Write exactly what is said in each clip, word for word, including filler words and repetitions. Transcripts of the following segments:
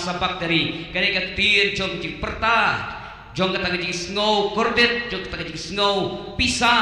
Sabbaktari, kane ka ktien jong ka jingpyrta, jong kata ka jingsngew kordit, jong kata ka jingsngew pisa,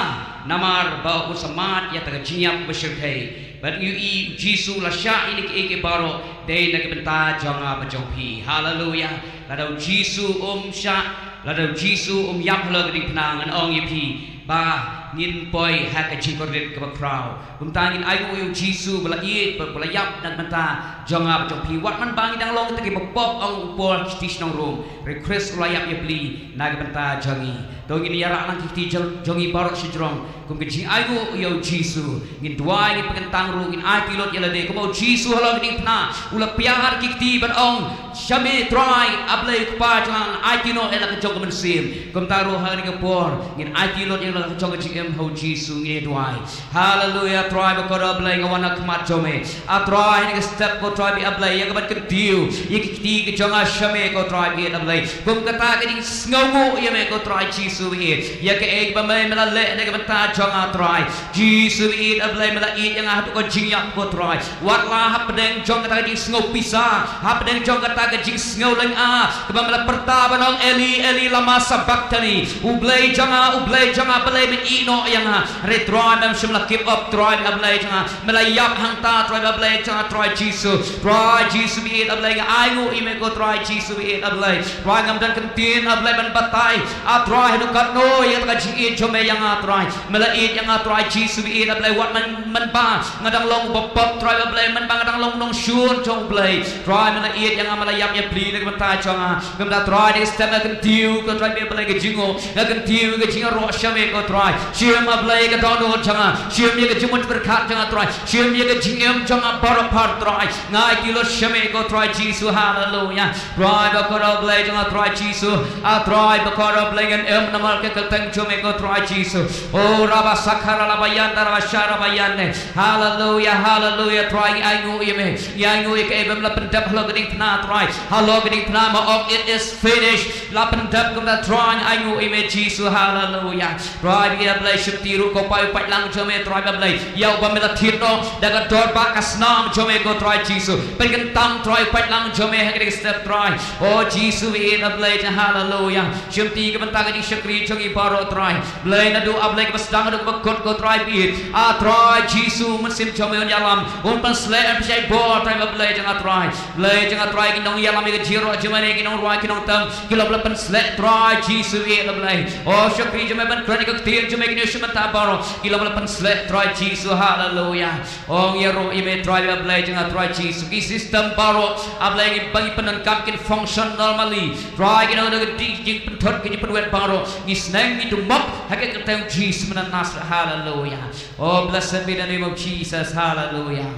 namar ba u samad ïa kata ka jingïap ba shyrkhei. Bad ngi ïohi u Jisu u la shah ïa kine kiei kiei baroh, dei na ka bynta jong nga bad jong phi. Haleluya. Lada u Jisu um shah, lada u Jisu um ïap halor ka diengphna, ngan ong ïa phi ba ngin poi ha ka jingkordit kaba khraw. Kumta ngin ainguh ïa u Jisu ba la ïeit, ba, ba la ïap na ka bynta jong nga bad jong phi. Wat man ba ngi dang long kita kiba pop, ong u Paul sha ki shnong Rom, hynrei Khrist u la ïap ïa bli na ka bynta jong ngi. To ngin ïarah lang ki kti jong, jong ngi baroh shajrong kum ka jingainguh ïa u Jisu. Ngin duwai, ngin pynkyntang ruh, ngin aiti lut ïa lade. Kumba u Jisu halor ka diengphna u la pynïar ki kti ban ong, Shame Trai, A Blei Kpa jong nga, ngan aiti noh ïa la ka jong ka mynsiem. Kumta ruh ha kane ka por ngin aiti lut ïa la ka jong ka jingim ha u Jisu, ngin duwai. Haleluya. Trai ba kordor Blei, nga wan ha khmat jong me. A Trai, ha kane ka step ko Trai ba ïeit A Blei, ïa kaban kyntiew ïa ki kti ki jong nga sha me ko Trai ba ïeit A Blei. Kum kata ka jingsngewnguh ïa me ko Trai Jisu ba ïeit, ïa kaei ba me, me la leh na ka bynta jong nga Trai Jisu ba ïeit A Blei. Me la ïeit ïa nga haduh ka jingïap ko Trai. Wat la hapdeng jong kata ka jingsngew pisa, hapdeng jong kata ka jingsngew lynga, kaba me la pyrta ban ong, Eli, Eli, lama sabakhtani. U Blei jong nga, U Blei jong nga, balei me ïehnoh ïa nga? Hynrei Trai mem shym la give up Trai ba ïeit A Blei jong nga. Me la ïap hangta Trai ba ïeit A Blei jong nga Trai Jisu. Trai Jisu ba ïeit A Blei, nga ainguh ïa me ko Trai Jisu ba ïeit A Blei. Trai ngam don kyntien A Blei ban batai, A Trai, haduh katno ïa kata ka jingïeit jong me ïa nga Trai. Me la ïeit ïa nga Trai Jisu ba ïeit A Blei, wat man, man ba nga dang long uba pop Trai ba ïeit A Blei, man ba nga dang long u nongshun jong U Blei. Trai me la ïeit ïa nga, me la ïap ïa pli na ka bynta jong nga. Kumta Trai ha kane ka step nga kyntiew ko Trai ba ïeit A Blei ka jingnguh, nga kyntiew ka jingïaroh sha me ko Trai. Shim A Blei ka dohnud jong nga, shim ïa ka jingmut jingpyrkhat jong nga Trai, shim ïa ka jingim jong nga baroh phar Trai. Nga aiti lut sha me ko Trai Jisu, haleluya. Trai ba kordor Blei jong nga Trai Jisu. A Trai ba kordor Blei, ngan im namar ka kyrteng jong me ko Trai Jisu. O raba sakhara laba yanda raba shara ba yande. Haleluya, haleluya. Trai ngi ainguh ïa me. Ngi ainguh ïa kaei ba me la pyndep halor ka diengphna Trai. Halor ka diengphna me ong, it is finished. La pyndep kumta Trai, ngi ainguh ïa me Jisu, haleluya. Trai ba ïeit A Blei, shim ti ruh ko paidbah u paidlang jong me Trai ba ïeit A Blei, ïa uba me la thied noh da ka dor ba ka snam jong me ko Trai Jisu. Pynkyntang Trai u paidlang jong me ha kane ka step Trai. O Jisu ba ïeit A Blei jong nga, haleluya. Shim ti ka bynta ka jingshakri jong ngi baroh Trai. Blei naduh A Blei kaba sdang haduh kaba kut ko Trai ba ïeit. A Trai Jisu, Mynsiem jong me un ïalam, un pynsleh, un pynshai bor Trai ba ïeit A Blei jong nga Trai. Blei jong nga Trai, ki nongïalam ïa ka jingïaroh jingmane, ki nongrai, ki nongtem, ki long ba la pynsleh Trai Jisu ba ïeit A Blei. O shakri jong me ban kren ïa ka ktien jong me, ki nongïashim bynta baroh, ki long ba la pynsleh Trai Jisu, haleluya. O ngi ïaroh ïa me Trai ba ïeit A Blei jong nga Trai Jisu. Ki system baroh A Blei ngi ba ngi pyndonkam kin function normally. Trai ki nong da ka dei jingpynthut ki jingpynwet baroh. Ngi sneng ngi dum mok ha ka kyrteng Jisu mynta Nasareth, haleluya. Oh, blessed be the name of Jesus. Hallelujah.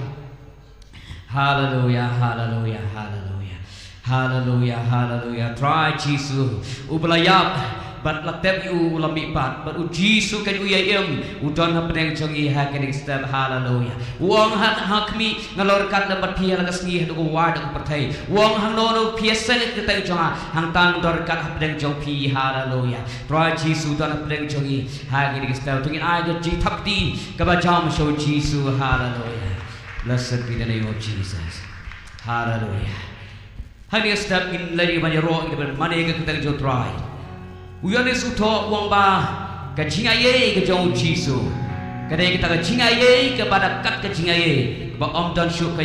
Hallelujah, hallelujah, hallelujah. Hallelujah, hallelujah. Trai Jisu, uba la ïap bad la tep ïa u, u la mihpat, bad u Jisu kan u ïai im, u don hapdeng jong ngi ha kane ka step. Hallelujah. U ong ha, ha khmih nga long ryngkat lem bad phi ha la ka sngi haduh ka wai da ka pyrthei. U ong hangno hangno phi ïaseng ïa ka kyrteng jong nga, hangta ngan don ryngkat hapdeng jong phi. Hallelujah. Trai Jisu don hapdeng jong ngi ha kane ka step. To ngin ai ka jingthap kti kaba jam sha u Jisu. Hallelujah. Blessed be the name of Jesus. Hallelujah. Ha kane ka step ngin leit ban ïaroh, ngin leit ban mane ïa ka kyrteng jong u Trai. U Ïoannis u thoh u ong ba ka jingaiei ka jong u Jisu ka dei kata ka jingaiei kaba da kat ka jingaiei kaba ym don shuh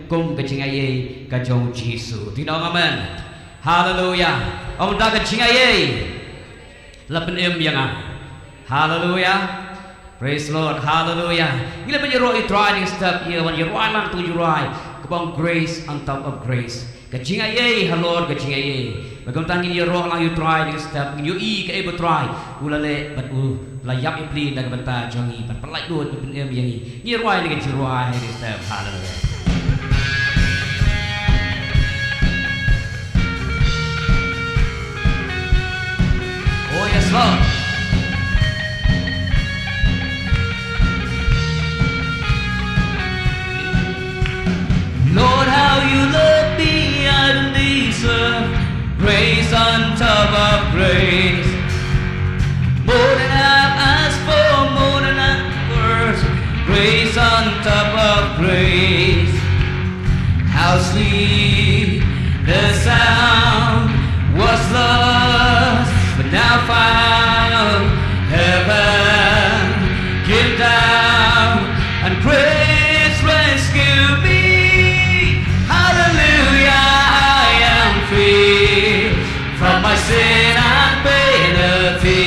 kum ka jingaiei ka jong u Jisu. To ngin ong amen. Hallelujah. Ong da ka jingaiei la pynim ïa nga. Hallelujah. Praise Lord. Hallelujah. Ngi leit ban ïaroh ïa u Trai ha kane ka step, ïa ban ïaroh lang ïa uto u Trai kaba ong grace on top of grace. Ka jingaiei halor ka jingaiei. Bad kumta ngin ïaroh lang ïa u Trai ha kane ka step, ngin ïohi kaei ba u Trai u la leh bad u la ïap ïa pli na ka bynta jong ngi, bad pyllait lut bad pynim ïa ngi. Ngin ïaroh ïa ka jingrwai ha kane ka step. Hallelujah. Oh, yes, Lord. Lord, how you love me, I don't deserve grace on top of grace. More than I've asked for, more than I've worth, grace on top of grace. How sweet the sound Heaven came down and grace rescue me. Hallelujah, I am free from my sin and penalty.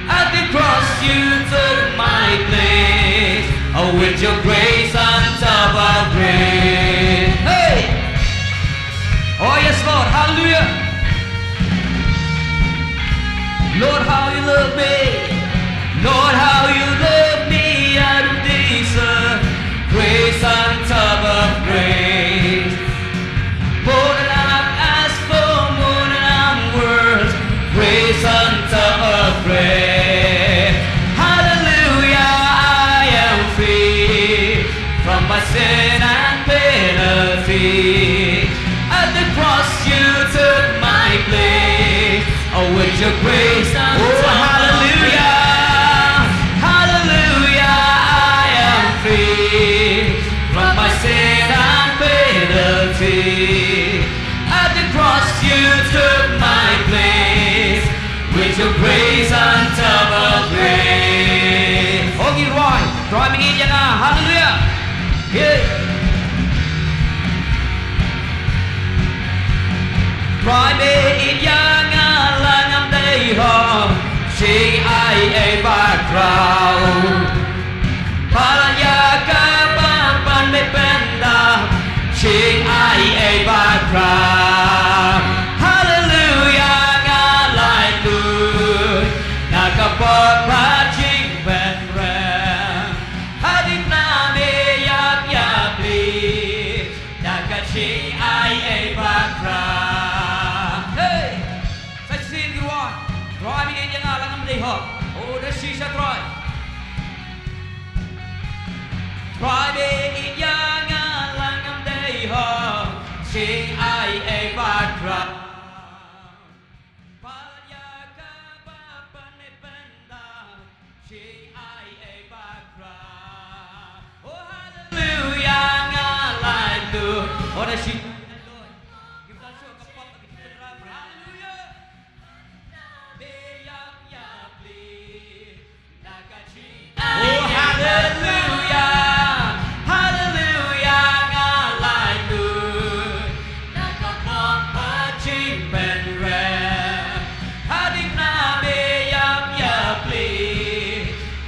At the cross you took my place. Oh, with your grace on top of grace. Hey! Oh yes, Lord. Hallelujah. Lord, how you love me. Lord, how you love me. I don't deserve grace on top of grace. More than I've asked for, more than I'm worth. Grace on top of grace. Hallelujah, I am free from my sin and penalty. At the cross you took my place. Oh, with your grace I'm Oh, hallelujah. Hallelujah, I am free from my sin and penalty. At the cross you took my place. With your grace on top of grace. Oh, ngi rwai, rwai ma ïeit ïa nga. Hallelujah. Yeah. Trai, mih ïa nga la ngam dei hok, jingaiei ba khraw. Palat ïa kaba pan mih pyndap, jingaiei ba khraw. Haleluia, nga laitluid na ka pop ba jingpynrem. Hadien ba me ïap ïa pli da ka jingaiei ba khraw. Hey! Sa shisien ngi rwai, Trai, mih ïa nga la ngam dei hok. Oh, da shisha Trai. Trai, mih ïa nga la ngam dei hok, jingaiei ba khraw. Palat ïa kaba pan mih pyndap, jingaiei ba khraw. Oh, haleluia, nga laitluid. Oh, da shi. Haleluia. Oh, haleluia, haleluia, nga laitluid na ka pop ba jingpynrem. Hadien ba me ïap ïa pli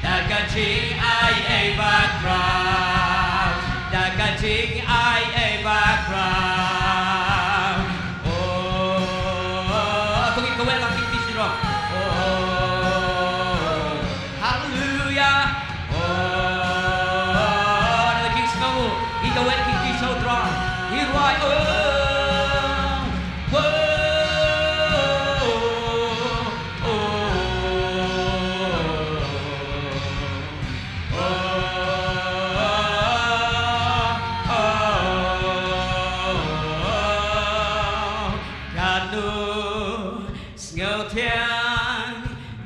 da ka jingaiei ba khraw, da ka jingaiei ba khraw. Oh, to ngin kaweh lang kiti siro. Oh, haleluia. Oh, na king snow. Ngin kaweh kiti siro Trai. Ngin rwai. Oh, oh, oh, oh. Katno sngewthiang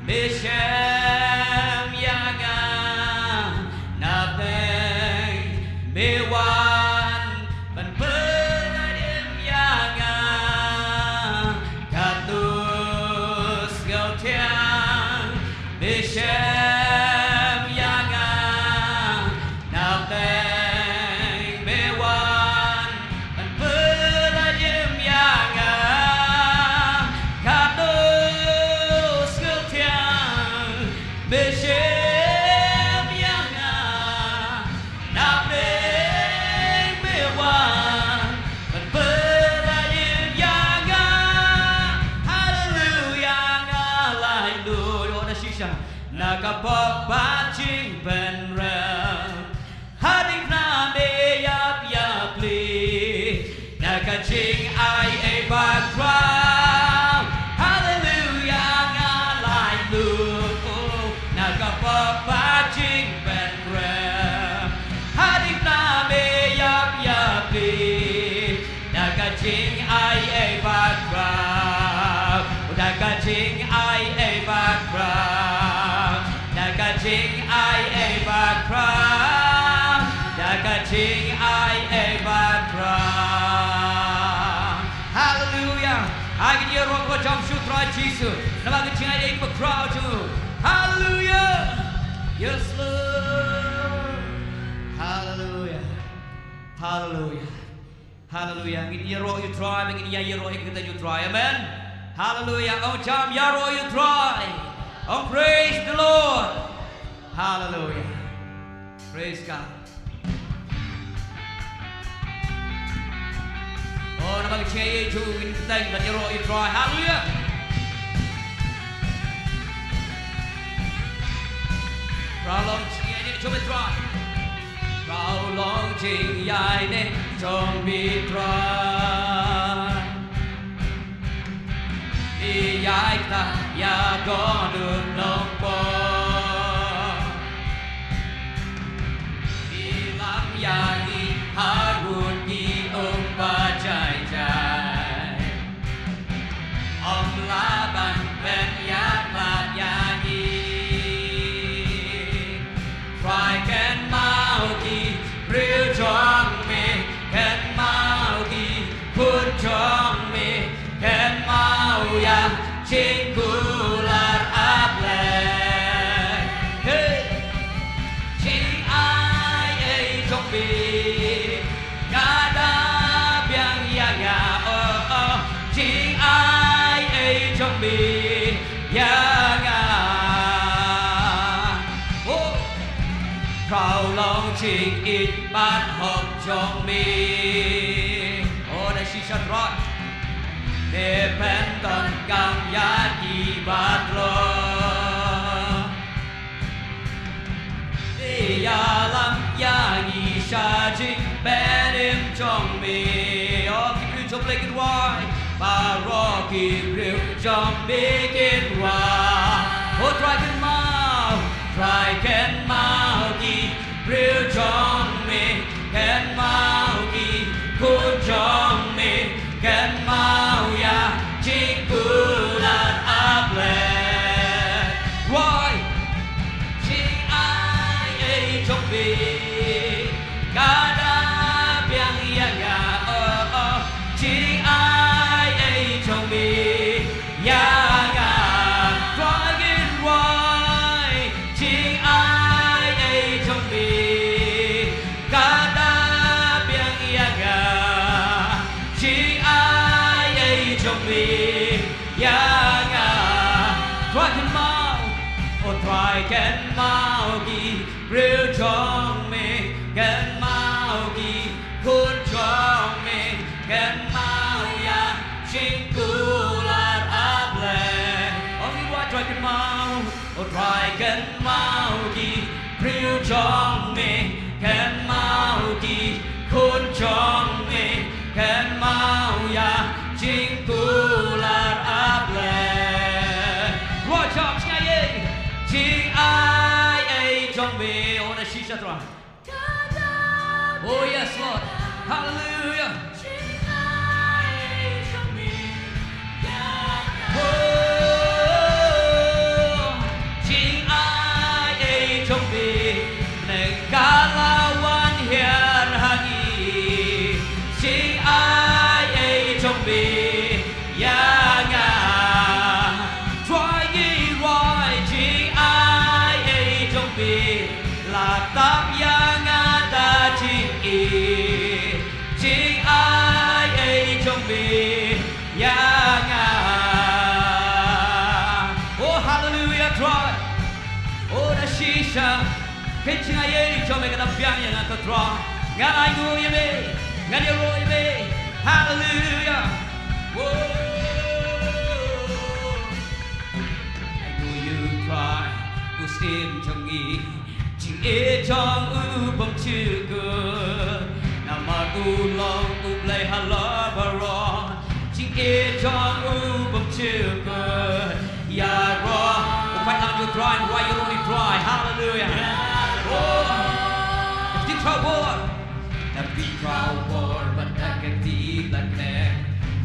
me shem ïa nga, na pdeng me wan ban pynrem ïa nga. Katno sngewthiang me shem ïa nga, na pdeng me wan ban pynrem ïa nga. Katno sngewthiang me shem ïa nga, na pdeng me wan ban pynrem ïa nga. Haleluia, nga laitluid. Oh, da shisha. Na ka pop ba jingpynrem. Hadien ba me ïap ïa pli da ka jingaiei ba khraw. Haleluia, nga laitluid. Oh, na ka pop ba jingpynrem. Hadien ba me ïap ïa pli da ka jingaiei ba khraw, da ka jingaiei ba khraw, da ka jingaiei ba khraw, da ka jingaiei ba khraw. Haleluia. Ai ka jingïaroh kaba jam shuh Trai Jisu. Namar ka jingaiei kaba khraw jong u. Hallelujah. Yes, Lord. Hallelujah. Hallelujah. Hallelujah. Ngin ïaroh ïa u Trai, ngin ïa ïaroh ïa ka kyrteng jong u Trai. Amen. Hallelujah. Ong jam ïaroh ïa u Trai. Ong praise the Lord. Hallelujah. Praise God. Oh, namar ka jingaiei jong u ngin kyrteng bad ïaroh ïa u Trai. Hallelujah. Phra long jingaiei jong me Trai. Phra long jingaiei jong me Trai. Ïa ita ïa don u nongpop. Ïalam ïa ngi harud ngi um ba jai jai. Ym lah ban pynïaid pat ïa ngi. Trai kynmaw ki briew jong me, kynmaw ki khun jong me, kynmaw ïa jingkular A Blei. Hey! Jingaiei jong me ka da biang ïa nga, oh, oh. Jingaiei jong me ïa nga. Oh. Phra long jingïeit bad hok jong me. Oh, da shisha Trai. Me pyndonkam ïa ki ba tlot. Ïalam ïa ngi sha jingpynim jong me. Oh, ki briew jong me kin wai. Baroh ki briew jong me kin wai. Oh, Trai kynmaw, Trai kynmaw ki briew jong me, kynmaw ki khun jong me, kynmaw ïa jingkular A Blei. Wai. Jingaiei jong me ka da biang ïa nga, oh, oh. Jingaiei jong me ïa nga. Trai ngin wai. Jingaiei jong me ka da biang ïa nga. Jingaiei jong me ïa nga. Trai kynmaw, oh Trai kynmaw ki briew jong me, kynmaw ki khun jong me, kynmaw ïa jingkular A Blei. Ong ïa u Trai kynmaw, oh Trai kynmaw ki briew jong me, kynmaw ki khun jong me, kynmaw ïa jingkular A Blei. Ruh jong jingaiei, jingaiei jong me, oh na shisha Trai. Oh yes, Lord. Hallelujah. Oh, jingaiei jong me, neng ka la wan hiar ha ngi. Jingaiei jong me, ïa nga. Trai ngi wai jingaiei jong me, la tap ïa nga da jingïeit. Jingaiei jong me, ïa nga. Oh, hallelujah, Trai. Oh, na shisha. Ka jingaiei jong me ka da biang ïa nga ko Trai. Ngan ainguh ïa me. Ngan ïaroh ïa me. Hallelujah. Whoa. Ainguh ïa u Trai, u Syiem jong ngi. Jingïeit jong u bym ju kut. Namar u long u Blei halor baroh. Jingïeit jong u bym ju kut. Ïaroh. U pynlang jong u Trai, u ïaroh ïa u Trai. Hallelujah. Ïaroh. Ka ktien Trai bor. Da ka ktien Trai bor bad da ka ktien Blei khlem.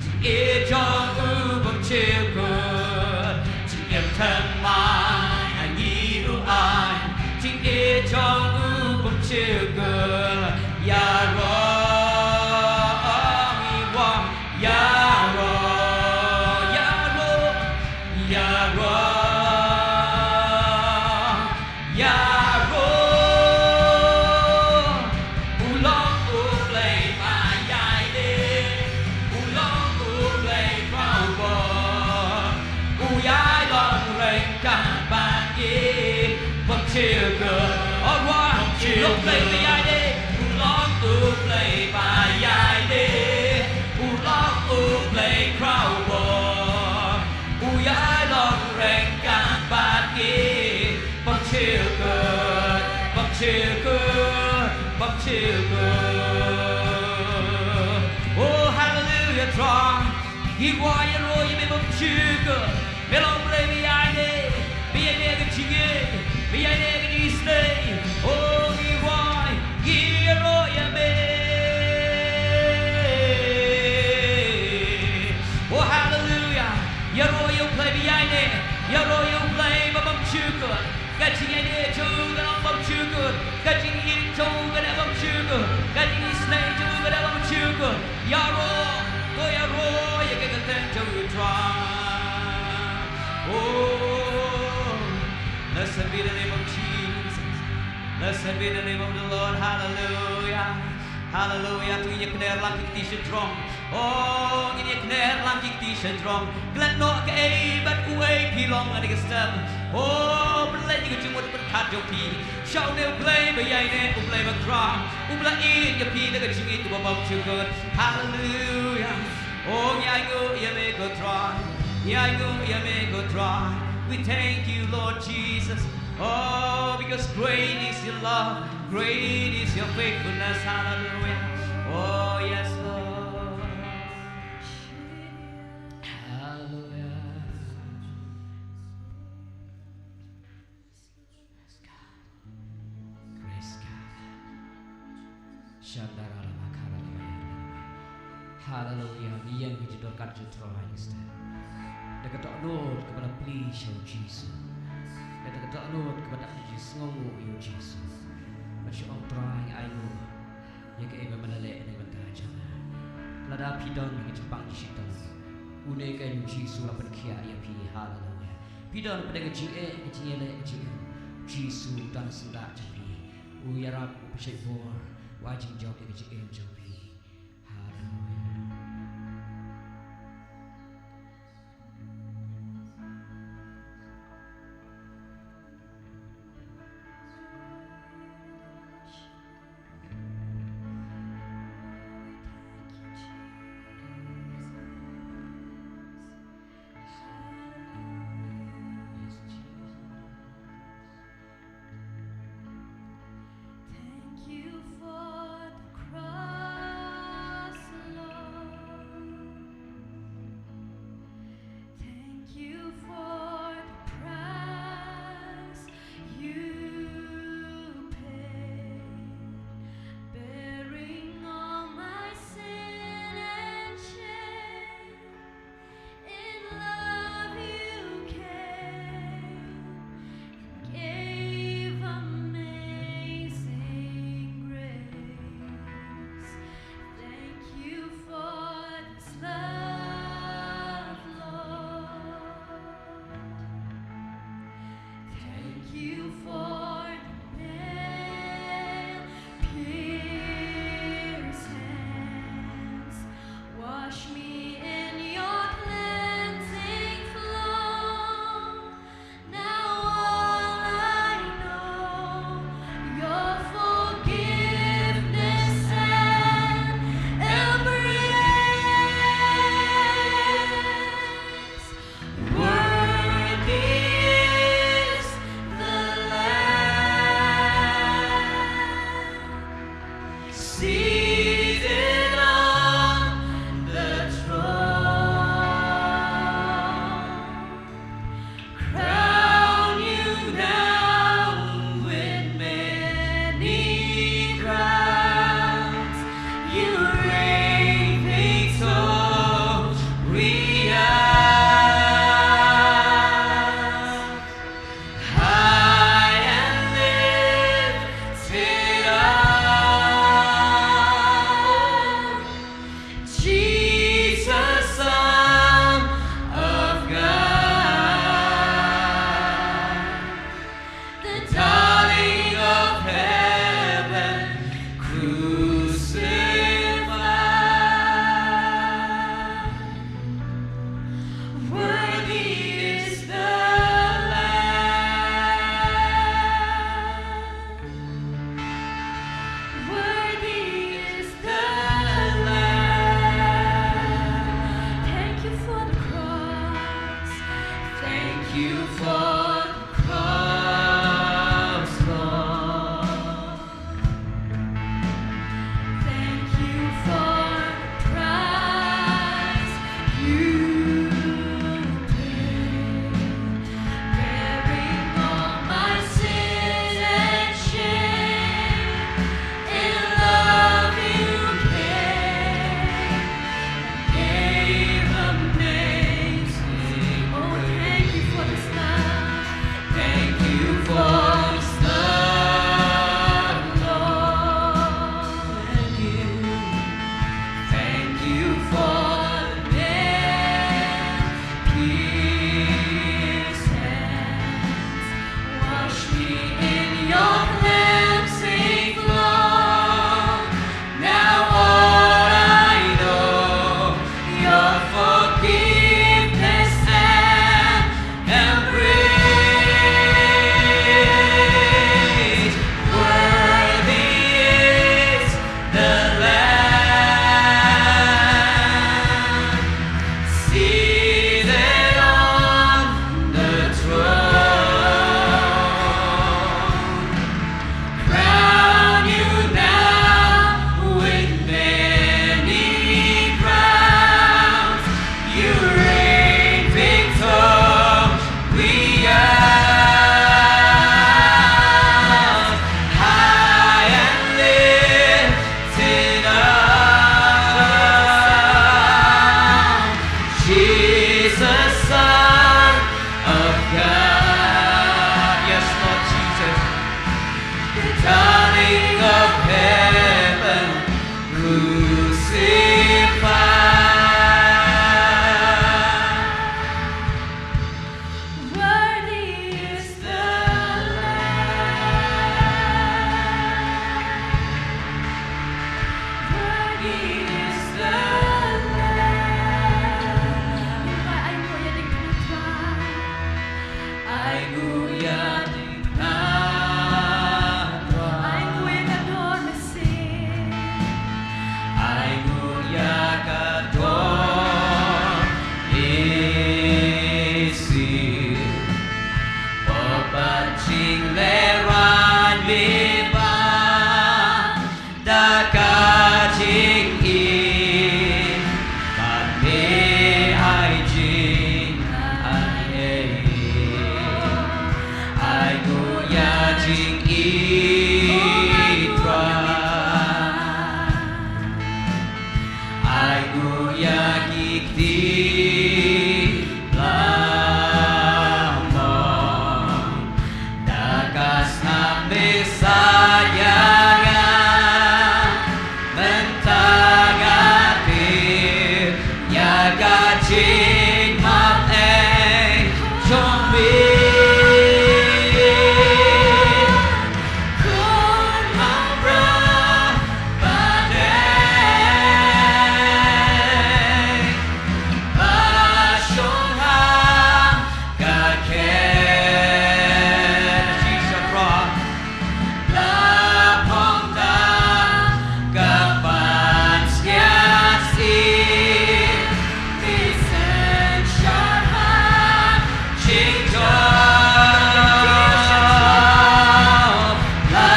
Jingïeit jong u bym ju kut. Jingim thymmai ha ngi ruh ai. Jingïeit jong u bym ju kut. Ïaroh, ong ïa u Ïaroh, ïaroh, ïaroh, Kan ban ye pom chukut. All right, long play ba ïaid eh. U long u play ba ïaid eh. U long u play crowd ball. U ïai long reng kan ban ye pom chukut. Pom chukut. Pom chukut. Oh, hallelujah, Trai. Ngi kwah ïaroh ïa me pom chukut. Me long u play ba ïaid eh, ba ïaid eh ka jingïeit, ba ïaid eh ka jingisynei. Oh, ngi kwah, ngi ïaroh ïa me. Oh, hallelujah. Ïaroh ïa u play ba ïaid eh, ïaroh ïa u play ba pom chukut. Ka jingïaid eh jong u ka long pom chukut. Ka jingïeit jong u ka dei pom chukut. Ka jingisynei jong u ka dei pom chukut. Ïaroh, to ïaroh ïa ka kyrteng jong u Trai. Oh, blessed be the name of Jesus. Blessed be the name of the Lord. Hallelujah. Hallelujah. To ngin ïa kner lang ki kti sha jrong. Oh, ngin ïa kner lang ki kti sha jrong. Klet noh kaei bad uei phi long ha kane ka step. Oh, pynleit ïa ka jingmut pyrkhat jong phi sha une u Blei ba ïaineh, u Blei ba khraw, u Blei ïeit ïa phi da ka jingïeit kaba bymjukut. Hallelujah. Oh, ngi ainguh ïa me ko Trai. Ngi ainguh ïa me ko Trai. We thank you, Lord Jesus. Oh, because great is your love, great is your faithfulness. Hallelujah. Oh, yes, Lord. Hallelujah. Praise God. Praise God. Shandara lama kara lama ya lama. Hallelujah. Ngi ïeng ha ka jingdonkam jong u Trai Jisu. Da ka dohnud kaba la plie sha u Jisu. Da ka dohnud kaba dap da ka jingsngewnguh ïa u Jisu. Bad sha u Trai ngi ainguh ïa kaei ba me la leh na ka bynta jong nga. Lada phi don ha ka jingpang jingshitom, une keiñ u Jisu la pynkhiah ïa phi. Haleluya. Phi don pat ha ka jingeh, ka jingïaleh, ka jingeh, u Jisu u don ha syndah jong phi. U ïarap, u pynshait bor, u ai jingjop ïa ka jingim jong phi. Haleluya. Thank you for the cross. Ai nguh ïa ka dor mynsiem. Ai nguh ïa ka dor mynsiem. Pop bad jinglehrain me Bah. Da ka jingim, bad me ai jingaiei. Ai nguh ïa jingim Trai. Ai nguh ïa ki kti Lamong. Da ka snam me salia nga, mynta nga tip ïa ka jingmap ei jong me. Khun Lamrot ba dei, ba shong ha ka khet shisha Trai. La phong da ka pansngiat sih, te synshar ha jingjop. La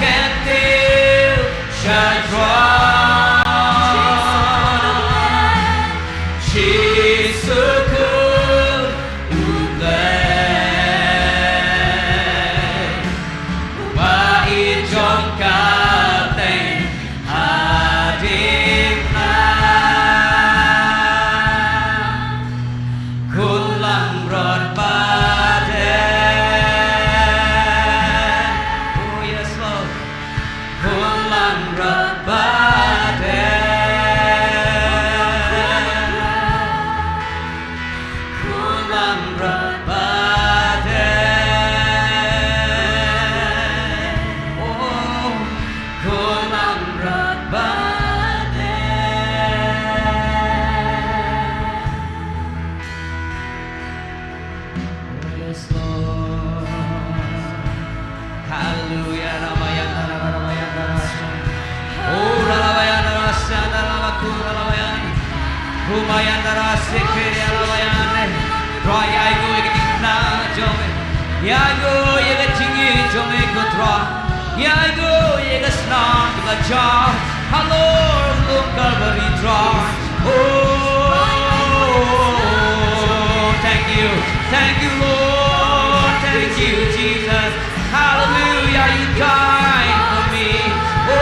kyntiew sha Trai. Jisu Khun U Blei, uba i jong ka teng ha diengphna. Khun Lamrot ba dei. Oh, yes, Lord. Khun Lamrot ba dei. Khun Lamrot ba dei. Oh, Khun Lamrot ba dei. Yes, Lord. Hallelujah. Ramayana, Ramayana, Ramayana. Oh, Ramayana, Ramayana, Ramayana. Ramayana, Ramayana. Trai, ïa nguh ïa ka jingkyrkhu jong me. Ïa nguh ïa ka jingïeit jong me ko Trai. Ïa nguh ïa ka snam ka jam halor lum Kalbari Trai. Oh, thank you. Thank you, Lord. Thank you, Jesus. Hallelujah, you died for me. Oh,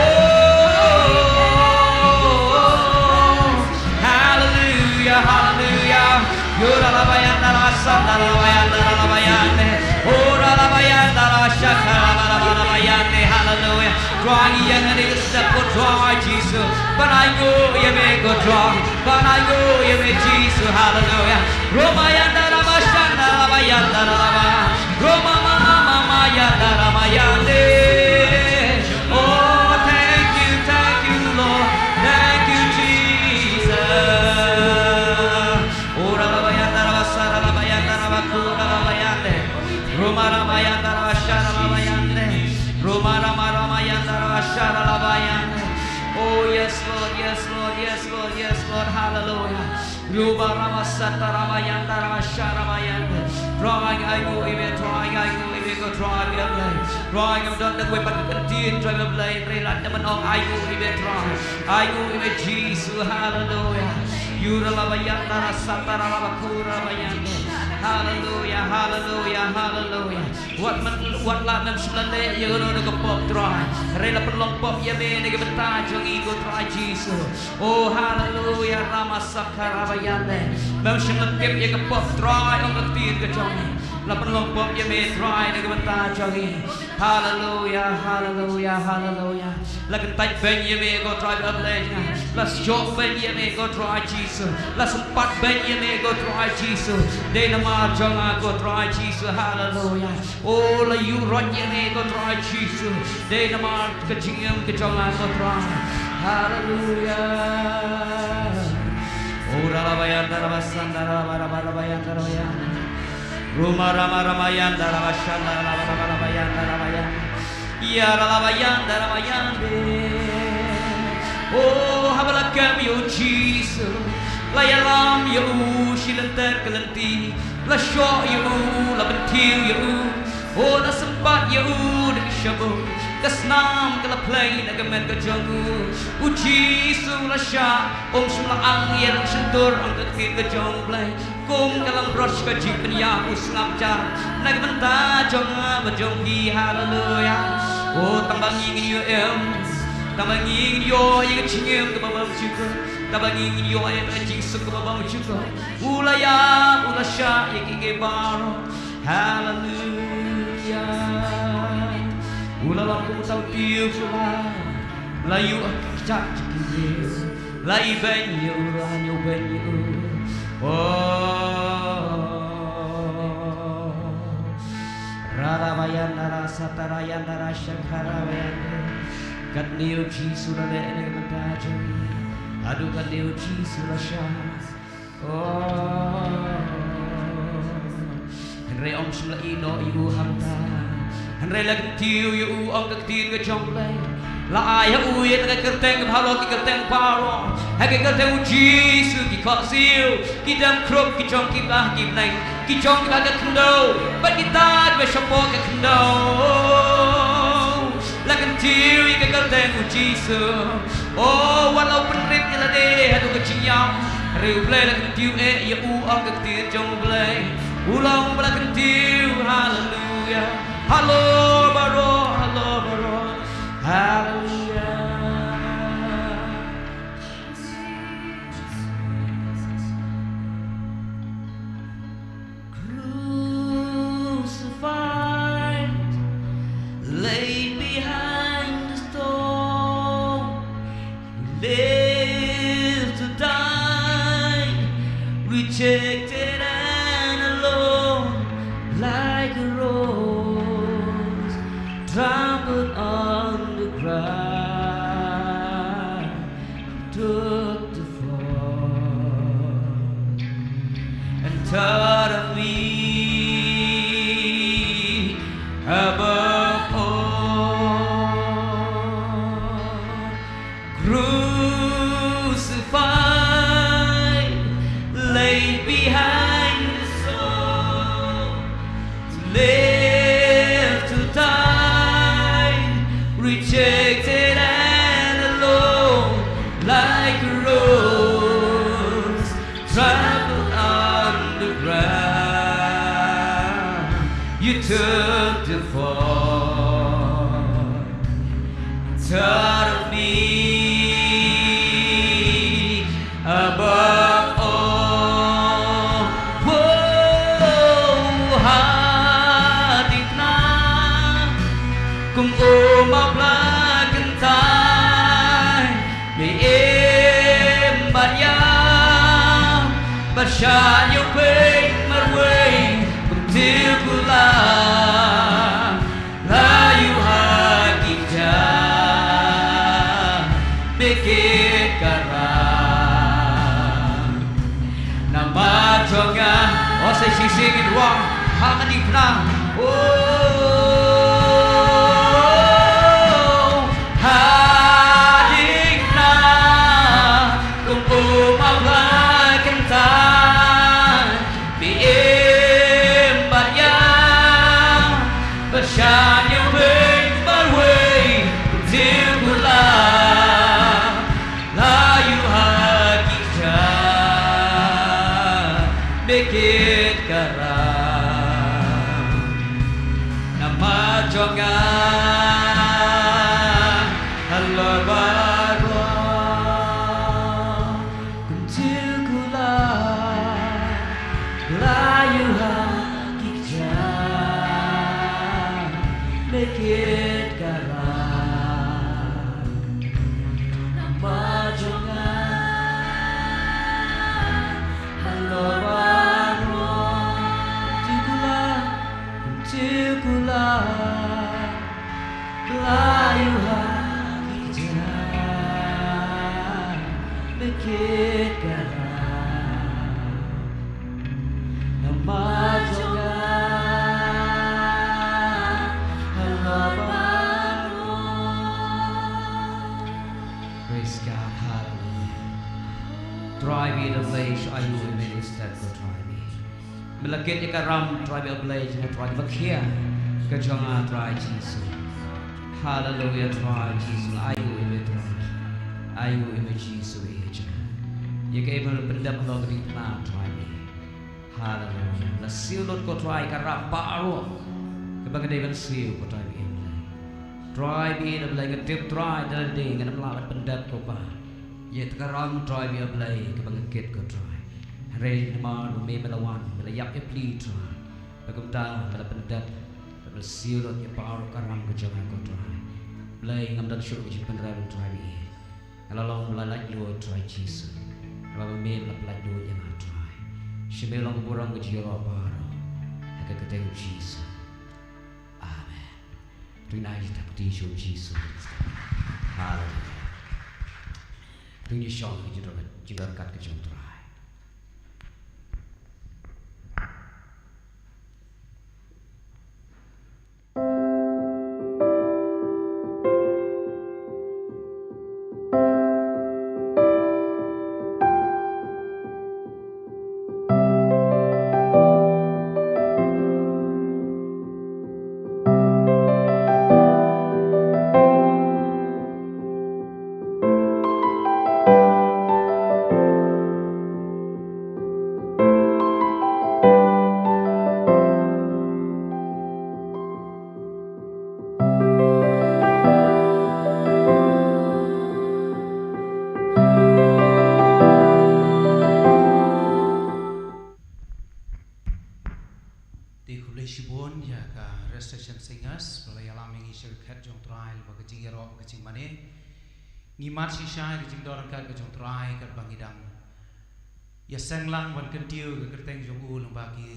hallelujah, hallelujah. Yura la bayanda la sanda la bayanda la bayande. Ora la bayanda la shaka la la la bayande. Hallelujah. Trai ïa nga dei ka step ko Trai Jisu. Ban ai nguh ïa me ko Trai. Ban ai nguh ïa me Jisu. Hallelujah. Roma yanda la ba shanda la ba yanda la ba. Roma ma ma ma ma yanda la ma yande. Oh, thank you, thank you, Lord. Thank you, Jesus. Ora la ba yanda la ba sara la ba yanda la ba kura la ba yande. Roma la ba yanda la ba shara la ba yande. Roma la ma la ma yanda la ba shara la ba yande. Oh, yes, Lord, yes, Lord, yes, Lord, yes, Lord. Hallelujah. Ruba rama sata rama yanda rama shara rama yanda. Trai, ai nguh ïa me, Trai, ai nguh ïa me ko Trai, ïa me. Trai, ngam don da kawei pat ka ktien, Trai, ïa me. Hynrei lada men ong ai nguh ïa me, Trai. Ai nguh ïa me Jisu, haleluya. Yura la ba yanda ra sata ra la ba kura ba yanda. Haleluya, haleluya, haleluya. Wat men, wat la mem shym la leh ïa kano kano ka pop Trai. Hynrei la pynlong pop ïa me na ka bynta jong ngi ko Trai Jisu. Oh, haleluya, rama saka ra ba yanda. Mem shym la tip ïa ka pop Trai, ong ka ktien ka jong ngi. La pynlong pop ïa me Trai na ka bynta jong ngi. Haleluya, haleluya, haleluya. La kyntait beiñ ïa me ko Trai ba blei jong nga. La shoh beiñ ïa me ko Trai Jisu. La sympat beiñ ïa me ko Trai Jisu. Dei namar jong nga ko Trai Jisu. Haleluya. Oh, la ïuh roit ïa me ko Trai Jisu. Dei namar ka jingim ka jong nga ko Trai. Haleluya. Oh, ra la ba yanda ra ba sanda ra ba ra ba ra ba yanda ra ba yanda. Ruma rama rama yanda rama shanda rama rama rama yanda rama yanda. Ya rama yanda rama yande. Oh, haba la kem ïa u Jisu, la ïalam ïa u shi lynter ka lynti, la shoh ïa u, la bynthiew ïa u. Oh, la sympat ïa u da ka shabu, ka snam ka la plie na ka met ka jong u. U Jisu la shah, um shym la ang ïa rang shyntur, ong ka ktien ka jong U Blei. Kum ka langbrot ka jingpynïap u sngap jar na ka bynta jong nga bad jong phi, haleluya. Oh, tang ba ngi ngin ïoh em, tang ba ngi ngin ïoh ïa ka jingim kaba bymjukut, tang ba ngi ngin ïoh ïa ka jingsuk kaba bymjukut. U la ïap, u la shah ïa kiei kiei baroh, haleluya. U la long kum u tawpiew shuwa, la ïuh ha ki kjat jong ki briew. La ibeiñ ïa u, la ñiewbeiñ ïa u. Oh. Rara bayan dara satara yan dara shakara bayan. Katne u Jisu la leh na ka bynta jong ngi. Haduh katne u Jisu la shah. Oh. Hynrei ym shym la ïehnoh ïa u hangta. Hynrei la kyntiew ïa u, ong ka ktien ka jong U Blei. La ai ha u ïa ka kyrteng kaba halor ki kyrteng baroh. Ha ka kyrteng u Jisu ki khohsiew ki dem khrup, ki jong ki bah ki bneng, ki jong ki bah ka khyndew bad kita kiba shapoh ka khyndew. La kyntiew ïa ka kyrteng u Jisu. Oh, wat la u pynrit ïa lade haduh ka jingïap, hynrei U Blei la kyntiew eh ïa u, ong ka ktien jong U Blei. U long ba la kyntiew, haleluya. Halor baroh, halor baroh, haleluya. Crucified, laid behind the stone, left to die, rejected and alone, like a rose trampled on the ground. Took the fall and thought of me above all. Crucified, laid behind the stone, left to die, rejected and alone, like a rose trampled on the ground. You took the fall, thought of me above all. Whoa, hadien kane kum u map la kynthai, me im bad ïa, bad shah ñiewbeiñ marwei, kum tip u la, la ïuh ha ki kjat, me kit ka ram. Namar jong nga, oh, sa shisien ngin wad ha kane ka pyrthei. Oh, hadien kane kum u map la kynthai, me im bad ïa, bad shah ñiewbeiñ marwei, kum tip u la, la ïuh ha ki kjat, me kit ka ram. Namar jong nga, halor baroh, kum tip u la, la ïuh ha ki kjat, me kit ka ram. Namar jong nga, halor baroh, kum tip u la, kum tip u la, la ïuh ha ki kjat, me kit ka ram. Namar jong nga, Ïa da Blei sha aiu i me i step ko Trai mi. Me la kit ïa ka ram Trai mi, a Blei jong nga Trai, ba khia ka jong nga Trai Jisu. Haleluia Trai Jisu, aiu i me Trai. Aiu i me Jisu i jong nga. Ïa ka i me la pyndep halor ka diengphna Trai mi. Haleluia. La siew lut ko Trai ka ram baroh kaba nga dei ban siew ko Trai mi. Trai mi da Blei nga tip Trai da lade ngan ym lah ban pyndep ko Pa. Ïa ka ram Trai mi a Blei kaba nga kit ko Trai. Hynrei namar ba me me la wan, me la ïap ïa pli Trai. Ba kumta me la pyndep, ba me la siew lut ïa baroh ka ram ka jong nga ko Trai. Blei ngam don shuh ka jingpynrem Trai mi. Nga la long ba la laitluid Trai Jisu. Nga la long ba me me la pyllait luid ïa nga Trai. Sha me long ka burom ka jingïaroh baroh. Ha ka kyrteng u Jisu. Amen. To ngin ai jingthakuti sha u Jisu. Haleluia. To ngin shong ha ka jingdon, jingdon ryngkat ka jong u Trai. Te khublei shibun ïa ka Restoration Singers ba la ïalam ïa ngi sha ka khet jong u Trai lyngba ka jingïaroh ka jingmane. Ngi mad shisha ïa ka jingdon ryngkat ka jong u Trai katba ngi dang ïaseng lang ban kyntiew ïa ka kyrteng jong u lyngba ki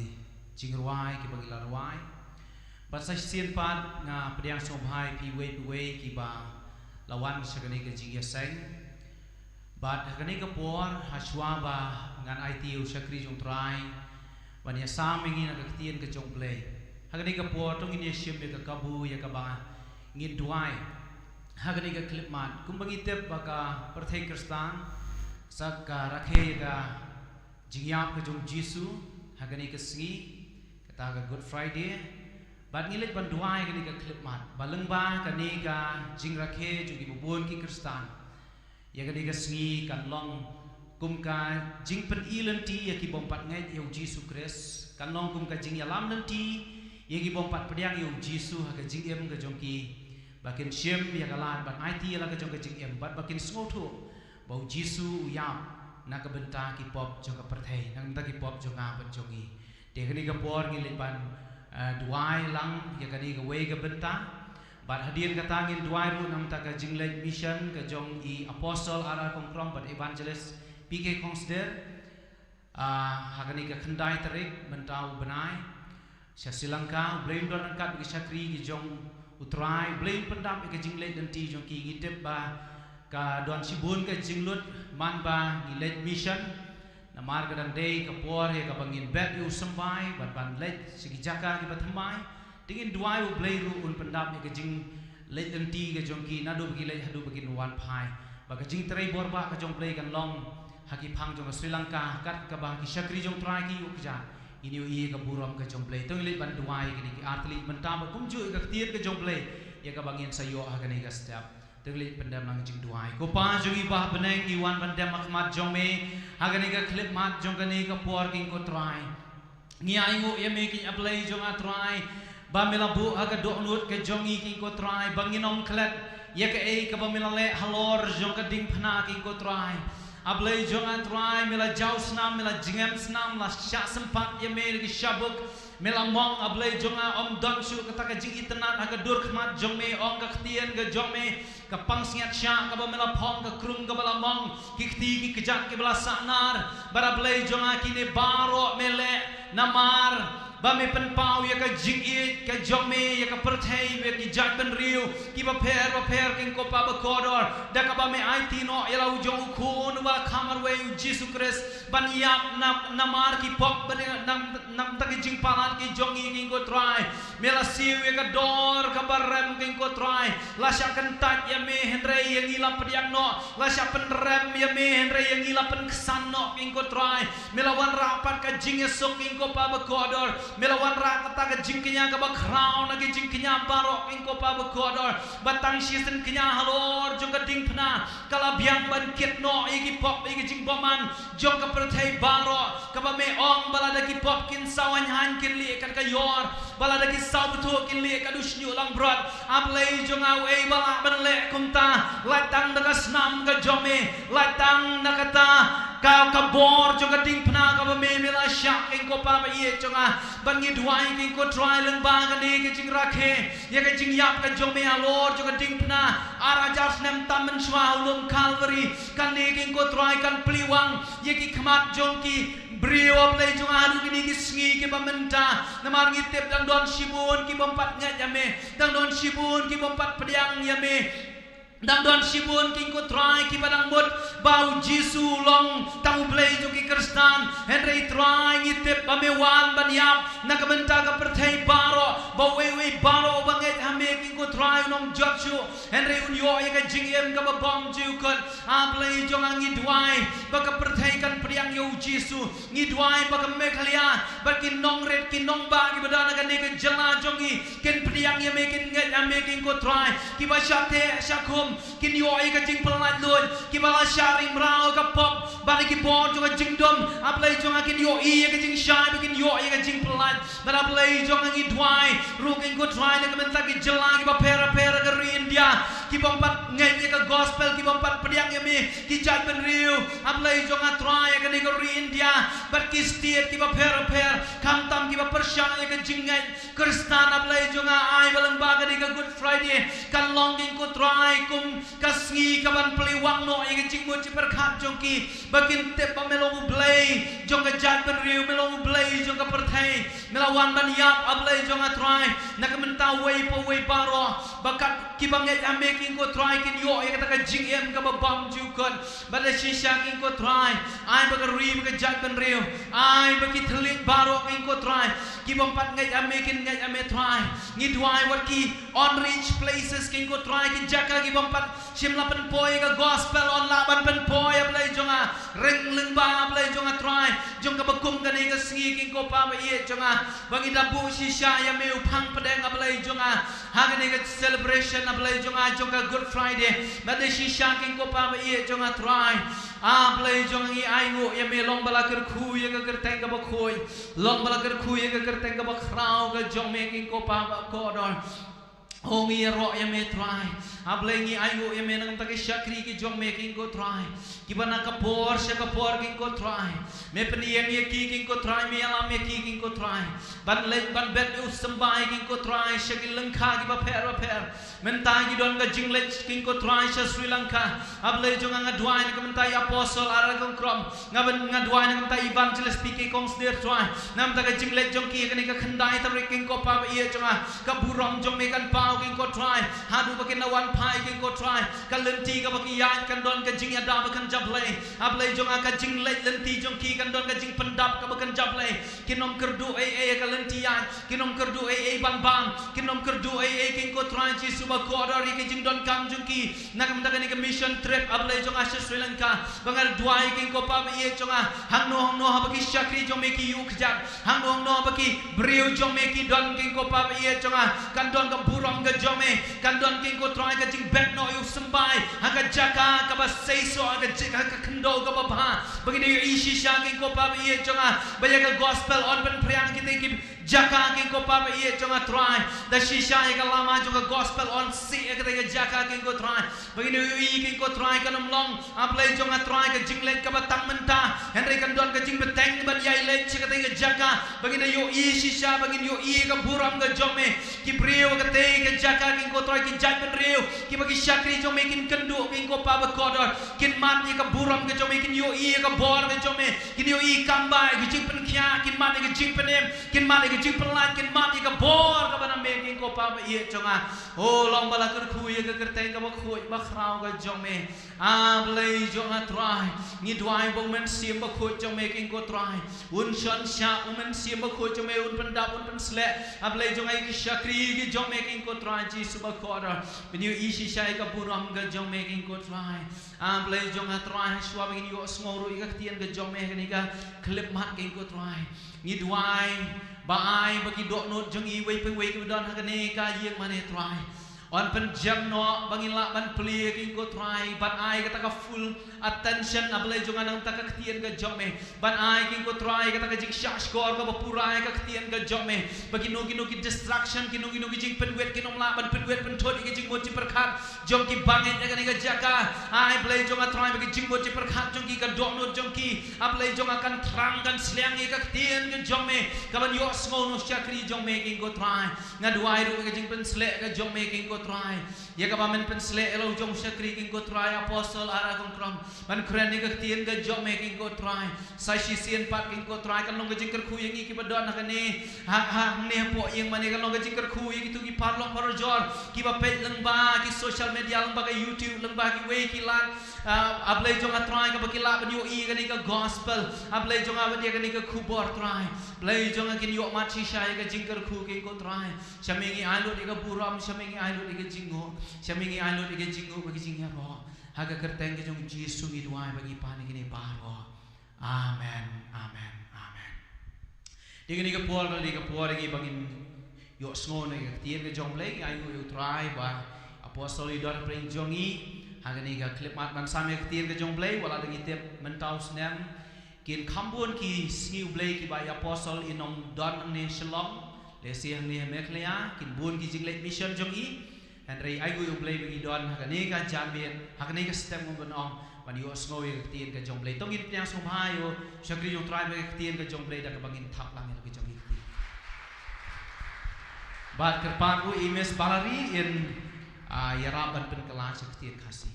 jingrwai kiba ngi la rwai. Bad sa shisien pat nga pdiang sngewbha ïa phi uwei pa uwei kiba la wan sha kane ka jingïaseng. Bad ha kane ka por, hashwa ba ngan aiti ïa u shakri jong u Trai ban ïasam ïa ngi na ka ktien ka jong u Blei, ha kane ka por to ngin ïashim ïa ka kabu ïa kaba ngin duwai ha kane ka khyllipmat. Kumba ngi tip ba ka pyrthei Khristan sa ka rakhe ïa ka jingïap ka jong u Jisu ha kane ka sngi, kata ka Good Friday. Bad ngi leit ban duwai ha kane ka khyllipmat ba lyngba kane ka jingrakhe jong kiba bun ki Khristan ïa kane ka sngi kan long kum ka jingpyni lynti ïa ki bym pat ngeit ïa u Jisu Khrist, kan long kum ka jingïalam lynti ïa ki bym pat pdiang ïa u Jisu ha ka jingim ka jong ki, ba kin shim ïa ka lad ban aiti ïa la ka jong ka jingim bad ba kin sngewthuh ba u Jisu u ïap na ka bynta ki pop jong ka pyrthei, na ka bynta ki pop jong nga bad jong ngi. Te kane ka por ngin leit ban, eh, duwai lang ïa kane kawei ka bynta. Bad hadien kata ngin duwai ruh na ka bynta ka jingleit mission ka jong i Apostle R R Kongkrom bad Evangelist P K Khongsder. Ah, ha kane ka khyndai tarik mynta u bnai sha Sri Lanka, u Blei un don ryngkat bad ki shakri ki jong u Trai, u Blei un pyndap ïa ka jingleit lynti jong ki. Ngi tip ba ka don shibun ka jinglut man ba ngi leit mission. Namar ka dang dei ka por ïa kaba ngin bet ïa u symbai bad ban leit sha ki jaka kiba thymmai. Te ngin duwai u Blei ruh un pyndap ïa ka jingleit lynti ka jong ki naduh ba ki leit haduh ba kin wan phai. Ba ka jingtrei bor ba ka jong u Blei kan long ha ki phang jong ka Sri Lanka kat kaba ki shakri jong u Trai ki ïoh kjat. Ngin ïohi ïa ka burom ka jong u Blei. To ngin leit ban duwai ïa kine ki artylli ki bynta bad kumjuh ïa ka ktien ka jong u Blei ïa kaba ngin sa ïoh ha kane ka step. To ngin leit pyndem lang jingduwai. Ko Pa jong ngi ba ha bneng, ngi wan ban dem ha khmat jong me ha kane ka khyllipmat jong kane ka por, King ko Trai. Ngi ainguh ïa me, King A Blei jong nga Trai, ba me la buh ha ka dohnud ka jong ngi, King ko Trai, ba ngin ym klet ïa kaei kaba me la leh halor jong ka diengphna, King ko Trai. A Blei jong nga Trai, me la jaw snam, me la jngem snam, la shah sympat ïa me da ki shabuk. Me la mong, A Blei jong nga, ym don shuh kata ka jingitynnad ha ka dur khmat jong me, ong ka ktien ka jong me, ka pansngiat shah kaba me la phong, ka krung kaba la mong, ki kti ki kjat kiba la sahnar. Bad A Blei jong nga, kine baroh me leh namar ba me pynpaw ïa ka jingïeit ka jong me ïa ka pyrthei, ïa ki jaitbynriew kiba pher ba pher, King ko Pa bakordor, da kaba me aiti noh ïa la u jong u Khun uba la kham marwei, u Jisu Khrist, ban ïap na, namar ki pop, ban ïap na, na, na ka jingpalat ka jong ngi, King ko Trai. Me la siew ïa ka dor kaba rem, King ko Trai. La shah kyntait ïa me, hynrei ïa ngi la pdiang noh. La shah pynrem ïa me, hynrei ïa ngi la pynksan noh, King ko Trai. Me la wanrah pat ka jingïasuk, King ko Pa Bakordor. Me la wanrah kata ka jingkñia kaba khraw na ki jingkñia baroh, King ko Pa Bakordor. Ba tang shisien kñia halor jong ka diengphna ka la biang ban kit noh ïa ki pop, ïa ki jingbymman jong ka pyrthei baroh, kaba me ong ba lada ki pop kin saw haiñ haiñ kin lieh kat ka ïor, ba lada ki saw bthuh kin lieh kat u shñiuh langbrot. A Blei jong nga, uei ba lah ban leh kumta? Lait tang da ka snam ka jong me, lait tang da kata ka, ka bor jong ka diengphna kaba me, me la shah, King ko Pa ba ïeit jong nga. Ban ngi duwai, King ko Trai, lyngba kane ka jingrakhe ïa ka jingïap ka jong me halor jong ka diengphna. Ar hajar snem tam mynshuwa ha u lum Calvary, kane, King ko Trai, kan plie wang ïa ki khmat jong ki briew, A Blei jong nga, haduh kine ki sngi kiba mynta. Namar ngi tip dang don shibun ki bym pat ngeit ïa me, dang don shibun ki bym pat pdiang ïa me. Dang don shibun, King ko Trai, kiba dang mut ba u Jisu u long tang u Blei jong ki Khristan. Hynrei Trai, ngi tip ba me wan ban ïap na ka bynta ka pyrthei baroh, ba uwei uwei baroh ba ngeit ha me, King ko Trai, un ym jot shuh, hynrei un ïoh ïa ka jingim kaba bymjukut. A Blei jong nga, ngi duwai ba ka pyrthei kan pdiang ïa u Jisu. Ngi duwai ba ka Meghalaya bad ki nongrit ki nongbah kiba don ha kane ka jylla jong ngi kin pdiang ïa me, kin ngeit ha me, King ko Trai. Kiba shah teh shah khum kin ïoh ïa ka jingpyllait luid. Kiba la shah ring mraw ka pop bad ki bor jong ka jingdum, A Blei jong nga, kin ïohi ïa ka jingshai bad kin ïoh ïa ka jingpyllait. Bad A Blei jong nga, ngi duwai ruh, King ko Trai, na ka bynta ki jylla kiba pher bapher ha ka ri India, ki bym pat ngeit ïa ka gospel, ki bym pat pdiang ïa me, ki jaitbynriew, A Blei jong nga Trai, ha kane ka ri India, bad ki state kiba pher bapher, khamtam kiba pyrshah ïa ka jingngeit Khristan. A Blei jong nga, ai ba lyngba kane ka Good Friday kan long, King ko Trai, kum ka sngi kaban plie wang noh ïa ka jingmut jingpyrkhat jong ki, ba kin tip ba me long u Blei jong ka jaitbynriew, me long u Blei jong ka pyrthei. Me la wan ban ïap, A Blei jong nga Trai, na ka bynta uwei pa uwei baroh, ba kat kiba ngeit ha me, King ko Trai, kin ïoh ïa kata ka jingim kaba bymjukut. Bad da shisha, King ko Trai, ai ba ka ri bad ka jaitbynriew, ai ba ki thylliej baroh, King ko Trai, ki bym pat ngeit ha me kin ngeit ha me, Trai. Ngi duwai wat ki unreached places, King ko Trai, ki jaka ki bym pat shym la pynpoi ka gospel, yn lah ban pynpoi, A Blei jong nga. Ring lyngba, A Blei jong nga Trai, jong kaba kum kane ka sngi, King ko Pa ba ïeit jong nga, ba ngi da buh shisha ïa me u phang pdeng, A Blei jong nga, ha kane ka celebration, A Blei jong nga, jong ka Good Friday. Bad da shisha, King ko Pa ba ïeit jong nga Trai, A Blei jong nga, ngi ainguh ïa me, long ba la kyrkhu ïa ka kyrteng kaba khuid, long ba la kyrkhu ïa ka kyrteng kaba khraw ka jong me, King ko Pa Bakordor. Ho, ngi ïaroh ïa me Trai. A Blei, ngi ainguh ïa me na ka bynta ki shakri ki jong me, King ko Trai, kiba na ka por sha ka por, King ko Trai, me pynïeng ïa ki, King ko Trai, me ïalam ïa ki, King ko Trai, ban leit ban bet ïa u symbai, King ko Trai, sha ki lyngkha kiba pher bapher. Mynta ki don ka jingleit, King ko Trai, sha Sri Lanka. A Blei jong nga, nga duwai na ka bynta i Apostle R. Kongkrom. Nga ban, nga duwai na ka bynta i Evangelist P K Kongsdir Trai, na ka bynta ka jingleit jong ki ha kane ka khyndai tarik, King ko Pa ba ïeit jong nga. Ka burom jong me kan paw, King ko Trai, haduh ba kin da wan phai, King ko Trai. Ka lynti kaba ki ïaid kan don ka jingïada ba kynja Blei. A Blei jong nga, ka jingleit lynti jong ki kan don ka jingpyndap kaba kynja Blei. Kin ym kyrduh ei ei ha ka lynti ïaid, kin ym kyrduh ei ei ban bam, kin ym kyrduh ei ei, King ko Trai Jisu Bakordor, ïa ki jingdonkam jong ki na ka bynta kane ka mission trip, A Blei jong nga, sha Sri Lanka. Ba nga duwai, King ko Pa ba ïeit jong nga, hangno hangno haba ki shakri jong me ki ïuh kjat, hangno hangno haba ki briew jong me ki don, King ko Pa ba ïeit jong nga, kan don ka burom ka jong me, kan don, King ko Trai, ka jingbet noh ïa u symbai ha ka jaka kaba seisoh, ha ka jaka, ha ka khyndew kaba bha. Ba ngin ïohi shisha, King ko Pa ba ïeit jong nga, ba ïa ka gospel yn pynphriang ha kitei ki jaka, King ko Pa ba ïeit jong nga Trai. Da shisha ïa ka lama jong ka gospel yn sih ha kitei ki jaka, King ko Trai. Ba ngin ïohi, King ko Trai, kan ym long, A Blei jong nga Trai, ka jingleit kaba tang mynta, hynrei kan don ka jingbteng ban ïai leit sha kitei ki jaka. Ba ngin ïohi shisha, ba ngin ïohi ka burom ka jong me. Ki briew ha kitei ki jaka, King ko Trai, ki jaitbynriew kiba ki shakri jong me kin kynduh, King ko Pa Bakordor, kin mad ïa ka burom ka jong me, kin ïohi ïa ka bor ka jong me, kin ïohi kam ba ïa ka jingpynkhiah, kin mad ïa ka jingpynim, kin mad ïa ka jingpyllait, kin mad ïa ka bor kaba na me, King Ko Pa ba ïeit jong nga. Oh, long ba la kyrkhu ïa ka kyrteng kaba khuid ba khraw ka jong me. Ah Blei jong nga Trai, ngi duwai ba u Mynsiem Bakhuid jong me, King ko Trai, un shon shah. U Mynsiem Bakhuid jong me un pyndap, un pynsleh, ah Blei jong nga, ïa ki shakri ki jong me, King ko Trai Jisu bakordor, ban ïohi shisha ïa ka burom ka jong me, King ko Trai. Ah Blei jong nga Trai, shuwa ba ngin ïohsngew ruh ïa ka ktien ka jong me ha kane ka khyllipmat, King ko Trai, ngi duwai ba ai ba ki dohnud jong ngi, iwei pa iwei kiba don ha kane ka ïing mane Trai, yn pynjem noh ba ngin lah ban plie, King ko Trai, ban ai kata ka full attention, ah Blei jong nga, na kata ka ktien ka jong me, ban ai, King ko Trai, kata ka jingshahshkor kaba pura ïa ka ktien ka jong me, ba kino kino ki distraction, kino kino ki jingpynwit kin ym lah ban pynwit pynthut ïa ki jingmut jingpyrkhat jong ki bangeit ha kane ka jaka. Ai Blei jong nga Trai, ba ki jingmut jingpyrkhat jong ki, ka dohnud jong ki, ah Blei jong nga, kan thrang kan sliang ïa ka ktien ka jong me kaban ïohsngew na u shakri jong me, King ko Trai. Nga duwai ruh ïa ka jingpynsleh ka jong me, King ko Trai, ïa kaba men pynsleh ïa la u jong u shakri, King ko Trai, Apostle R. R. Kongkrom, ban kren ïa ka ktien ka jong me, King ko Trai, sa shisien pat, King ko Trai, kan long ka jingkyrkhu ïa ngi kiba don ha kane, ha, ha, hangne hapoh ïing mane, kan long ka jingkyrkhu ïa kito ki paralok parajor kiba peit lyngba ki social media, lyngba ka YouTube, lyngba kiwei ki lad, ah, ah Blei jong nga Trai, kaba ki lah ban ïohi ïa kane ka gospel, ah Blei jong nga, ban ïa kane ka khubor Trai. Blei jong nga, kin ïohmad shisha ïa ka jingkyrkhu, King ko Trai. Sha me ngi ai lut ïa ka burom, sha me ngi ai lut ïa ka jingnguh, sha me ngi ai lut ïa ka jingnguh bad ka jingïaroh. Ha ka kyrteng ka jong u Jisu ngi duwai bad ngi pan ïa kine baroh. Amen, amen, amen. Dei kane ka por, dei ka por ïa ngi ba ngin ïohsngew na ka ktien ka jong Blei, ngi ainguh ïa u Trai ba Apostle i don hapdeng jong ngi ha kane ka khyllipmat ban sam ïa ka ktien ka jong Blei. Wat la dang ngi tip mynta u snem kin kham bun ki sngi U Blei kiba i Apostle in ym don hangne Shillong, lehse hangne Meghalaya, kin bun ki jingleit mission jong i. Hynrei ainguh ïa U Blei ba ngi don ha kane ka janmiet, ha kane ka step, ngi ban ong, ban ïohsngew ïa ka ktien ka jong Blei. To ngin pdiang sngewbha ïa u shakri jong U Trai bad ka ktien ka jong Blei da kaba ngin thap lang ïa la ka jong i ktien. Bad kyrpad ruh ïa i Miss Valerie in, ah, ïarap ban pynkylla sha ka ktien Khasi.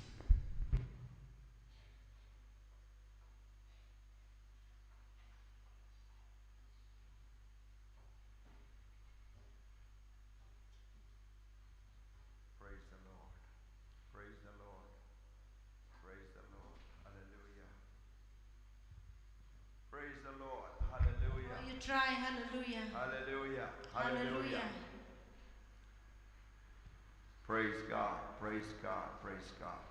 Praise the Lord. Praise the Lord. Praise the Lord. Hallelujah. Praise the Lord. Hallelujah. Oh, you try. Hallelujah. Hallelujah. Hallelujah. Hallelujah. Praise God. Praise God. Praise God.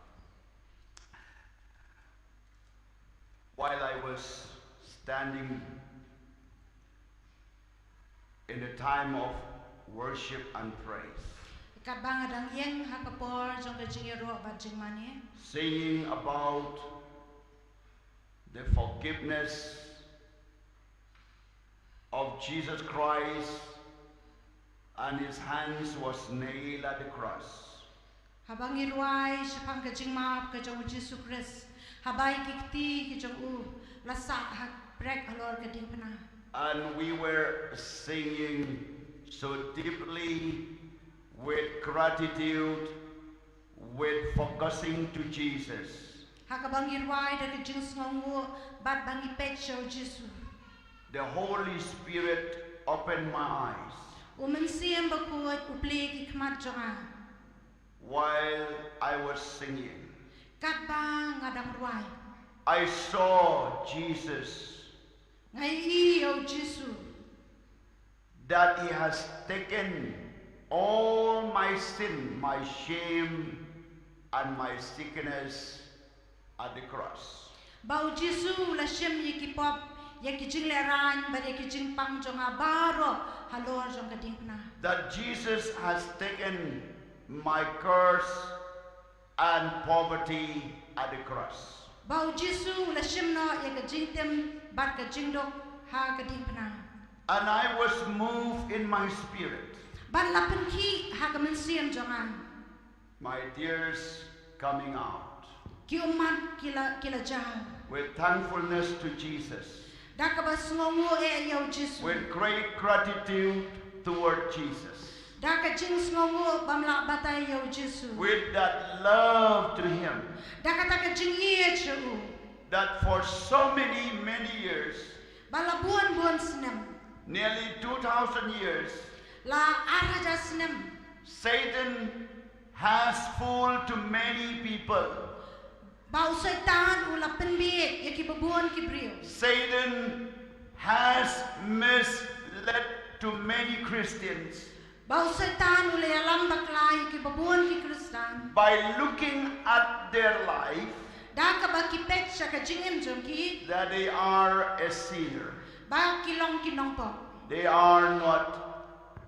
While I was standing in the time of worship and praise, katba nga dang ïeng ha ka por jong ka jingïaroh bad jingmane, singing about the forgiveness of Jesus Christ and his hands was nailed at the cross. Haba ngi rwai shaphang ka jingmap ka jong u Jisu Khrist, haba ïa ki kti ki jong u la sah ha prek halor ka diengphna. And we were singing so deeply with gratitude, with focusing to Jesus. Ha kaba ngi rwai da ka jingsngewnguh bad ba ngi peit sha u Jisu. The Holy Spirit opened my eyes. U Mynsiem Bakhuid u plie ki khmat jong nga. While I was singing, katba nga dang rwai, I saw Jesus. Nga ïohi ïa u Jisu. That he has taken all my sin, my shame, and my sickness at the cross. Ba u Jisu u la shim ïa ki pop, ïa ki jinglehraiñ bad ïa ki jingpang jong nga baroh halor jong ka diengphna. That Jesus has taken my curse and poverty at the cross. Ba u Jisu u la shim noh ïa ka jingtim bad ka jingduk ha ka diengphna. And I was moved in my spirit. Bad la pynkhih ha ka mynsiem jong nga. My tears coming out. Ki ummat ki la, ki la jaw. With thankfulness to Jesus. Da kaba sngewnguh eh ïa u Jisu. With great gratitude toward Jesus. Da ka jingsngewnguh bym lah batai ïa u Jisu. With that love to him. Da kata ka jingïeit sha u. That for so many, many years, ba la bun bun snem, nearly two thousand years, La ar hajar snem. Satan has fooled too many people. Ba u Soitan u la pynbieit ïa ki babun ki briew. Satan has misled too many Christians. Ba u Soitan u la ïalam bakla ïa ki babun ki Khristan. By looking at their life, da kaba ki peit sha ka jingim jong ki, that they are a sinner. Ba ki long ki nongpop. They are not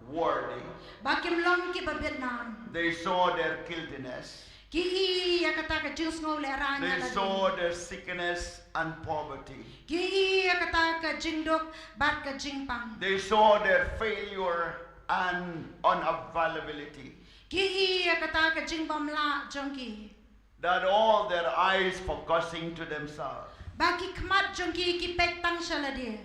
worthy. Ba kim long kiba bit nam. They saw their guiltiness. Ki i ïa kata ka jingsngew lehraiñ. They saw their sickness and poverty. Ki i ïa kata ka jingduk bad ka jingpang. They saw their failure and unavailability. Ki i ïa kata ka jingbymlah jong ki. That all their eyes focusing to themselves. Ba ki khmat jong ki ki peit tang sha lade.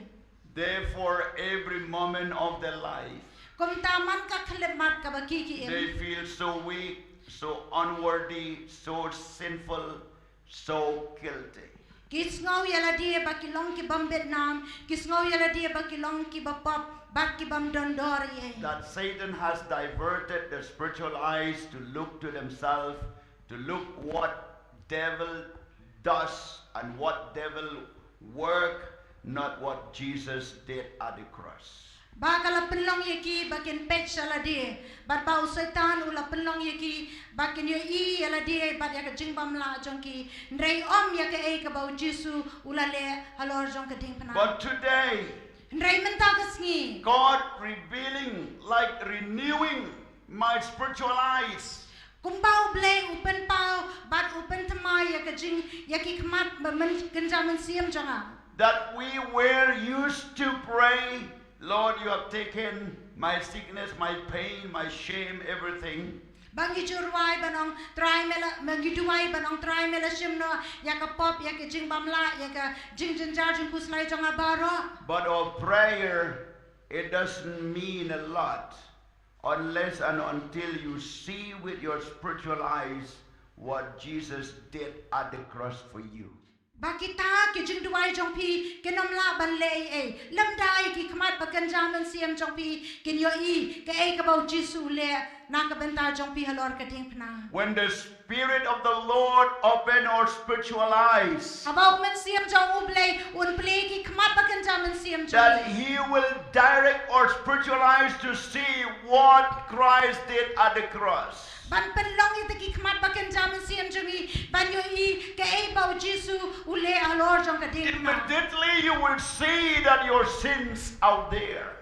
Therefore, every moment of their life, kumta man ka khyllipmat kaba ki ki im, they feel so weak, so unworthy, so sinful, so guilty. Ki sngew ïa lade ba ki long ki bym bit nam, ki sngew ïa lade ba ki long kiba pop bad ki bym don dor ei ei. That Satan has diverted their spiritual eyes to look to themselves, to look what devil does and what devil work, not what Jesus did at the cross. Ba ka la pynlong ïa ki ba kin peit sha lade, bad ba u Soitan u la pynlong ïa ki ba kin ïohi ïa lade bad ïa ka jingbymlah jong ki, hynrei ym ïa kaei kaba u Jisu u la leh halor jong ka diengphna. But today, hynrei mynta ka sngi, God revealing, like renewing my spiritual eyes. Kumba U Blei u pynpaw bad u pynthymmai ïa ka jing, ïa ki khmat ba myn, kynja mynsiem jong nga. That we were used to pray, Lord, you have taken my sickness, my pain, my shame, everything. Ba ngi ju duwai ban ong Trai me la, ba ngi duwai ban ong Trai me la shim noh ïa ka pop, ïa ka jingbymlah, ïa ka jingjynjar jingkhuslai jong nga baroh. But our prayer, it doesn't mean a lot unless and until you see with your spiritual eyes what Jesus did at the cross for you. Ba kita ki jingduwai jong phi kin ym lah ban leh ei ei lymda ïa ki khmat ba kynja mynsiem jong phi kin ïohi kaei kaba u Jisu u leh na ka bynta jong phi halor ka diengphna. When the Spirit of the Lord open our spiritual eyes, haba u Mynsiem jong U Blei un plie ki khmat ba kynja mynsiem jong phi, that He will direct our spiritual eyes to see what Christ did at the cross. Ban pynlong ïa kita ki khmat ba kynja mynsiem jong ngi ban ïohi kaei ba u Jisu u leh halor jong ka diengphna. Immediately you will see that your sins out there.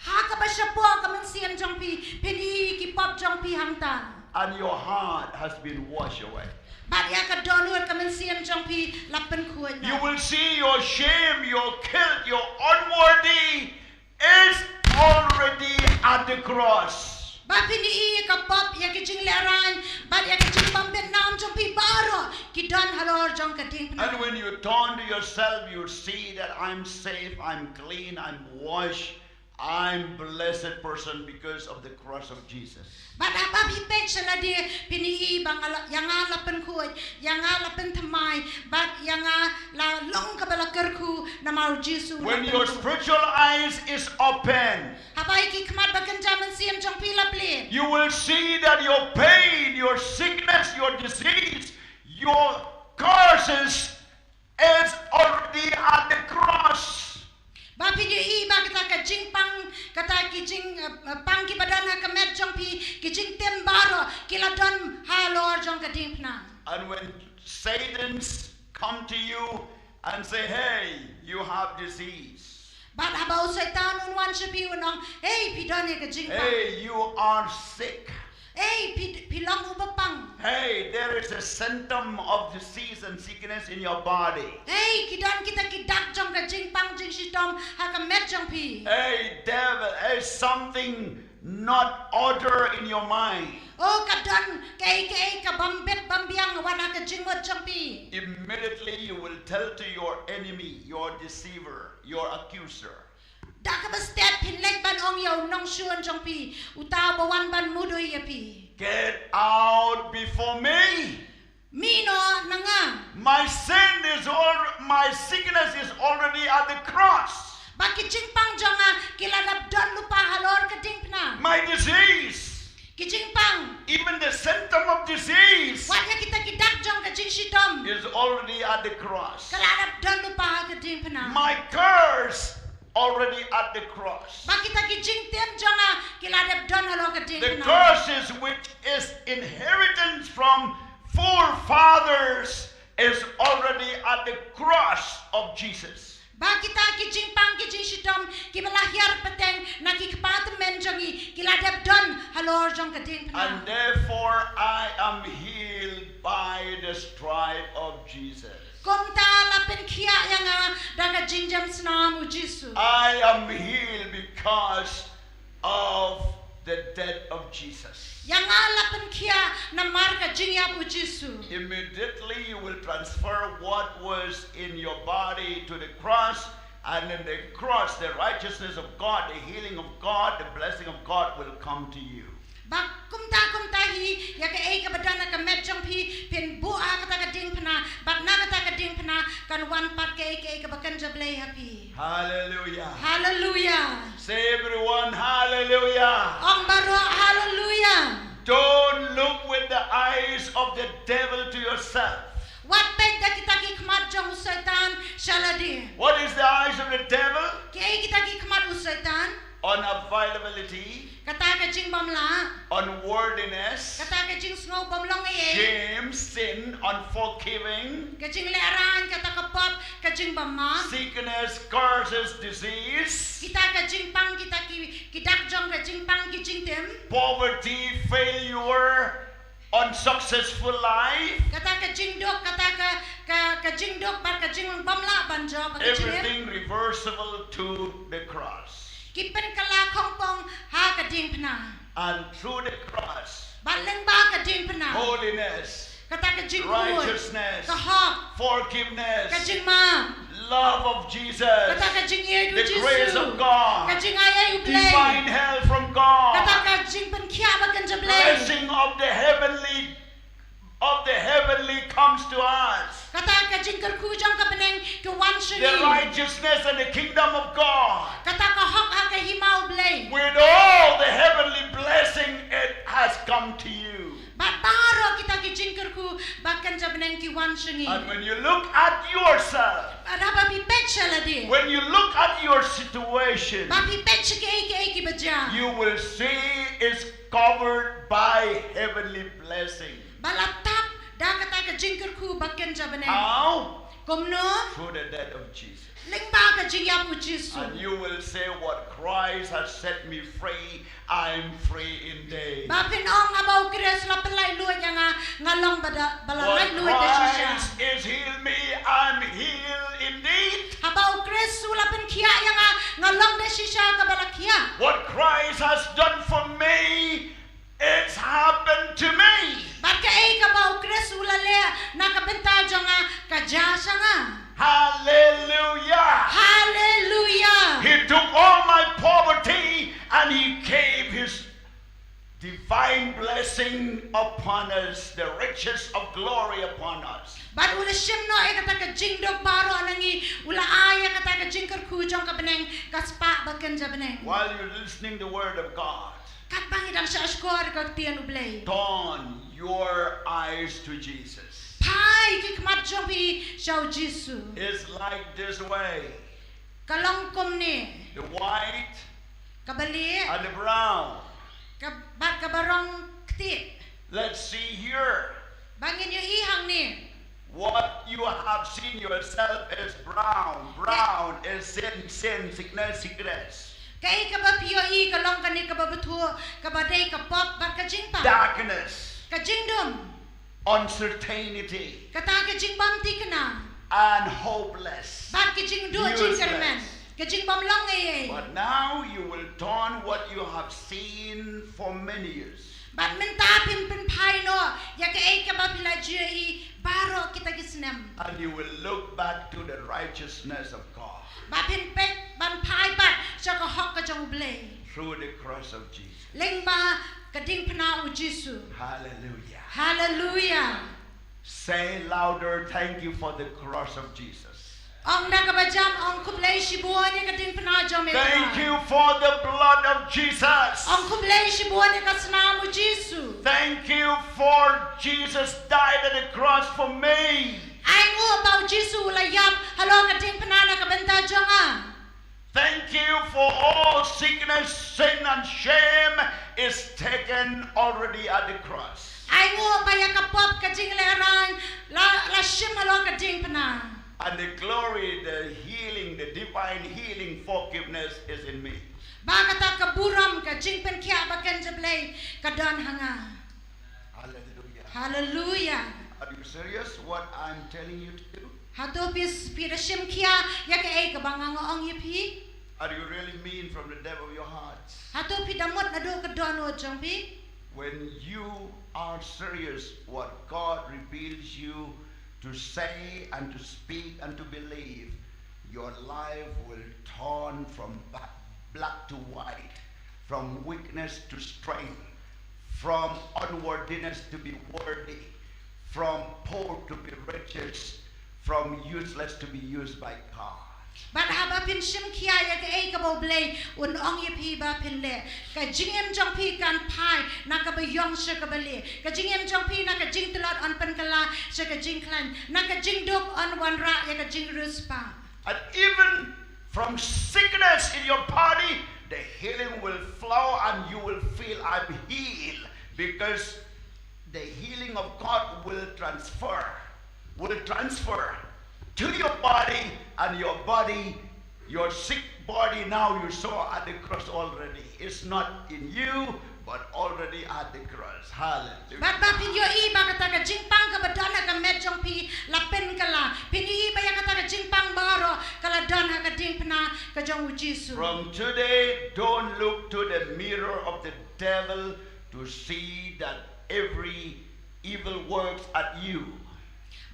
Ha kaba shapoh ka mynsiem jong phi, phin i ki pop jong phi hangta. And your heart has been washed away. Bad ïa ka dohnud ka mynsiem jong phi la pynkhuid noh. You will see your shame, your guilt, your unworthy is already at the cross. Ba phin i ka pop, ïa ka jinglehraiñ bad ïa ka jingbymbietnam jong phi baroh ki don halor jong ka diengphna. And when you turn to yourself, you see that I'm safe, I'm clean, I'm washed, I'm blessed person because of the cross of Jesus. Bad haba phi peit sha lade phin i ba nga la, ïa nga la pynkhuid, ïa nga la pynthymmai, bad ïa nga la long kaba la kyrkhu namar u Jisu. When your spiritual eyes is open, haba ïa ki khmat ba kynja mynsiem jong phi la plie, you will see that your pain, your sickness, your disease, your curses is already at the cross. Ba phin ïohi ba kata ka jingpang, kata ki jing, eh, pang kiba don ha ka met jong phi, ki jingtim baroh ki la don halor jong ka diengphna. And when Satan's come to you and say, hey, you have disease. Bad haba u Soitan un wan sha phi un ong, hey, phi don ïa ka jingpang. Hey, you are sick. Ei, phi, phi long uba pang. Hey, there is a symptom of disease and sickness in your body. Ei, ki don kita ki dak jong ka jingpang jingshitom ha ka met jong phi. Hey, devil, hey, something not order in your mind. Oh, ka don kaei kaei ka bym bit bym biang wat ha ka jingmut jong phi. Immediately you will tell to your enemy, your deceiver, your accuser. Da kaba stet phin leit ban ong ïa u nongshun jong phi, uta uba wan ban mudui ïa phi. Get out before me. Mih noh na nga. My sin is all, my sickness is already at the cross. Ba ki jingpang jong nga ki la dep don lypa halor ka diengphna. My disease, ki jingpang, even the symptom of disease, wat ïa kita ki dak jong ka jingshitom, is already at the cross. Ka la dep don lypa ha ka diengphna. My curse already at the cross. Ba kita ki jingtim jong nga ki la dep don halor ka diengphna. The curses which is inheritance from forefathers is already at the cross of Jesus. Ba kita ki jingpang ki jingshitom kiba la hiar pateng na ki kpa tymmen jong ngi ki la dep don halor jong ka diengphna. And therefore I am healed by the stripe of Jesus. Kumta la pynkhiah ïa nga da ka jingjem snam u Jisu. I am healed because of the death of Jesus. Ïa nga la pynkhiah namar ka jingïap u Jisu. Immediately you will transfer what was in your body to the cross, and in the cross, the righteousness of God, the healing of God, the blessing of God will come to you. Ba kumta kumta hi, ïa kaei kaba don ha ka met jong phi, phin buh ha kata ka diengphna, bad na kata ka diengphna kan wan pat kaei kaei kaba kynja Blei ha phi. Hallelujah. Hallelujah. Say everyone, hallelujah. Ong baroh hallelujah. Don't look with the eyes of the devil to yourself. Wat peit da kita ki khmat jong u Soitan sha lade. What is the eyes of the devil? Kaei kita ki khmat u Soitan? Unavailability. Kata ka jingbym lah. Unworthiness. Kata ka jingsngew bym long ei ei. Shame, sin, unforgiving. Ka jinglehrain, kata ka pop, ka jingbym map. Sickness, curses, disease. Kita ka jingpang, kita ki, ki dak jong ka jingpang, ki jingtim. Poverty, failure, unsuccessful life. Kata ka jingduk, kata ka, ka, ka jingduk, bad ka jingbym lah ban jop, bad ka jingim. Everything reversible to the cross. Ki pynkylla khongpong ha ka diengphna. And through the cross, bad lyngba ka diengphna, holiness, kata ka jingkhuid, righteousness, ka hok, forgiveness, ka jingmap, love of Jesus, kata ka jingïeit u Jisu, the grace of God, ka jingaiei u Blei, divine help from God, kata ka jingpynkhiah ba kynja Blei, blessing of the heavenly of the heavenly comes to us. Kata ka jingkyrkhu jong ka bneng ka wan sha ngi. The righteousness and the kingdom of God. Kata ka hok ha ka hima u Blei. With all the heavenly blessing, it has come to you. Bad baroh kita ki jingkyrkhu ba kynja bneng ki wan sha ngi. And when you look at yourself, bad haba phi peit sha lade, when you look at your situation, ba phi peit sha kaei kaei kiba jia, you will see it's covered by heavenly blessing. Ba la tap da kata ka jingkyrkhu ba kynja bneng. How? Kumno? Through the death of Jesus. Lyngba ka jingïap u Jisu. And you will say, "What Christ has set me free, I'm free indeed." Ba phin ong, "Haba u Khrist u la pynlait luid ïa nga, nga long ba da, ba la lait luid da shisha. What Christ is healed me, I'm healed indeed." Haba u Khrist u la pynkhiah ïa nga, nga long da shisha kaba la khiah. What Christ has done for me, it's happened to me. Bad kaei kaba u Khrist u la leh na ka bynta jong nga ka jia sha nga. Hallelujah. Hallelujah. He took all my poverty and he gave his divine blessing upon us, the riches of glory upon us. Bad u la shim noh ïa kata ka jingduk baroh na ngi, u la ai ïa kata ka jingkyrkhu jong ka bneng, ka spah ba kynja bneng. While you're listening the word of God, katba ngi dang shahshkor ka ktien u Blei, turn your eyes to Jesus. Phai ki khmat jong phi sha u Jisu. It's like this way. Ka long kumne. The white, kaba lieh, and the brown. Ka, bad kaba rong ktieh. Let's see here. Ba ngin ïohi hangne. What you have seen yourself as brown. Brown is sin, sin, sickness, sickness. Kaei kaba phi ïohi ka long kane kaba bthuh, kaba dei ka pop bad ka jingpang. Darkness. Ka jingdum. Uncertainty. Kata ka jingbymthikna. And hopeless. Bad ka jingduh jingkyrmen. Useless. Ka jingbym long ei ei. But now you will turn what you have seen for many years. Bad mynta phin pynphai noh ïa kaei kaba phi la ju ïohi baroh kita ki snem. And you will look back to the righteousness of God. Bad phin peit ban phai pat sha ka hok ka jong u Blei. Through the cross of Jesus. Lyngba ka diengphna u Jisu. Hallelujah. Hallelujah. Say louder, "Thank you for the cross of Jesus." Ong da kaba jam, ong khublei shibun ïa ka diengphna jong me. Thank you for the blood of Jesus. Ong khublei shibun ïa ka snam u Jisu. Thank you for Jesus died at the cross for me. Ai nguh ba u Jisu u la ïap halor ka diengphna na ka bynta jong nga. Thank you for all sickness, sin, and shame is taken already at the cross. Ai nguh ba ïa ka pop, ka jinglehrain la, la shim halor ka diengphna. And the glory, the healing, the divine healing forgiveness is in me. Ba kata ka burom, ka jingpynkhiah ba kynja Blei ka don ha nga. Hallelujah. Hallelujah. Are you serious what I'm telling you to do? Hato phi, phi da shim khia ïa kaei kaba nga ong ïa phi? Are you really mean from the depth of your hearts? Hato phi da mut naduh ka dohnud jong phi? When you are serious what God reveals you to say and to speak and to believe, your life will turn from ba-, black to white, from weakness to strength, from unworthiness to be worthy, from poor to be riches, from useless to be used by God. Bad haba phin shim khia ïa kaei kaba u Blei un ong ïa phi ba phin leh, ka jingim jong phi kan phai na kaba ïong sha kaba lieh, ka jingim jong phi na ka jingtlot yn pynkylla sha ka jingkhlaiñ, na ka jingduk yn wanrah ïa ka jingriewspah. And even from sickness in your body, the healing will flow and you will feel, "I'm healed," because the healing of God will transfer, will transfer to your body, and your body, your sick body now you saw at the cross already. It's not in you, but already at the cross. Hallelujah. Bad ba phin ïohi ba kata ka jingpang kaba don ha ka met jong phi la pynkylla. Phin ïohi ba ïa kata ka jingpang baroh ka la don ha ka diengphna ka jong u Jisu. From today, don't look to the mirror of the devil to see that every evil works at you.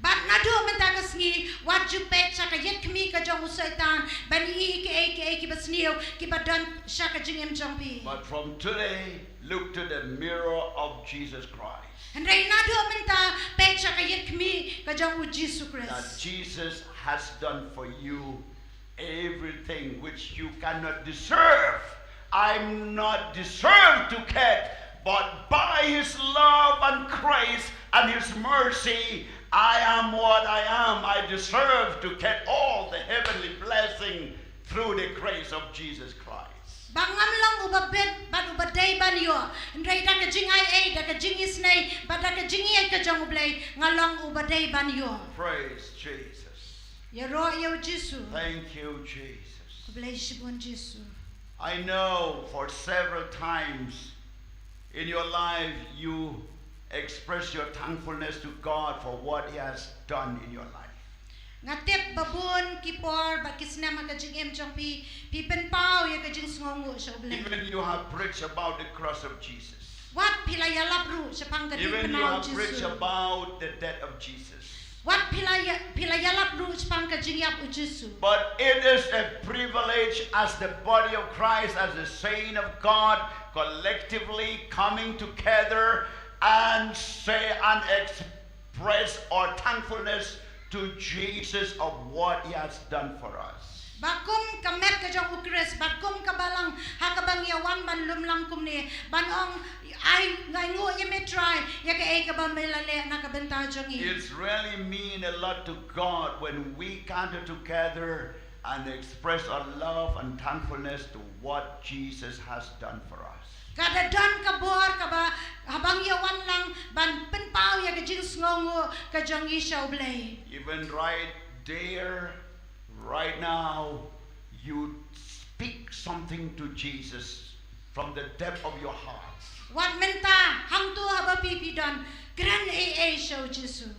Bad naduh mynta ka sngi, wat ju peit sha ka ïit khmih ka jong u Soitan ban ïohi kaei kaei kiba sniew kiba don sha ka jingim jong phi. But from today, look to the mirror of Jesus Christ. Hynrei naduh mynta peit sha ka ïit khmih ka jong u Jisu Khrist. That Jesus has done for you everything which you cannot deserve. I'm not deserved to get, but by his love and grace and his mercy, I am what I am. I deserve to get all the heavenly blessing through the grace of Jesus Christ. Ba ngam long uba bit bad uba dei ban ïoh, hynrei da ka jingai ei, da ka jingisynei bad da ka jingïeit ka jong u Blei nga long uba dei ban ïoh. Praise Jesus. Ïaroh ïa u Jisu. Thank you, Jesus. Khublei shibun Jisu. I know for several times in your life you express your thankfulness to God for what he has done in your life. Nga tip ba bun ki por bad ki snem ha ka jingim jong phi, phi pynpaw ïa ka jingsngewnguh sha u Blei. Even you have preached about the cross of Jesus. Wat phi la ïalap ruh shaphang ka diengphna u Jisu. Even you have preached about the death of Jesus. Wat phi la ïa-, phi la ïalap ruh shaphang ka jingïap u Jisu. But it is a privilege as the body of Christ, as the saint of God, collectively coming together and say and express our thankfulness to Jesus of what he has done for us. Ba kum ka met ka jong u Khrist, ba kum ka balang ha kaba ngi ïa wan ban lum lang kumne, ban ong, "Ai, nga ainguh ïa me Trai ïa kaei kaba me la leh na ka bynta jong ngi." It's really mean a lot to God when we gather together and express our love and thankfulness to what Jesus has done for us. Ka da don ka bor kaba haba ngi ïa wan lang ban pynpaw ïa ka jingsngewnguh ka jong ngi sha u Blei. Even right there, right now, you speak something to Jesus from the depth of your heart. Wat mynta, hangto haba phi phi don, kren ei ei sha u Jisu.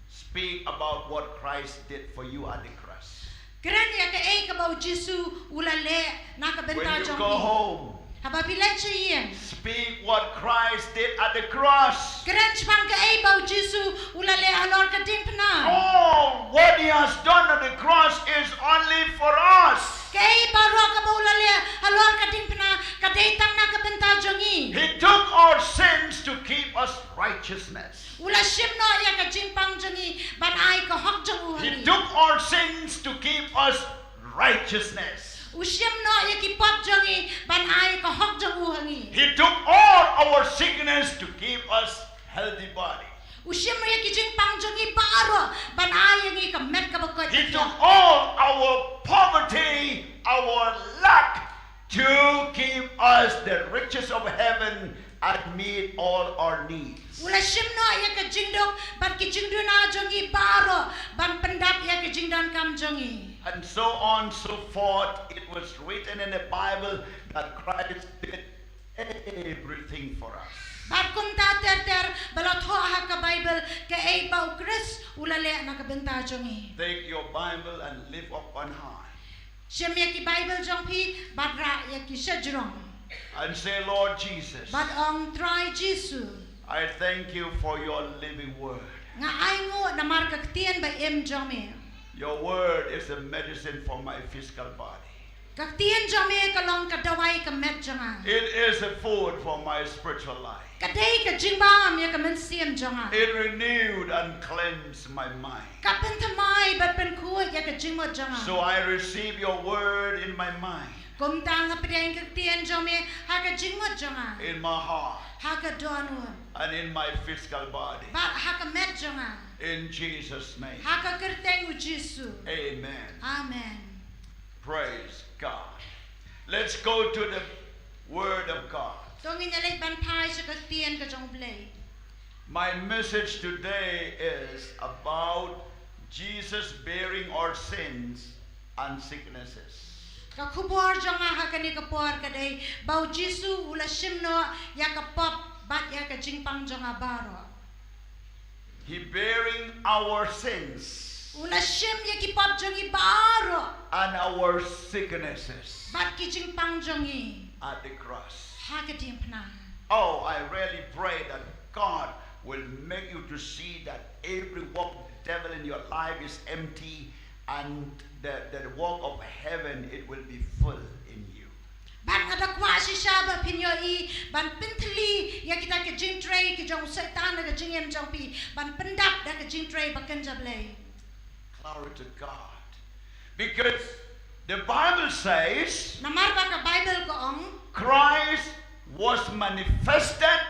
Speak about what Christ did for you at the cross. Kren ïa kaei kaba u Jisu u la leh na ka bynta jong phi. When you go home, haba phi leit sha ïing, speak what Christ did at the cross. Kren shaphang kaei ba u Jisu u la leh halor ka diengphna. All what he has done at the cross is only for us. Kaei baroh kaba u la leh halor ka diengphna ka dei tang na ka bynta jong ngi. He took our sins to keep us right righteousness. U la shim noh ïa ka jingpang jong ngi ban ai ka hok jong u ha ngi. He took our sins to give us righteousness. U shim noh ïa ki pop jong ngi ban ai ka hok jong u ha ngi. He took all our sickness to give us healthy body. U shim ïa ki jingpang jong ngi baroh ban ai ïa ngi ka met kaba koit. He took all our poverty, our lack, to give us the riches of heaven and meet all our needs. U la shim noh ïa ka jingduk bad ki jingduna jong ngi baroh ban pyndap ïa ka jingdonkam jong ngi. And so on, so forth. It was written in the Bible that Christ did everything for us. Bad kumta ter ter ba la thoh ha ka Bible kaei ba u Khrist u la leh na ka bynta jong ngi. Take your Bible and lift up on high. Shim ïa ki Bible jong phi bad rah ïa ki sha jrong. And say, Lord Jesus, bad ong, Trai Jisu, I thank you for your living word. Nga ainguh namar ka ktien ba im jong me. Your word is a medicine for my physical body. Ka ktien jong me ka long ka dawai ka met jong nga. It is a food for my spiritual life. Ka dei ka jingbam ïa ka mynsiem jong nga. It renewed and cleansed my mind. Ka pynthymmai bad pynkhuid ïa ka jingmut jong nga. So I receive your word in my mind. Kumta nga pdiang ka ktien jong me ha ka jingmut jong nga. In my heart. Ha ka dohnud. And in my physical body. Bad ha ka met jong nga. In Jesus' name. Ha ka kyrteng u Jisu. Amen. Amen. Praise God. Let's go to the Word of God. To ngin ïa leit ban phai sha ka ktien ka jong U Blei. My message today is about Jesus bearing our sins and sicknesses. Ka khubor jong nga ha kane ka por ka dei ba u Jisu u la shim noh ïa ka pop bad ïa ka jingpang jong nga baroh. He bearing our sins. U la shim ïa ki pop jong ngi baroh. And our sicknesses. Bad ki jingpang jong ngi. At the cross. Ha ka diengphna. Oh, I really pray that God will make you to see that every work of the devil in your life is empty and the, the work of heaven, it will be full in you. Bad nga da kwah shisha ba phin ïohi ban pynthylli ïa kita ki jingtrei ki jong u Soitan na ka jingim jong phi ban pyndap da ka jingtrei ba kynja Blei. Glory to God. Because the Bible says, namar ba ka Bible ka ong, Christ was manifested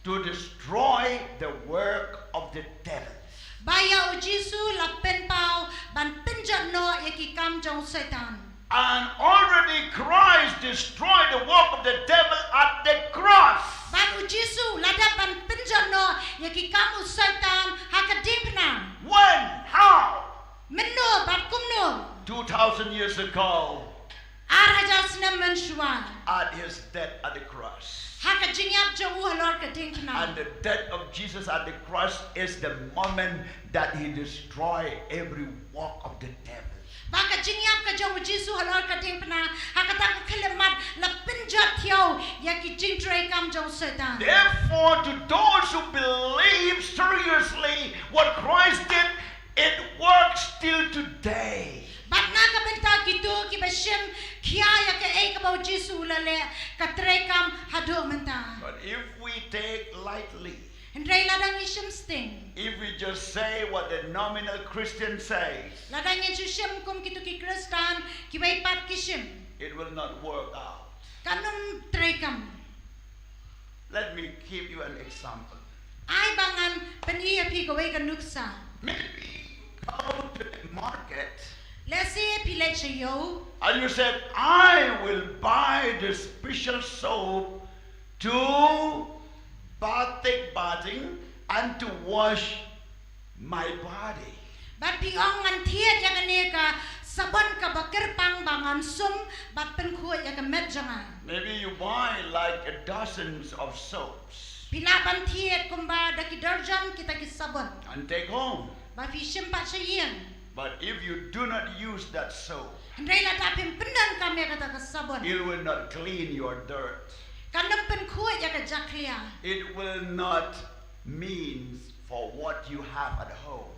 to destroy the work of the devil. Ba ïa u Jisu la pynpaw ban pynjot noh ïa ki kam jong u Soitan. And already Christ destroyed the work of the devil at the cross. Bad u Jisu la dep ban pynjot noh ïa ki kam u Soitan ha ka diengphna. When? How? Mynno bad kumno? Two thousand years ago. Ar hajar snem mynshuwa. At his death at the cross. Ha ka jingïap jong u halor ka diengphna. And the death of Jesus at the cross is the moment that he destroyed every work of the devil. Ba ka jingïap ka jong u Jisu halor ka diengphna ha kata ka khyllipmat la pynjot thiaw ïa ki jingtrei kam jong u Soitan. Therefore, to those who believe seriously what Christ did, it works till today. Bad na ka bynta kito kiba shim khia ïa kaei kaba u Jisu u la leh, ka trei kam haduh mynta. But if we take lightly, hynrei lada ngi shim sting, if we just say what the nominal Christian says, lada ngin shu shim kum kito ki Khristan kiwei pat ki shim, it will not work out. Kan ym trei kam. Let me give you an example. Ai ba ngan pyni ïa phi kawei ka nuksa. Maybe you go to the market. Lehse phi leit sha ïew. And you said, I will buy this special soap to bath, take bathing and to wash my body. Bad phi ong ngan thied ïa kane ka sabon kaba kyrpang ba ngan sum bad pynkhuid ïa ka met jong nga. Maybe you buy like a dozens of soaps. Phi lah ban thied kumba da ki darjan kita ki sabon. And take home. Bad phi shim pat sha ïing. But if you do not use that soap, hynrei lada phim pyndonkam ïa kata ka sabon, it will not clean your dirt. Kan ym pynkhuid ïa ka jakhlia. It will not means for what you have at home.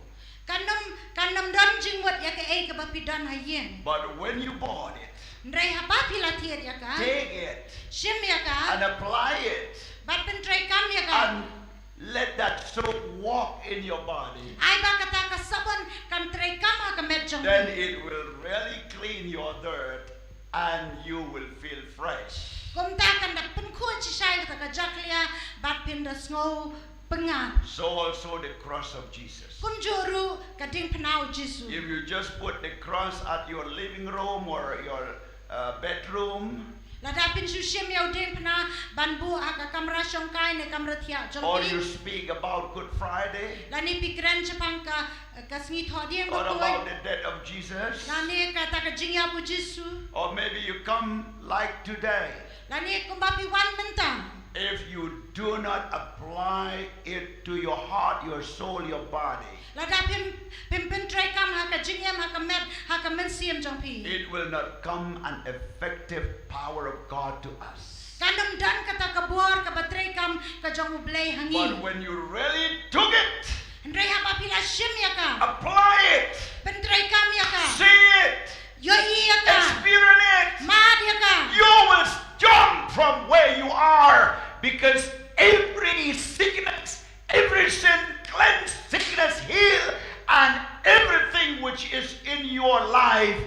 Kan ym, kan ym don jingmut ïa kaei kaba phi don ha ïing. But when you bought it, hynrei haba phi la thied ïa ka, take it, shim ïa ka, and apply it, bad pyntrei kam ïa ka, and let that soap walk in your body, Ai ba kata ka sabon kan treikam ha ka met jong then phi. It will really clean your dirt and you will feel fresh. Kumta kan da pynkhuid shisha ïa kata ka jakhlia bad phin da sngew pyngngad. So also the cross of Jesus. Kumjuh ruh ka diengphna u Jisu. If you just put the cross at your living room or your uh, bedroom, Lada phin shu shim ïa u diengphna ban buh ha ka kamra shongkai ne kamra thiah jong or phi. You speak about Good Friday, Lane phi kren shaphang ka ka sngi thohdieng or bakhuid. About the death of Jesus, Lane kata ka jingïap u Jisu. Or maybe you come like today. Lane kumba phi wan mynta. If you do not apply it to your heart, your soul, your body, Lada phim phim pyntreikam ha ka jingim, ha ka met, ha ka mynsiem jong phi. It will not come an effective power of God to us. Kan ym don kata ka bor kaba treikam ka jong u Blei ha ngi. But when you really took it, Hynrei haba phi la shim ïa ka. Apply it, Pyntreikam ïa ka. See it, Ïohi ïa ka. Experience it, Mad ïa ka. You will jump from where you are, because every sickness, every sin cleansed, sickness healed, and everything which is in your life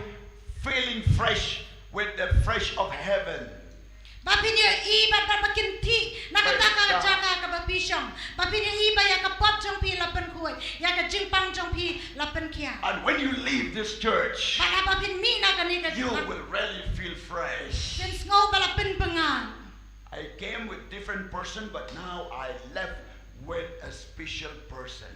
feeling fresh with the fresh of heaven. Ba phin ïohi bad ba phin thik na kata ka jaka kaba phi shong. Ba phin ïohi ba ïa ka pop jong phi la pynkhuid, ïa ka jingpang jong phi la pynkhiah. And when you leave this church, Bad haba phin mih na kane ka you jaka, will really feel fresh. Phin sngew ba la pynpyngngad. I came with different person, but now I left with a special person.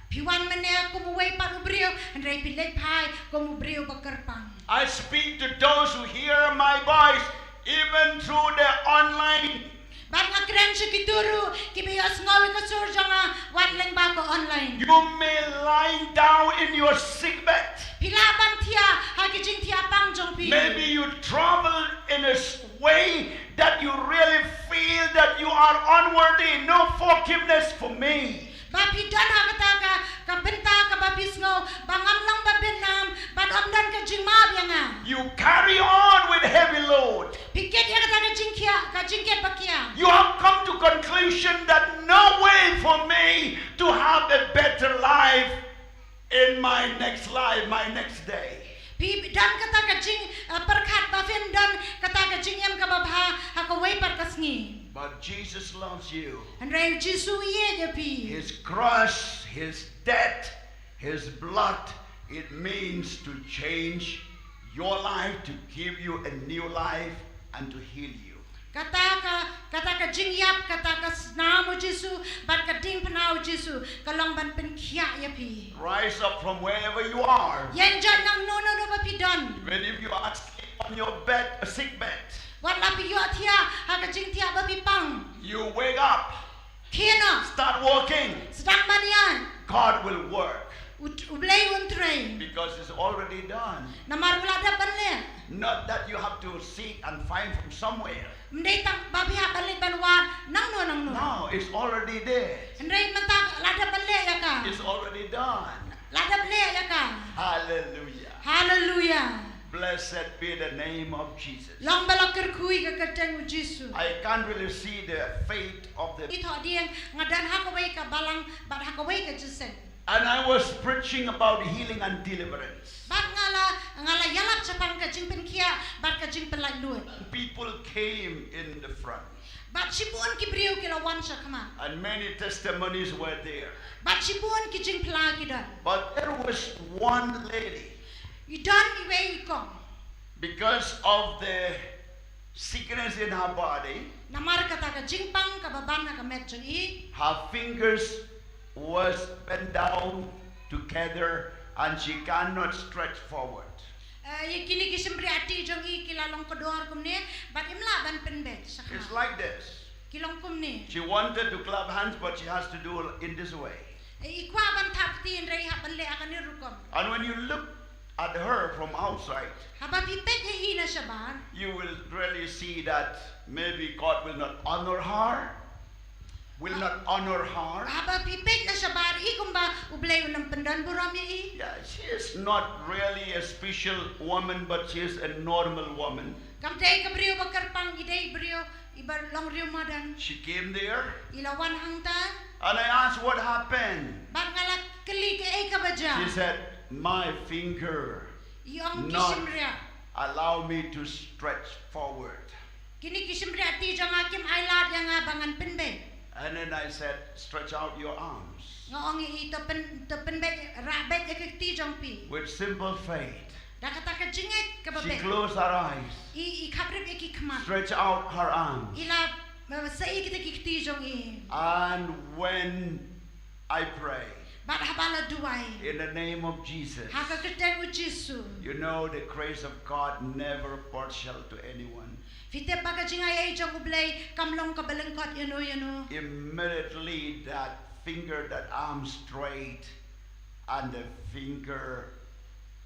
Phi wan mynne kum uwei pat u briew, hynrei phi leit phai kum u briew ba kyrpang. I speak to those who hear my voice, even through the online. Bad nga kren sha kito ruh kiba ïohsngew ïa ka sur jong nga wat lyngba ka online. You may lie down in your sick bed. Phi lah ban thiah ha ki jingthiah pang jong phi. Maybe you travel in a s- way that you really feel that you are unworthy, no forgiveness for me. Ba phi don ha kata ka, ka bynta kaba phi sngew ba ngam long ba bit nam, bad ym don ka jingmap ïa nga. You carry on with heavy load. Phi kit ïa kata ka jingkhiah, ka jingkit ba khiah. You have come to conclusion that no way for me to have a better life in my next life, my next day. Phi don kata ka jing, uh, pyrkhat ba phim don kata ka jingim kaba bha ha kawei pat ka sngi. But Jesus loves you. Hynrei u Jisu u ïeit ïa phi. His cross, his death, his blood, it means to change your life, to give you a new life, and to heal you. Kata ka, kata ka jingïap, kata ka snam u Jisu, bad ka diengphna u Jisu, ka long ban pynkhiah ïa phi. Rise up from wherever you are. Ïeng jot nangno nangno ba phi don. Even if you are asleep on your bed, a sick bed. Wat la phi ïohthiah ha ka jingthiah ba phi pang. You wake up. Khie noh. Start working. Sdang ban ïaid. God will work. U, u Blei un trei. Because it's already done. Namar u la dep ban leh. Not that you have to seek and find from somewhere. Ym dei tang ba phi hap ban leit ban wad nangno nangno. No, it's already there. Hynrei mynta la dep ban leh ïa ka. It's already done. La dep leh ïa ka. Hallelujah. Hallelujah. Blessed be the name of Jesus. Long ba la kyrkhu ïa ka kyrteng u Jisu. I can't really see the faith of the. Ngi thohdieng, nga don ha kawei ka balang bad ha kawei ka jingïaseng. And I was preaching about healing and deliverance. Bad nga la, nga la ïalap shaphang ka jingpynkhiah bad ka jingpynlait luid. People came in the front. Bad shibun ki briew ki la wan sha khmat. And many testimonies were there. Bad shibun ki jingphylla ki don. But there was one lady. I don iwei i kong. Because of the sickness in her body, Namar kata ka jingpang kaba ban ha ka met jong i. Her fingers was bent down together and she cannot stretch forward. Eh, ïa kine ki shympriahti jong i ki la long kordor kumne, bad im lah ban pynbeit shakhmat. It's like this. Ki long kumne. She wanted to clap hands, but she has to do in this way. Eh, i kwah ban thap kti hynrei i hap ban leh ha kane rukom. And when you look at her from outside, Haba phi peit ïa i na shabar. You will really see that maybe God will not honor her. Will not honor her. Haba phi peit na shabar i kumba u Blei un ym pyndon burom ïa i. Yeah, she is not really a special woman, but she is a normal woman. Kam dei ka briew ba kyrpang, i dei briew iba long riewmadan. She came there. I la wan hangta. And I asked what happened. Bad nga la kylli kaei kaba jia. She said, my finger I ong ki not shymriah. Allow me to stretch forward. Kine ki shymriah kti jong nga kim ailad ïa nga ba ngan pynbeit. And then I said, stretch out your arms. Nga ong ïa i to pyn to pynbeit, rah beit ïa ka kti jong phi. With simple faith, Da kata ka jingngeit kaba she beit. Closed her eyes, I i khaprit ïa ki khmat. Stretch out her arms. I la, eh, sei ïa kita ki kti jong i. And when I pray Bad haba la duwai. In the name of Jesus, Ha ka kyrteng u Jisu. You know the grace of God never partial to anyone. Phi tip ba ka jingaiei jong u Blei kam long kaba lyngkot ïano ïano. Immediately that finger, that arm straight, and the finger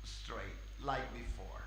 straight, like before.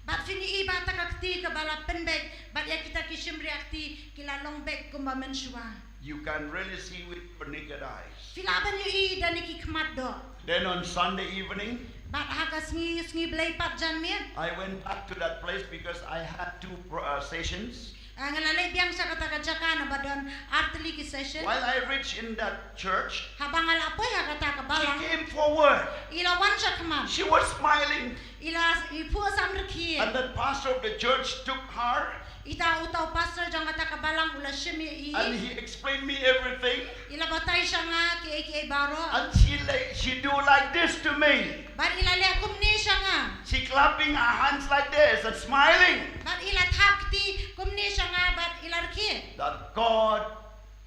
Bad phin ïohi ba kata ka kti kaba la pynbeit bad ïa kita ki shymriah kti ki la long beit kumba mynshuwa. You can really see with your naked eyes. Phi lah ban ïohi da kine ki khmat doh. Then on Sunday evening, Bad ha ka sngi, sngi Blei pat janmiet. I went back to that place because I had two pro- uh, sessions. Ah, nga la leit biang sha kata ka jaka naba don artylli ki session. While I reached in that church, Haba nga la poi ha kata ka balang. She came forward. I la wan sha khmat. She was smiling. I la i phuh samrkhie. And the pastor of the church took her. Ita uta u pastor jong kata ka balang u la shim ïa i. And he explained me everything. I la batai sha nga kiei kiei baroh. And she like she do like this to me. Bad i la leh kumne sha nga. She clapping her hands like this and smiling. Bad i la thap kti kumne sha nga bad i la rkhie. That God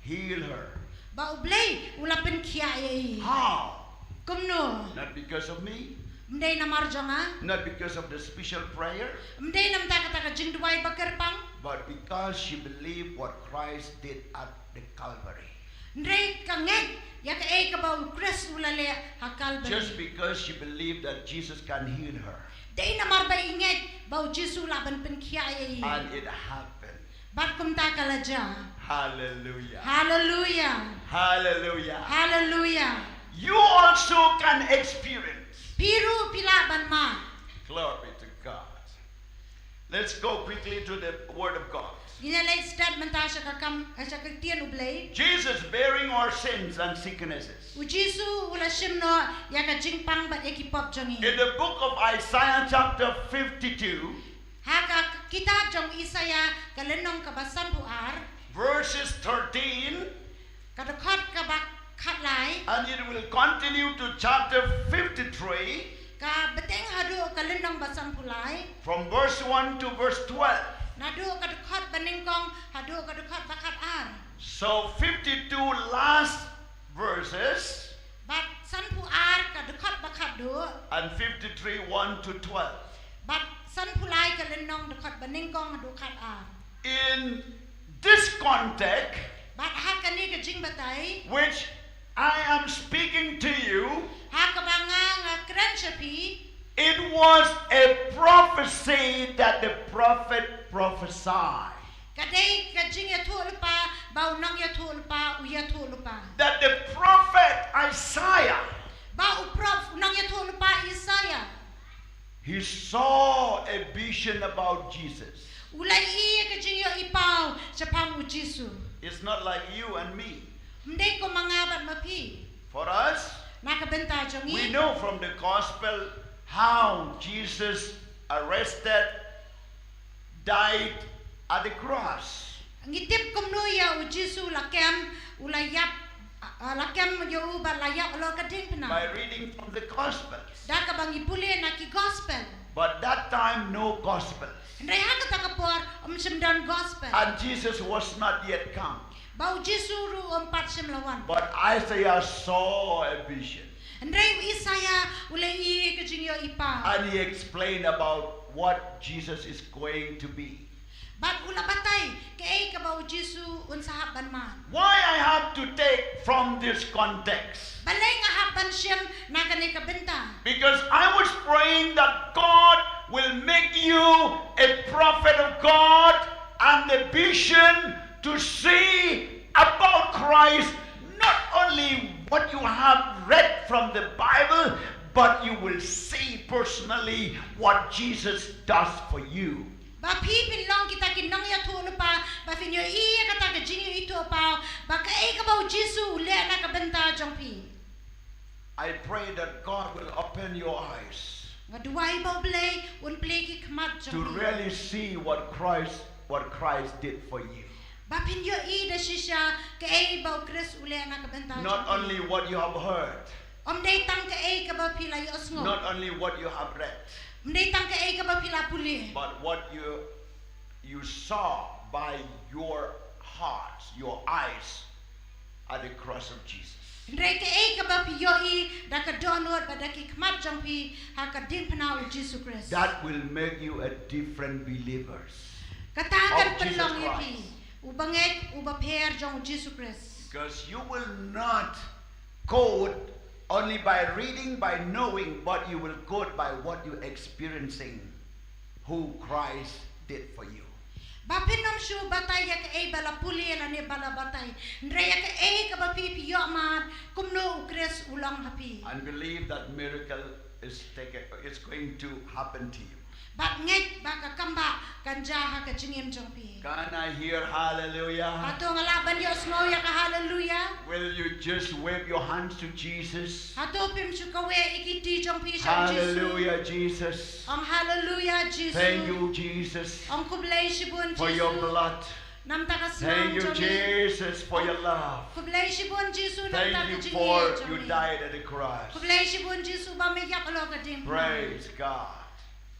heal her. Ba u Blei u la pynkhiah ïa i. How? Kumno? Not because of me. Ym dei namar jong nga. Not because of the special prayer. Ym dei namar kata ka jingduwai ba kyrpang. But because she believed what Christ did at the Calvary. Hynrei ka ngeit ïa kaei kaba u Khrist u la leh ha Calvary. Just because she believed that Jesus can heal her. Dei namar ba i ngeit ba u Jisu u lah ban pynkhiah ïa i. And it happened. Bad kumta ka la jia. Hallelujah. Hallelujah. Hallelujah. Hallelujah. You also can experience. Phi ruh phi lah ban mad. Glory to God. Let's go quickly to the Word of God. Ngin ïa leit stet mynta sha ka kam, sha ka ktien u Blei. Jesus bearing our sins and sicknesses. U Jisu u la shim noh ïa ka jingpang bad ïa ki pop jong ngi. In the book of Isaiah chapter fifty-two, Ha ka kitab jong Isaiah ka lynnong kaba sanphew ar. Verses thirteen. Ka dkhot kaba khatlai. And it will continue to chapter fifty-three. Ka bteng haduh ka lynnong ba sanphew lai. From verse one to verse twelve. Naduh ka dkhot ba nyngkong haduh ka dkhot ba khatar. So fifty-two last verses. Bad sanphew ar ka dkhot ba khatduh. And fifty-three one to twelve. Bad sanphew lai ka lynnong dkhot ba nyngkong haduh khatar. In this context, Bad ha kane ka jingbatai. Which I am speaking to you, Ha kaba nga nga kren sha phi. It was a prophecy that the prophet prophesied. Ka dei ka jingïathuhlypa ba u nongïathuhlypa u ïathuhlypa. That the prophet Isaiah, Ba u prof u nongïathuhlypa Isaiah. He saw a vision about Jesus. U la ïohi ka jingïohipaw shaphang u Jisu. It's not like you and me. Ym dei kum ma nga bad ma phi. For us, Na ka bynta jong ngi. We know from the gospel how Jesus arrested, died at the cross. Ngi tip kumno ïa u Jisu la kem, u la ïap, ah, la kem ïa u bad la ïap halor ka diengphna. By reading from the gospels. Da kaba ngi pule na ki gospel. But that time no gospel. Hynrei ha kata ka por ym shym don gospel. And Jesus was not yet come. Ba u Jisu ruh um pat shym la wan. But Isaiah saw a vision. Hynrei u Isaiah u la ïohi ka jingïohipaw. And he explained about what Jesus is going to be. Bad u la batai kaei kaba u Jisu un sa hap ban mad. Why I have to take from this context? Balei nga hap ban shim na kane ka bynta? Because I was praying that God will make you a prophet of God and the vision to see about Christ, not only what you have read from the Bible, but you will see personally what Jesus does for you. Ba phi phin long kita ki nongïathuhlypa, ba phin ïohi ïa kata ka jingïohi tyrpaw, ba kaei kaba u Jisu u leh na ka bynta jong phi. I pray that God will open your eyes Nga duwai ba U Blei un plie ki khmat jong phi. To really see what Christ, what Christ did for you. Ba phin ïohi da shisha kaei ba u Khrist u leh na ka bynta jong phi. Not only what you have heard, Ym dei tang kaei kaba phi la ïohsngew. Not only what you have read, Ym dei tang kaei kaba phi la pule. But what you, you saw by your heart, your eyes, at the cross of Jesus. Hynrei kaei kaba phi ïohi da ka dohnud bad da ki khmat jong phi ha ka diengphna u Jisu Khrist. That will make you a different believers. Kata kan pynlong ïa phi u bangeit u bapher jong u Jisu Khrist. Because you will not quote only by reading, by knowing, but you will quote by what you experiencing, who Christ did for you. Ba phin ym shu batai ïa kaei ba la pule lane ba la batai. Hynrei ïa kaei kaba phi phi ïohmad kumno u Khrist u long ha phi. And believe that miracle is taken, is going to happen to you. Bad ngeit ba ka kambah kan jia ha ka jingim jong phi. Can I hear hallelujah? Hato nga lah ban ïohsngew ïa ka hallelujah? Will you just wave your hands to Jesus? Hato phim shu kaweh ïa ki kti jong phi sha u Jisu? Hallelujah, Jesus. Ong hallelujah Jisu. Thank you, Jesus, Ong khublei shibun Jisu. For your blood. Namar ka snam jong me. Thank you, Jesus, for your love. Khublei shibun Jisu namar ka jingïeit jong me. Thank you for you died at the cross. Khublei shibun Jisu ba me ïap halor ka diengphna. Praise God.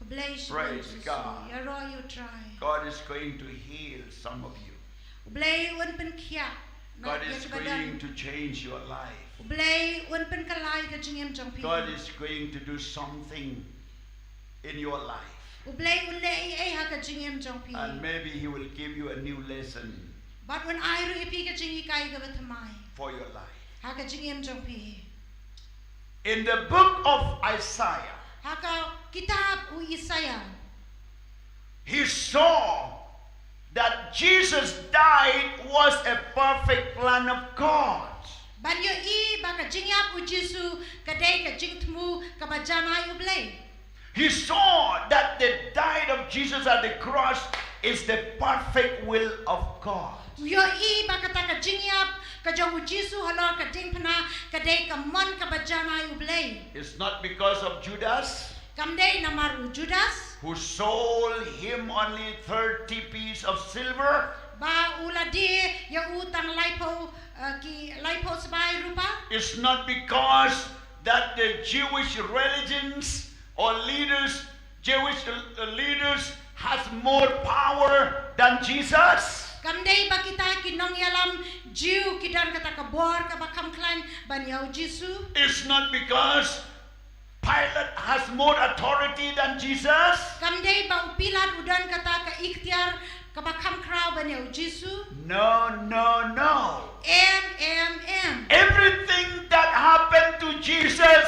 Khublei shibun Jisu. Praise God. Ïaroh ïa U Trai. God is going to heal some of you. U Blei un pynkhiah. God is going to change your life. U Blei un pynkylla ïa ka jingim jong phi. God is going to do something in your life. U Blei un leh ei ei ha ka jingim jong phi. And maybe He will give you a new lesson. Bad un ai ruh ïa phi ka jinghikai kaba thymmai. For your life. Ha ka jingim jong phi. In the book of Isaiah, ha ka kitab u Isaiah, he saw that Jesus died was a perfect plan of God. Ban ïohi ba ka jingïap u Jisu ka dei ka jingthmu kaba janai U Blei. He saw that the died of Jesus at the cross is the perfect will of God. U ïohi ba kata ka jingïap ka jong u Jisu halor ka diengphna ka dei ka mon kaba janai U Blei. It's not because of Judas, kam dei namar u Judas, who sold him only thirty piece of silver. Ba u la die ïa u tang laiphew, uh, ki laiphew sbai rupa. It's not because that the Jewish religions or leaders, Jewish, uh, leaders has more power than Jesus. Kam dei ba kita ki nongïalam Jiw ki don kata ka bor kaba kham khlaiñ ban ïa u Jisu. It's not because Pilate has more authority than Jesus. Kam dei ba u Pilat u don kata ka iktiar kaba kham khraw ban ïa u Jisu. No, no, no. Em, em, em. Everything that happened to Jesus,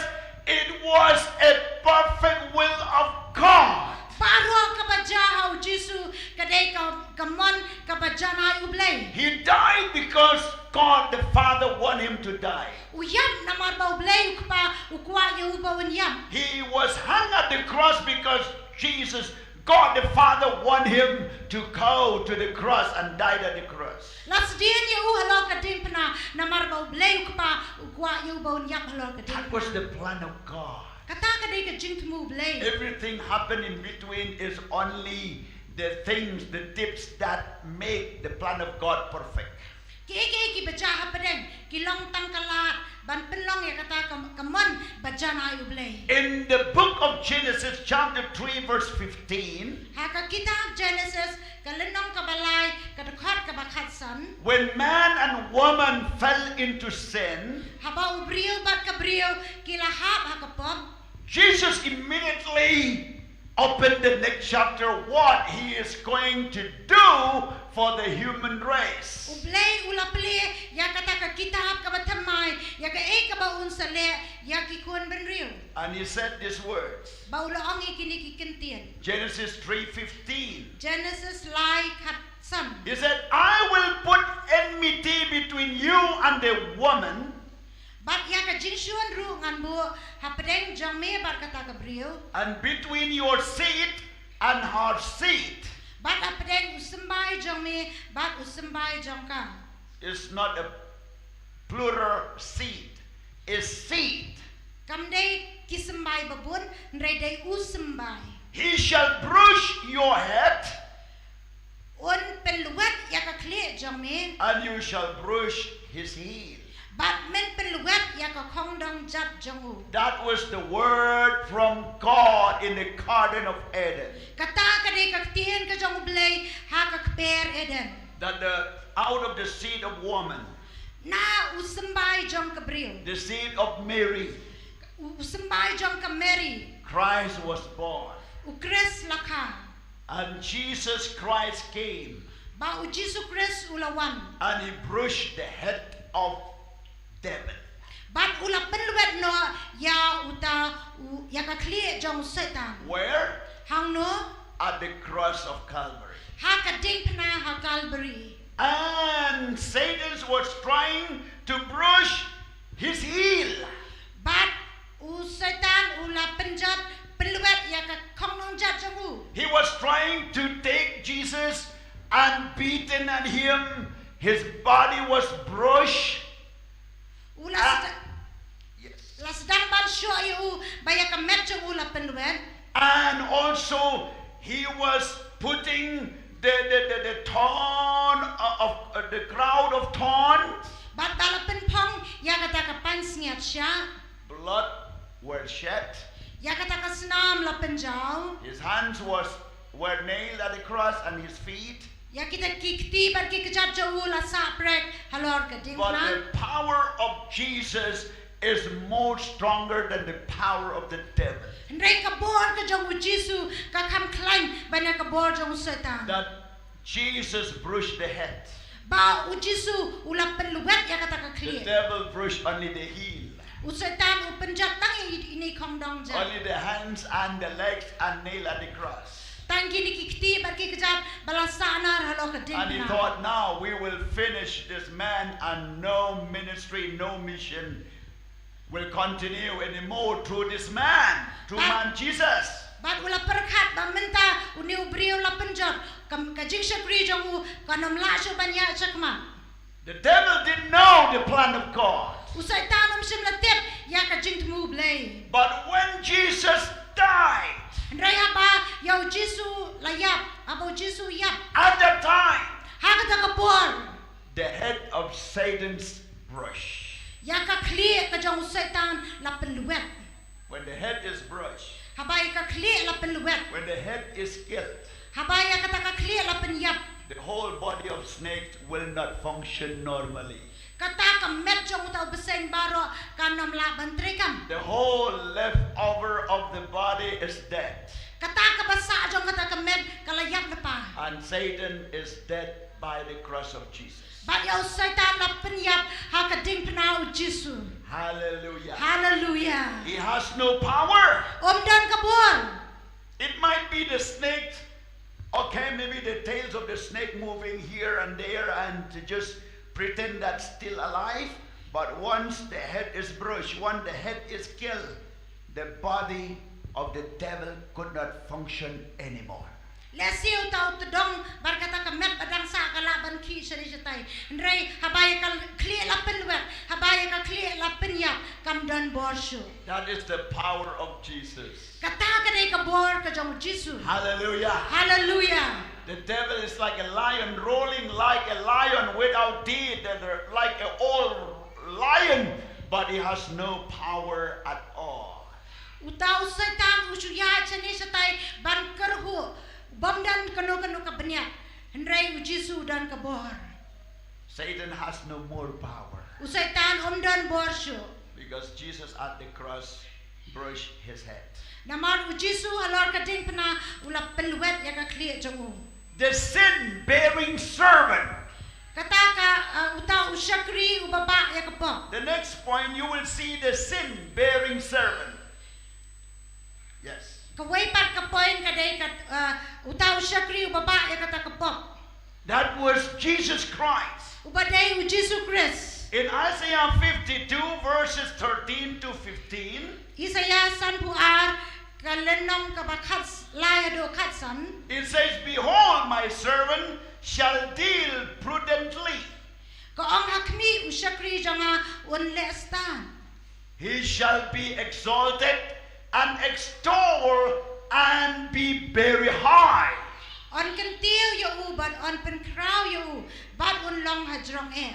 it was a perfect will of God. Baroh kaba jia ha u Jisu ka dei ka, ka mon kaba janai U Blei. He died because God the Father want him to die. U ïap namar ba U Blei u Kpa u kwah ïa u ba un ïap. He was hung at the cross because Jesus, God the Father want him to go to the cross and died at the cross. La sdien ïa u halor ka diengphna namar ba U Blei u Kpa u kwah ïa u ba un ïap halor ka diengphna. That was the plan of God. Kata ka dei ka jingthmu U Blei. Everything happened in between is only the things, the tips that make the plan of God perfect. Kiei kiei kiba jia hapdeng ki long tang ka lad ban pynlong ïa kata ka, ka mon ba janai U Blei. In the book of Genesis, chapter three, verse fifteen, ha ka kitab Genesis, ka lynnong kaba lai, ka dkhot kaba khatsan, when man and woman fell into sin, haba u briew bad ka briew ki la hap ha ka pop, Jesus immediately open the next chapter, what he is going to do for the human race. U Blei u la plie ïa kata ka kitab kaba thymmai ïa kaei kaba un sa leh ïa ki khun bynriew. And he said these words. Ba u la ong ïa kine ki kyntien. Genesis three fifteen. Genesis lai khatsan. He said, "I will put enmity between you and the woman." Bad ïa ka jingshun ruh ngan buh hapdeng jong me bad kata ka briew. And between your seed and her seed. Bad hapdeng u symbai jong me bad u symbai jong ka. It's not a plural seed. It's seed. Kam dei ki symbai babun, hynrei dei u symbai. He shall bruise your head. Un pynlwet ïa ka khlieh jong me. And you shall bruise his heel. Bad men pynlwet ïa ka khongdong jat jong u. That was the word from God in the Garden of Eden. Kata ka dei ka ktien ka jong U Blei ha ka kper Eden. That the out of the seed of woman, na u symbai jong ka briew, the seed of Mary, u symbai jong ka Mary, Christ was born. U Khrist la kha. And Jesus Christ came. Ba u Jisu Khrist u la wan. And he brushed the head of devil. Bad u la pynlwet noh ïa uta u, ïa ka khlieh jong Soitan. Where? Hangno? At the cross of Calvary. Ha ka diengphna ha Calvary. And Satan was trying to brush his heel. Bad u Soitan u la pynjot pynlwet ïa ka khongdong jat jong u. He was trying to take Jesus and beaten at him. His body was brushed. U la sdang, yes, la sdang ban shoh ïa u ba ïa ka met jong u la pynlwet. And also he was putting the, the, the, the thorn of, of, uh, the crown of thorns. Bad ba la pynphong ïa kata ka pansngiat shah. Blood were shed. Ïa kata ka snam la pynjaw. His hands was, were nailed at the cross and his feet. Ïa kita ki kti bad ki kjat jong u la sah prek halor ka diengphna. But the power of Jesus is more stronger than the power of the devil. Hynrei ka bor ka jong u Jisu ka kham khlaiñ ban ïa ka bor jong u Soitan. That Jesus brushed the head. Ba u Jisu u la pynlwet ïa kata ka khlieh. The devil brushed only the heel. U Soitan u pynjot tang ïa ine i khongdong jat. Only the hands and the legs and nail at the cross. Tang kine ki kti bad ki kjat ba la sah nar halor ka diengphna. And he thought, "Now we will finish this man and no ministry, no mission will continue anymore through this man, through man Jesus." Bad u la pyrkhat ba mynta une u briew la pynjot, ka, ka jingshakri jong u kan ym lah shuh ban ïaid shakhmat. The devil didn't know the plan of God. U Soitan um shym la tip ïa ka jingthmu Blei. But when Jesus died, hynrei haba ïa u Jisu la ïap, haba u Jisu ïap, at that time, ha kata ka por, the head of Satan's brush. Ïa ka khlieh ka jong u Soitan la pynlwet. When the head is brushed, haba ïa ka khlieh la pynlwet, when the head is killed, haba ïa kata ka khlieh la pynïap, the whole body of snake will not function normally. Kata ka met jong uta u bseiñ baroh kan ym lah ban treikam. The whole leftover of the body is dead. Kata kaba sah jong kata ka met ka la ïap lypa. And Satan is dead by the cross of Jesus. Bad ïa u Soitan la pynïap ha ka diengphna u Jisu. Hallelujah. Hallelujah. He has no power. Um don ka bor. It might be the snake. Okay, maybe the tails of the snake moving here and there and to just pretend that's still alive. But once the head is brushed, once the head is killed, the body of the devil could not function anymore. Lehse uta u tdong bad kata ka met ba dang sah ka lah ban khih shane shatai. Hynrei haba ïa ka khlieh la pynwet, haba ïa ka khlieh la pynïap, kam don bor shuh. That is the power of Jesus. Kata ka dei ka bor ka jong u Jisu. Hallelujah. Hallelujah. The devil is like a lion, roaring like a lion without teeth, and, uh, like an old lion, but he has no power at all. Uta u Soitan u shu ïaid shane shatai ban kyrhuh, bym don kano kano ka bniat. Hynrei u Jisu u don ka bor. Satan has no more power. U Soitan um don bor shuh. Because Jesus at the cross brushed his head. Namar u Jisu halor ka diengphna u la pynwet ïa ka khlieh jong u. The sin-bearing servant. Kata ka, uh, uta u shakri uba bah ïa ka pop. The next point, you will see the sin-bearing servant. Yes. Kawei pat ka point ka dei ka, uh, uta u shakri uba bah ïa kata ka pop. That was Jesus Christ. Uba dei u Jisu Khrist. In Isaiah fifty-two, verses thirteen to fifteen, Isaïah sanphew ar, ka lynnong kaba khat lai haduh khat san. It says, "Behold, my servant shall deal prudently. Ka ong ha khmih u shakri jong nga un leh stad. He shall be exalted and extolled and be very high." Un kyntiew ïa u bad un pynkhraw ïa u bad un long ha jrong eh.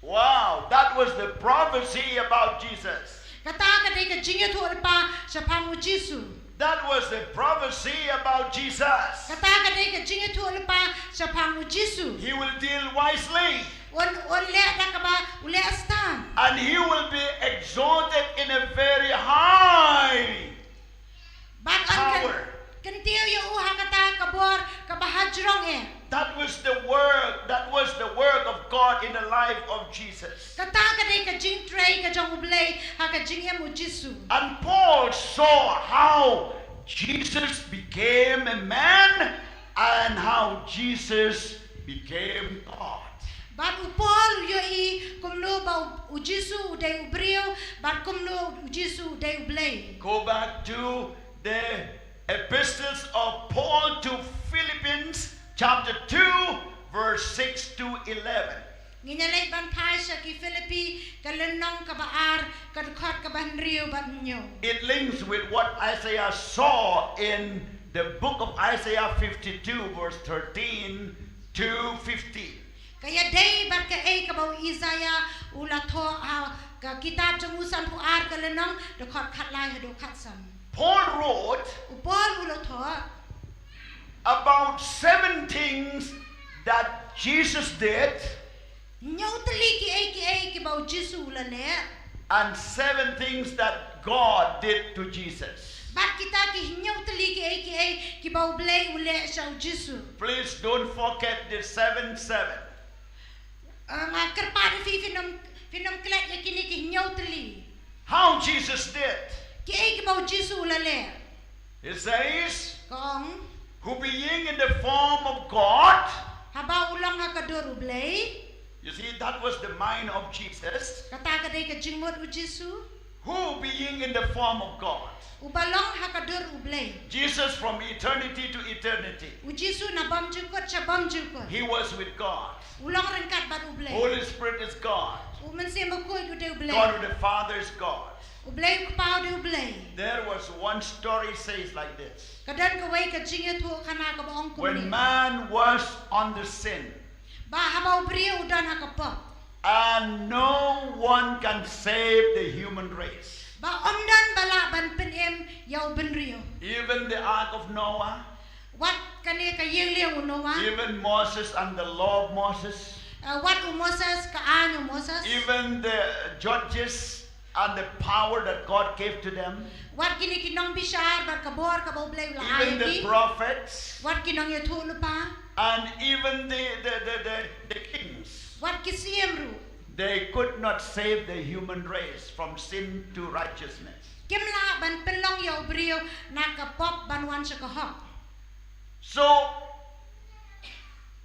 Wow, that was the prophecy about Jesus. Kata ka dei ka jingïathuhlypa shaphang u Jisu. That was the prophecy about Jesus. Kata ka dei ka jingïathuhlypa shaphang u Jisu. He will deal wisely Un un leh da kaba u leh stad. and he will be exalted in a very high Bad un kyn- power. kyntiew ïa u ha kata ka bor kaba ha jrong eh. That was the work, that was the work of God in the life of Jesus. Kata ka dei ka jingtrei ka jong u Blei ha ka jingim u Jisu. And Paul saw how Jesus became a man and how Jesus became God. Bad u Paul u ïohi kumno ba u Jisu u dei u briew bad kumno u Jisu u dei u Blei. Go back to the epistles of Paul to Philippians chapter two, verse six to eleven. Ngin ïa leit ban phai sha ki Philippi ka lynnong kaba ar ka dkhot kaba hynriew bad hynñiew. It links with what Isaiah saw in the book of Isaiah fifty-two, verse thirteen to fifteen. Ka ïadei bad kaei kaba u Isaiah u la thoh ha ka kitab jong u sanphew ar ka lynnong dkhot khatlai haduh khatsan. Paul wrote U Paul u la thoh about seven things that Jesus did hynñiew tylli kiei kiei kiba u Jisu u la leh. and seven things that God did to Jesus. Bad kita ki hynñiew tylli kiei kiei kiba u Blei u leh sha u Jisu. Please don't forget the seven seven. Ah, nga kyrpad ïa phi phin ym phin ym klet ïa kine ki hynñiew tylli. How Jesus did. Kiei kiba u Jisu u la leh. He says, Ka ong "Who being in the form of God," haba u long ha ka dur u Blei. You see, that was the mind of Jesus. Kata ka dei ka jingmut u Jisu. "Who being in the form of God." Uba long ha ka dur u Blei. Jesus from eternity to eternity. U Jisu na bymjukut sha bymjukut. He was with God. U long ryngkat bad u Blei. Holy Spirit is God. U Mynsiem Bakhuid u dei u Blei. God the Father is God. U Blei u Kpa u dei u Blei. There was one story says like this. Ka don kawei ka jingïathuhkhana kaba ong kumne. When man was on the sin, Ba haba u briew u don ha ka pop. and no one can save the human race. Ba ym don ba lah ban pynim ïa u bynriew. Even the Ark of Noah, Wat kane ka ïing lieng u Noah. even Moses and the law of Moses, Uh, wat u Moses, ka aiñ u Moses. Even the judges and the power that God gave to them, Wat kine ki nongbishar bad ka bor kaba u Blei u la ai even the ïa ki. Prophets, Wat ki nongïathuhlypa. And even the, the, the, the, the kings, Wat ki syiem ruh. They could not save the human race from sin to righteousness. Kim lah ban pynlong ïa u briew na ka pop ban wan sha ka hok. So,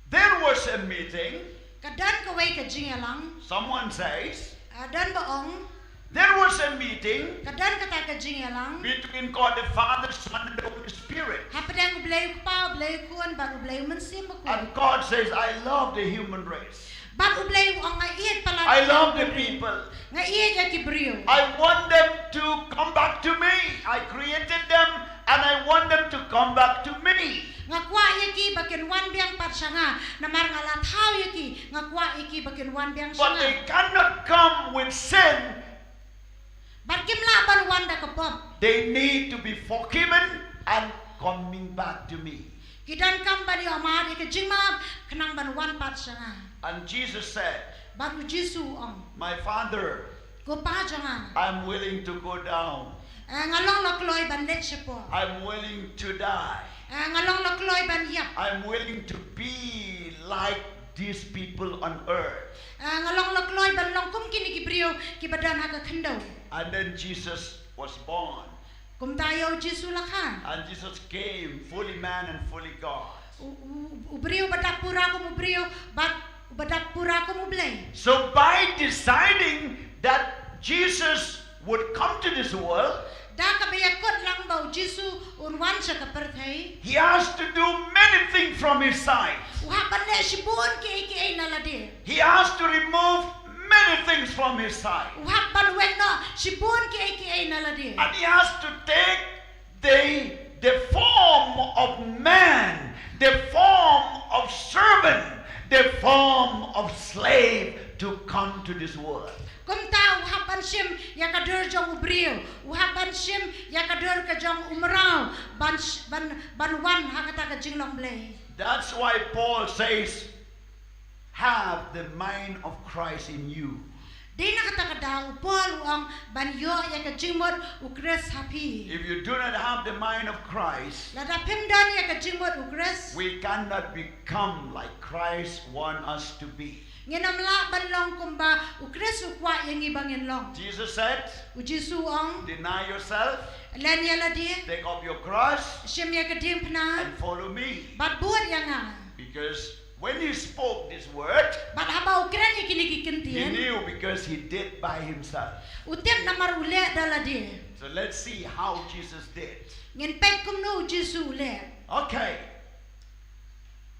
there was a meeting. Ka don kawei ka jingïalang. Someone says, Uh, don ba ong. There was a meeting. Ka don kata ka jingïalang. Between God the Father, Son, and the Holy Spirit. Hapdeng u Blei u Kpa, u Blei u Khun bad u Blei u Mynsiem Bakhuid. And God says, "I love the human race. Bad u Blei u ong nga ïeit palat. I love the people. Nga ïeit ïa ki briew. I want them to come back to me. I created them and I want them to come back to me." Nga kwah ïa ki ba kin wan biang pat sha nga. Namar nga la thaw ïa ki, nga kwah ïa ki ba kin wan biang sha nga. But they cannot come with sin. Bad kim lah ban wan da ka pop. They need to be forgiven and coming back to me. Ki donkam ban ïoh mad ïa ka jingmap khnang ban wan pat sha nga. And Jesus said, Bad u Jisu u ong. "My Father, Ko Pa jong nga. I'm willing to go down. Eh, nga long la kloi ban leit shapoh. I'm willing to die. Eh, nga long la kloi ban ïap. I'm willing to be like these people on earth." Eh, nga long la kloi ban long kum kine ki briew kiba don ha ka khyndew. And then Jesus was born. Kumta ïa u Jisu la kha. And Jesus came fully man and fully God. U, u, u briew ba dap pura kum u briew bad ba dap pura kum u Blei. So by deciding that Jesus would come to this world, Da kaba ïakut lang ba u Jisu un wan sha ka pyrthei, he has to do many things from his side. U hap ban leh shibun kiei kiei na lade. He has to remove many things from his side. U hap ban weng noh shibun kiei kiei na lade. And he has to take the, the form of man, the form of servant, the form of slave to come to this world. Kumta u hap ban shim ïa ka dur jong u briew, u hap ban shim ïa ka dur ka jong u mraw ban sh- ban ban wan ha kata ka jinglong Blei. That's why Paul says, have the mind of Christ in you. Dei na kata ka daw u Paul u ong ban ïoh ïa ka jingmut u Khrist ha phi. If you do not have the mind of Christ, lada phim don ïa ka jingmut u Khrist, we cannot become like Christ want us to be. Ngin ym lah ban long kumba u Khrist u kwah ïa ngi ba ngin long. Jesus said, u Jisu u ong, deny yourself, len ïa lade, take up your cross, shim ïa ka diengphna, and follow me. Bad bud ïa nga. Because when he spoke this word, bad haba u kren ïa kine ki ktien, he knew because he did by himself. U tip namar u leh da lade. So let's see how Jesus did. Ngin peit kumno u Jisu u leh. Okay.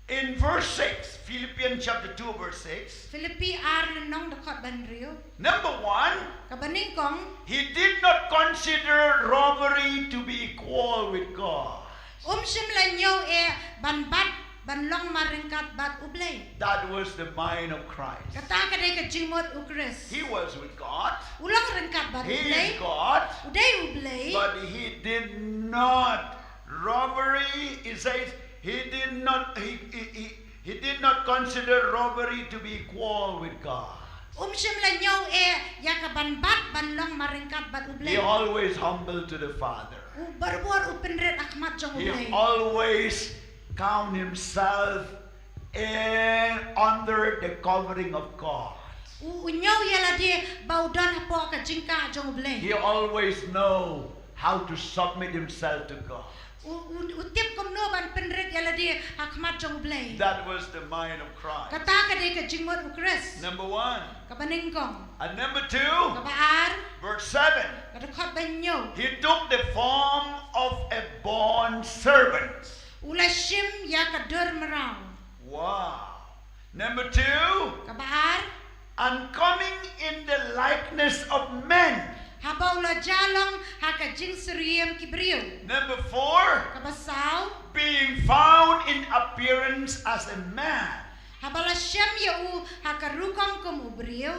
In verse six, Philippians chapter two, verse six. Philippi ar lynnong dkhot ba hynriew. Number one, kaba nyngkong, he did not consider robbery to be equal with God. Um shym la ñiew eh ban bat ban long marryngkat bad u Blei. That was the mind of Christ. Kata ka dei ka jingmut u Khrist. He was with God. U long ryngkat bad u Blei. He is God. U dei u Blei. But he did not robbery, he says, he did not, he, he, he, he did not consider robbery to be equal with God. Um shym la ñiew eh ïa ka ban bat ban long marryngkat bad u Blei. He always humble to the Father. U barabor u pynrit ha khmat jong u Blei. He always count himself in under the covering of God. U, u ñiew ïa lade ba u don hapoh ka jingkah jong u Blei. He always know how to submit himself to God. U, u, u tip kumno ban pynrit ïa lade ha khmat jong u Blei. That was the mind of Christ. Kata ka dei ka jingmut u Khrist. Number one. Kaba nyngkong. And number two, kaba ar, verse seven. Ka dkhot ba hynñiew. He took the form of a bond servant. U la shim ïa ka dur mraw. Wow. Number two, kaba ar, and coming in the likeness of men. Haba u la ja long ha ka jingsyriem ki briew. Number four, kaba saw, being found in appearance as a man. Haba la shem ïa u ha ka rukom kum u briew.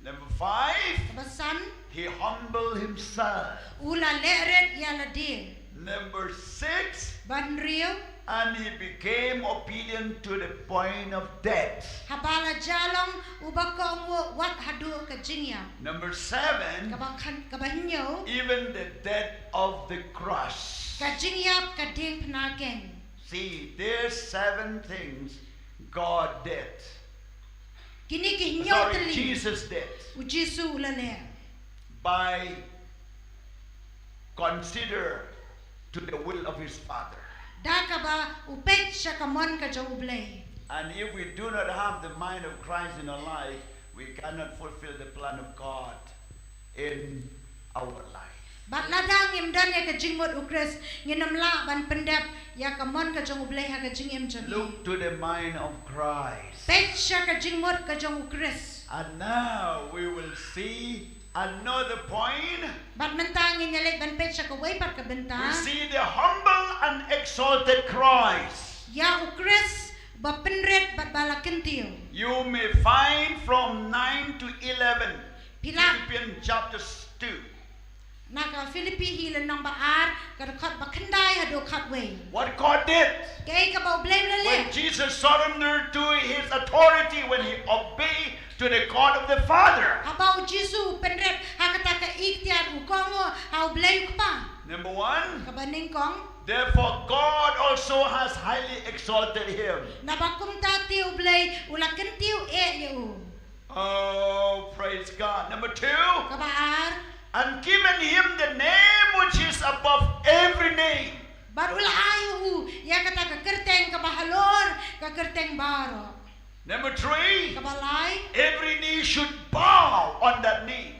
Number five, kaba san, he humbled himself. U la lehrit ïa lade. Number six, ba hynriew, and he became obedient to the point of death. Haba la ja long uba kohnguh wat haduh ka jingïap. Number seven, kaba khan, kaba hynñiew, even the death of the cross. Ka jingïap ka diengphna keiñ. See, these seven things God did. Kine ki hynñiew, sorry, tylli, Jesus did. U Jisu u la leh. By consider to the will of his Father. Da kaba u peit sha ka mon ka jong u Blei. And if we do not have the mind of Christ in our life, we cannot fulfill the plan of God in our life. Bad lada ngim don ïa ka jingmut u Khrist, ngin ym lah ban pyndep ïa ka mon ka jong u Blei ha ka jingim jong ngi. Look to the mind of Christ. Peit sha ka jingmut ka jong u Khrist. And now we will see another point. Bad mynta ngin ïa leit ban peit sha kawei pat ka bynta. We see the humble and exalted Christ. Ïa u Khrist ba pynrit bad ba la kyntiew. You may find from nine to eleven. Philip. Philippians chapter two. Na ka Philippi hi lynnong ba ar, ka dkhot ba khyndai haduh khatwei. What God did. Kaei kaba u Blei u la leh. When Jesus surrendered to his authority, when he obeyed to the God of the Father. Haba u Jisu u pynrit ha kata ka iktiar, u kohnguh ha u Blei u Kpa. Number one. Kaba nyngkong. Therefore God also has highly exalted him. Naba kumta te u Blei u la kyntiew eh ïa u. Oh, praise God. Number two. Kaba ar. And given him the name which is above every name. Bad u la ai u ïa kata ka kyrteng kaba halor ka kyrteng baroh. Number three. Kaba lai. Every knee should bow on that name.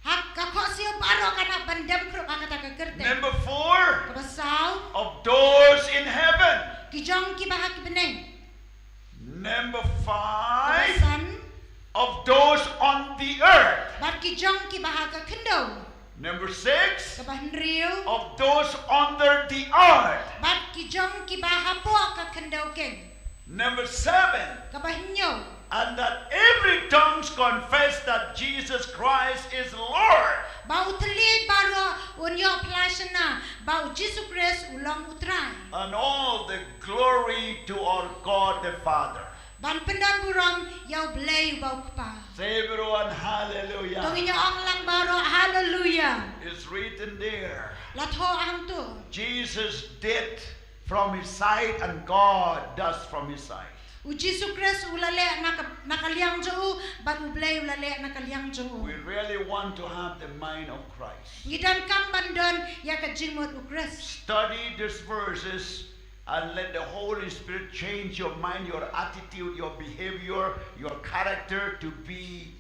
Ha ka khohsiew baroh kan hap Pyndem khrup ha kata ka kyrteng. Number four, kaba saw, of those in heaven. Ki jong kiba ha ki bneng. Number five, kaba san, of those on the earth. Bad ki jong kiba ha ka khyndew. Number six, kaba hynriew, of those under the earth. Bad ki jong kiba hapoh ka khyndew keiñ. Number seven, kaba hynñiew, and that every tongue confess that Jesus Christ is Lord. Ba u thylliej baroh un ïoh plasna ba u Jisu Khrist u long u Trai. And all the glory to our God the Father. Ban pyndon burom ïa u Blei uba u Kpa. Say everyone, hallelujah. To ngin ïa ong lang baroh, hallelujah. It's written there. La thoh hangto. Jesus did from his side and God does from his side. U Jisu Khrist u la leh na ka, na ka liang jong u, bad u Blei u la leh na ka liang jong u. We really want to have the mind of Christ. Ngi donkam ban don ïa ka jingmut u Khrist. Study these verses and let the Holy Spirit change your mind, your attitude, your behavior, your character to be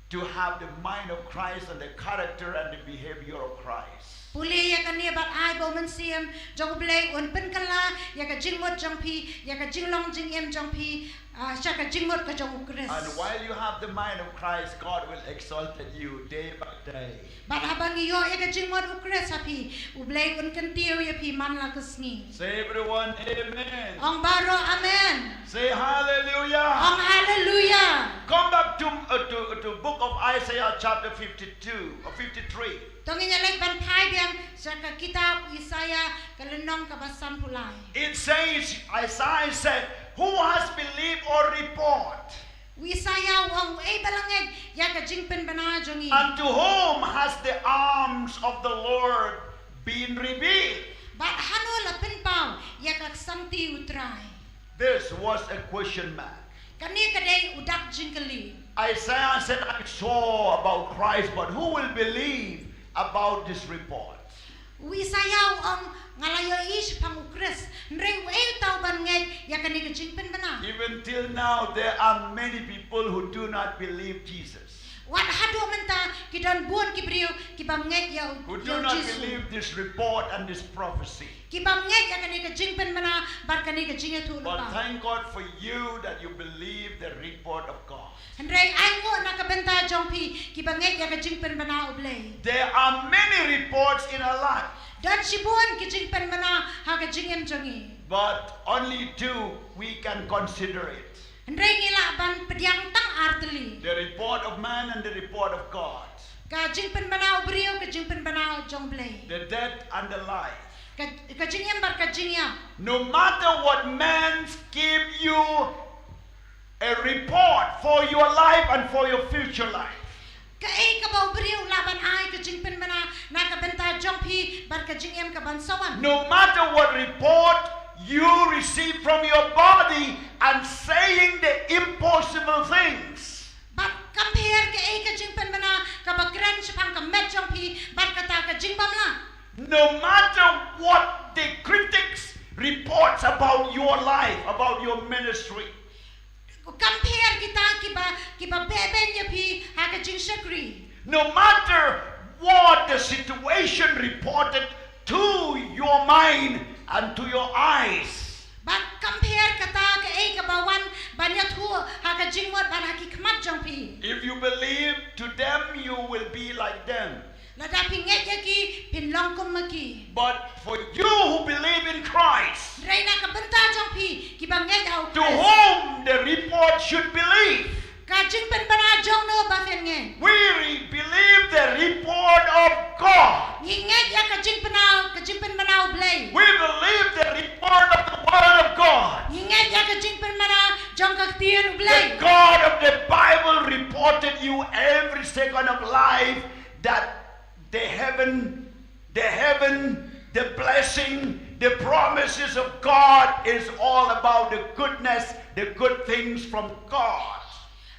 to have the mind of Christ and the character and the behavior of Christ. Pule ïa kane bad ai ba u Mynsiem jong u Blei un pynkylla ïa ka jingmut jong phi, ïa ka jinglong jingim jong phi, ah, sha ka jingmut ka jong u Khrist. And while you have the mind of Christ, God will exalted you day by day. Bad haba ngi ïoh ïa ka jingmut u Khrist ha phi, u Blei un kyntiew ïa phi man la ka sngi. Say everyone, amen. Ong baroh amen. Say hallelujah. Ong hallelujah. Come back to, uh, to, to book of Isaiah chapter fifty-two or fifty-three. To ngin ïa leit ban phai biang sha ka kitab Isaïah ka lynnong kaba sanphew lai. It says, Isaiah said, "Who has believed our report?" U Isaïah u ong, uei ba la ngeit ïa ka jingpynbna jong ngi? And to whom has the arms of the Lord been revealed? Bad hano la pynpaw ïa ka ksangti u Trai? This was a question mark. Kane ka dei u dak jingkylli. Isaiah said, "I saw about Christ, but who will believe about this report?" U Isaïah u ong, nga la ïohi shaphang u Khrist, hynrei uei uta u ban ngeit ïa kane ka jingpynbna? Even till now, there are many people who do not believe Jesus. Wat haduh mynta ki don bun ki briew ki bym ngeit ïa u, who do ïa u not Jisu. Believe this report and this prophecy. Ki bym ngeit ïa kane ka jingpynbna bad kane ka jingïathuhlypa. But thank God for you that you believe the report of God. Hynrei ai nguh na ka bynta jong phi kiba ngeit ïa ka jingpynbna u Blei. There are many reports in our life. Don shibun ki jingpynbna ha ka jingim jong ngi. But only two we can consider it. Hynrei ngi lah ban pdiang tang ar tylli. The report of man and the report of God. Ka jingpynbna u briew, ka jingpynbna jong u Blei. The death and the life. Ka, ka jingim bad ka jingïap. No matter what man give you a report for your life and for your future life. Kaei kaba u briew u lah ban ai ka jingpynbna na ka bynta jong phi bad ka jingim kaban sa wan. No matter what report you receive from your body and saying the impossible things. Bad kam pher kaei ka jingpynbna kaba kren shaphang ka met jong phi bad kata ka jingbymlah. No matter what the critics reports about your life, about your ministry. Kam pher kita kiba, kiba beh beiñ ïa phi ha ka jingshakri. No matter what the situation reported to your mind and to your eyes. Bad kam pher kata kaei kaba wan ban ïathuh ha ka jingmut bad ha ki khmat jong phi. If you believe to them, you will be like them. Lada phi ngeit ïa ki, phin long kum ma ki. But for you who believe in Christ, hynrei na ka bynta jong phi kiba ngeit ha u Khrist, to whom the report should believe. Ka jingpynbna jong no ba phin ngeit? We re- believe the report of God. Ngi ngeit ïa ka jingpynbna, ka jingpynbna u Blei. We believe the report of the word of God. Ngi ngeit ïa ka jingpynbna jong ka ktien u Blei. The God of the Bible reported you every second of life that the heaven, the heaven, the blessing, the promises of God is all about the goodness, the good things from God.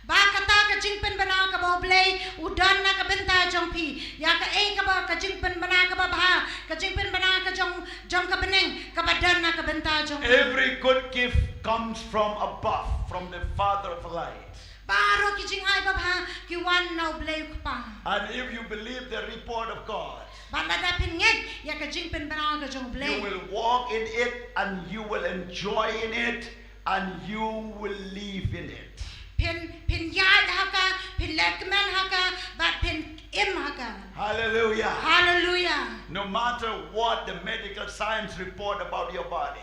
Ba kata ka jingpynbna kaba u Blei u don na ka bynta jong phi, ïa kaei kaba ka jingpynbna kaba bha, ka jingpynbna ka jong, jong ka bneng kaba don na ka bynta jong phi. Every good gift comes from above, from the Father of light. Baroh ki jingai babha ki wan na U Blei U Kpa. And if you believe the report of God, bad lada phin ngeit ïa ka jingpynbna ka jong U Blei, you will walk in it and you will enjoy in it and you will live in it. Phin, phin ïaid ha ka, phin leh kmen ha ka, bad phin im ha ka. Hallelujah. Hallelujah. No matter what the medical science report about your body,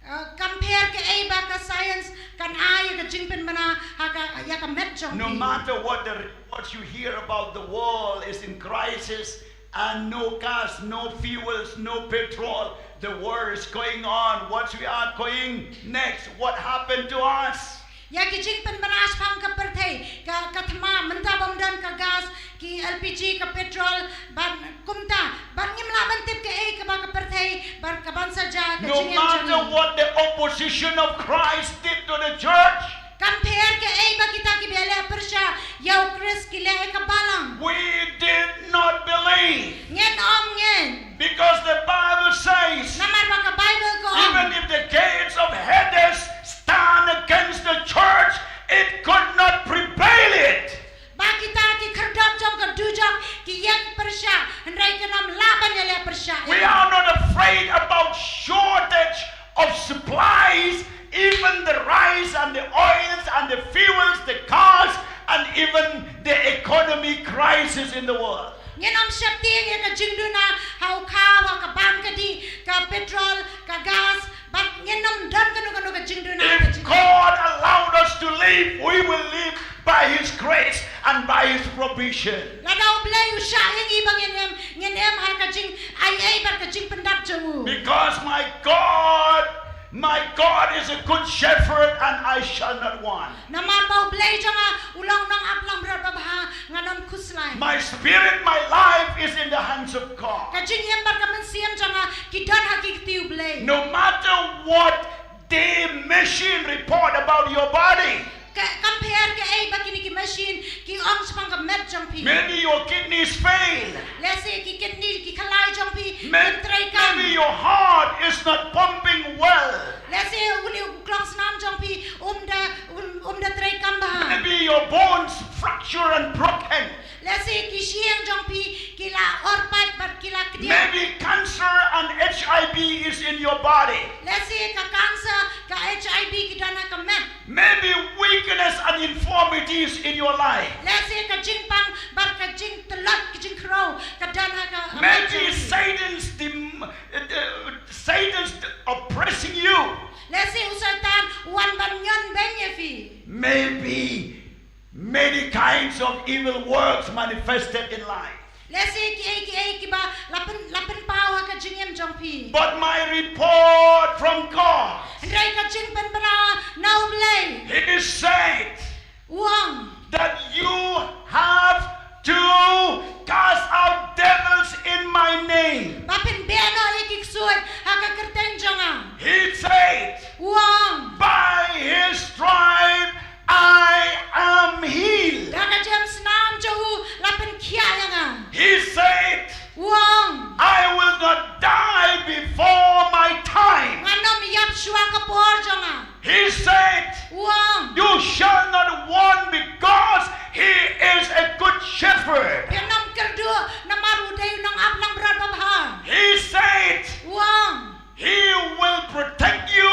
Uh, kam pher kaei ba ka science kan ai ïa ka jingpynbna ha ka, ïa ka met jong phi. No matter what the reports you hear about the world is in crisis and no gas, no fuels, no petrol, the war is going on. What we are going next? What happened to us? Ïa ki jingpynbna shaphang ka pyrthei, ka, ka thma mynta bym don ka gas, ki L P G, ka petrol, bad kumta, bad ngim lah ban tip kaei kaba ka pyrthei, bad kaban sa jia ka jingim jong ngi. No matter what the opposition of Christ did to the church, kam pher kaei ba kita kiba ïaleh pyrshah ïa U Khrist ki leh ïa ka balang, we did not believe. Ngin ym ngeit. Because the Bible says, namar ba ka Baibl ka ong, even if the gates of Hades stand against the church, it could not prevail it. Ba kita ki khyrdop jong ka dujok ki ïeng pyrshah, hynrei kin ym lah ban ïaleh pyrshah. We are not afraid about shortage of supplies, even the rice and the oils and the fuels, the cars, and even the economy crisis in the world. Ngin ym sheptieng ïa ka jingduna ha u khaw, ha ka bam ka dih, ka petrol, ka gas, bad ngin ym don kano kano ka jingduna. If God allowed us to live, we will live by His grace and by His provision. Lada U Blei u shah ïa ngi ba ngin im, ngin im ha ka jingai ei bad ka jingpyndap jong u. Because my God, my God is a good shepherd and I shall not want. Namar ba U Blei jong nga u long nongaplangbrot babha, ngan ym khuslai. My spirit, my life is in the hands of God. Ka jingim bad ka mynsiem jong nga ki don ha ki kti U Blei. No matter what the machine report about your body. Ka, kam pher kaei ba kine ki machine ki ong shaphang ka met jong phi. Maybe your kidneys fail. Lehse ki kidney, ki khlai jong phi, may-, kin trei kam. Maybe your heart is not pumping well. Lehse une u klongsnam jong phi um da, um, um da trei kam bha. Maybe your bones fracture and broken. Lehse ki shyieng jong phi ki la or pait bad ki la kdiah. Maybe cancer and H I V is in your body. Lehse ka cancer, ka H I V ki don ha ka met. Maybe weakness and infirmities in your life. Lehse ka jingpang bad ka jingtlot, ka jingkhrew ka don ha ka met jong phi. Maybe Satan's dem-, uh, uh, Satan's oppressing you. Lehse u Soitan u wan ban ñion beiñ ïa phi. Maybe many kinds of evil works manifested in life. Lehse kiei kiei kiba la pyn, la pynpaw ha ka jingim jong phi. But my report from God, hynrei ka jingpynbna na U Blei, He said, u ong, that you have to cast out devils in my name. Ba phin beh noh ïa ki ksuid ha ka kyrteng jong nga. He said, u ong, by His stripe I am healed. Da ka jingïasnam jong u la pynkhiah ïa nga. He said, u ong, I will not die before my time. Ngan ym ïap shuwa ka por jong nga. He said, u ong, you shall not want because He is a good shepherd. Phin ym kyrduh namar u dei u nongaplangbrot babha. He said, u ong, He will protect you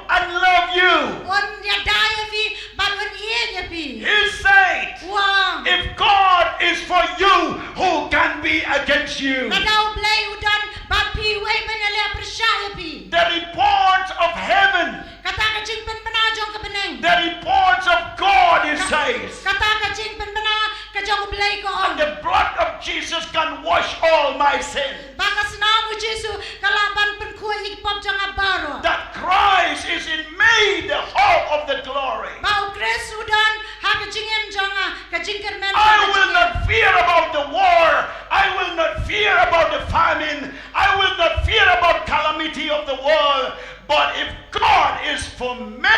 and love you. Un ïada ïa phi bad un ïeit ïa phi. He said, u ong, if God is for you, who can be against you? Lada U Blei u don bad phi, uei ban ïaleh pyrshah ïa phi? The reports of heaven. Kata ka jingpynbna jong ka bneng. The reports of God, it says. Kata ka jingpynbna ka jong U Blei ka ong. And the blood of Jesus can wash all my sin. Ba ka snam U Jisu ka lah ban pynkhuid ïa ki pop jong nga baroh. That Christ is in me, the hope of the glory. Ba U Khrist u don ha ka jingim jong nga, ka jingkyrmen. I will not fear about the war. I will not fear about the famine. I will not fear about calamity of the world. But if God is for me,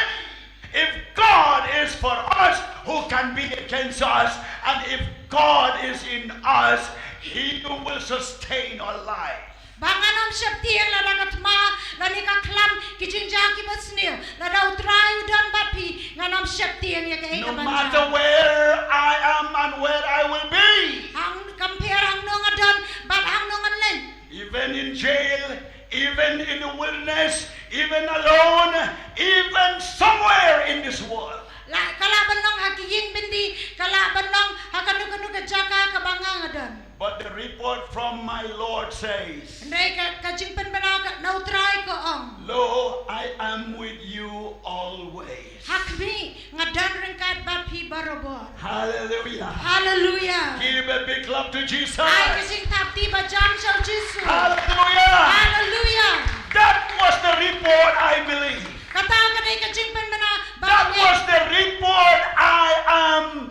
if God is for us, who can be against us? And if God is in us, He will sustain our life. Ba ngan ym sheptieng lada ka thma lane ka khlam ki jingjia kiba sniew. Lada U Trai u don bad phi, ngan ym sheptieng ïa kaei ka ban jia. No matter where I am and where I will be. Hang, kam pher hangno nga don bad hangno ngan leit. Even in jail, even in the wilderness, even alone, even somewhere in this world. La, ka lah ban long ha ki ïing byndi, ka lah ban long ha kano kano ka jaka kaba nga nga don. But the report from my Lord says, hynrei ka, ka jingpynbna ka, na U Trai ka ong, Lo, I am with you always. Ha khmih, nga don ryngkat bad phi barabor. Hallelujah. Hallelujah. Give a big clap to Jesus. Ai ka jingthap kti ba jan sha U Jisu. Hallelujah. Hallelujah. That was the report, I believe. Kata ka dei ka jingpynbna ba That was the report I am,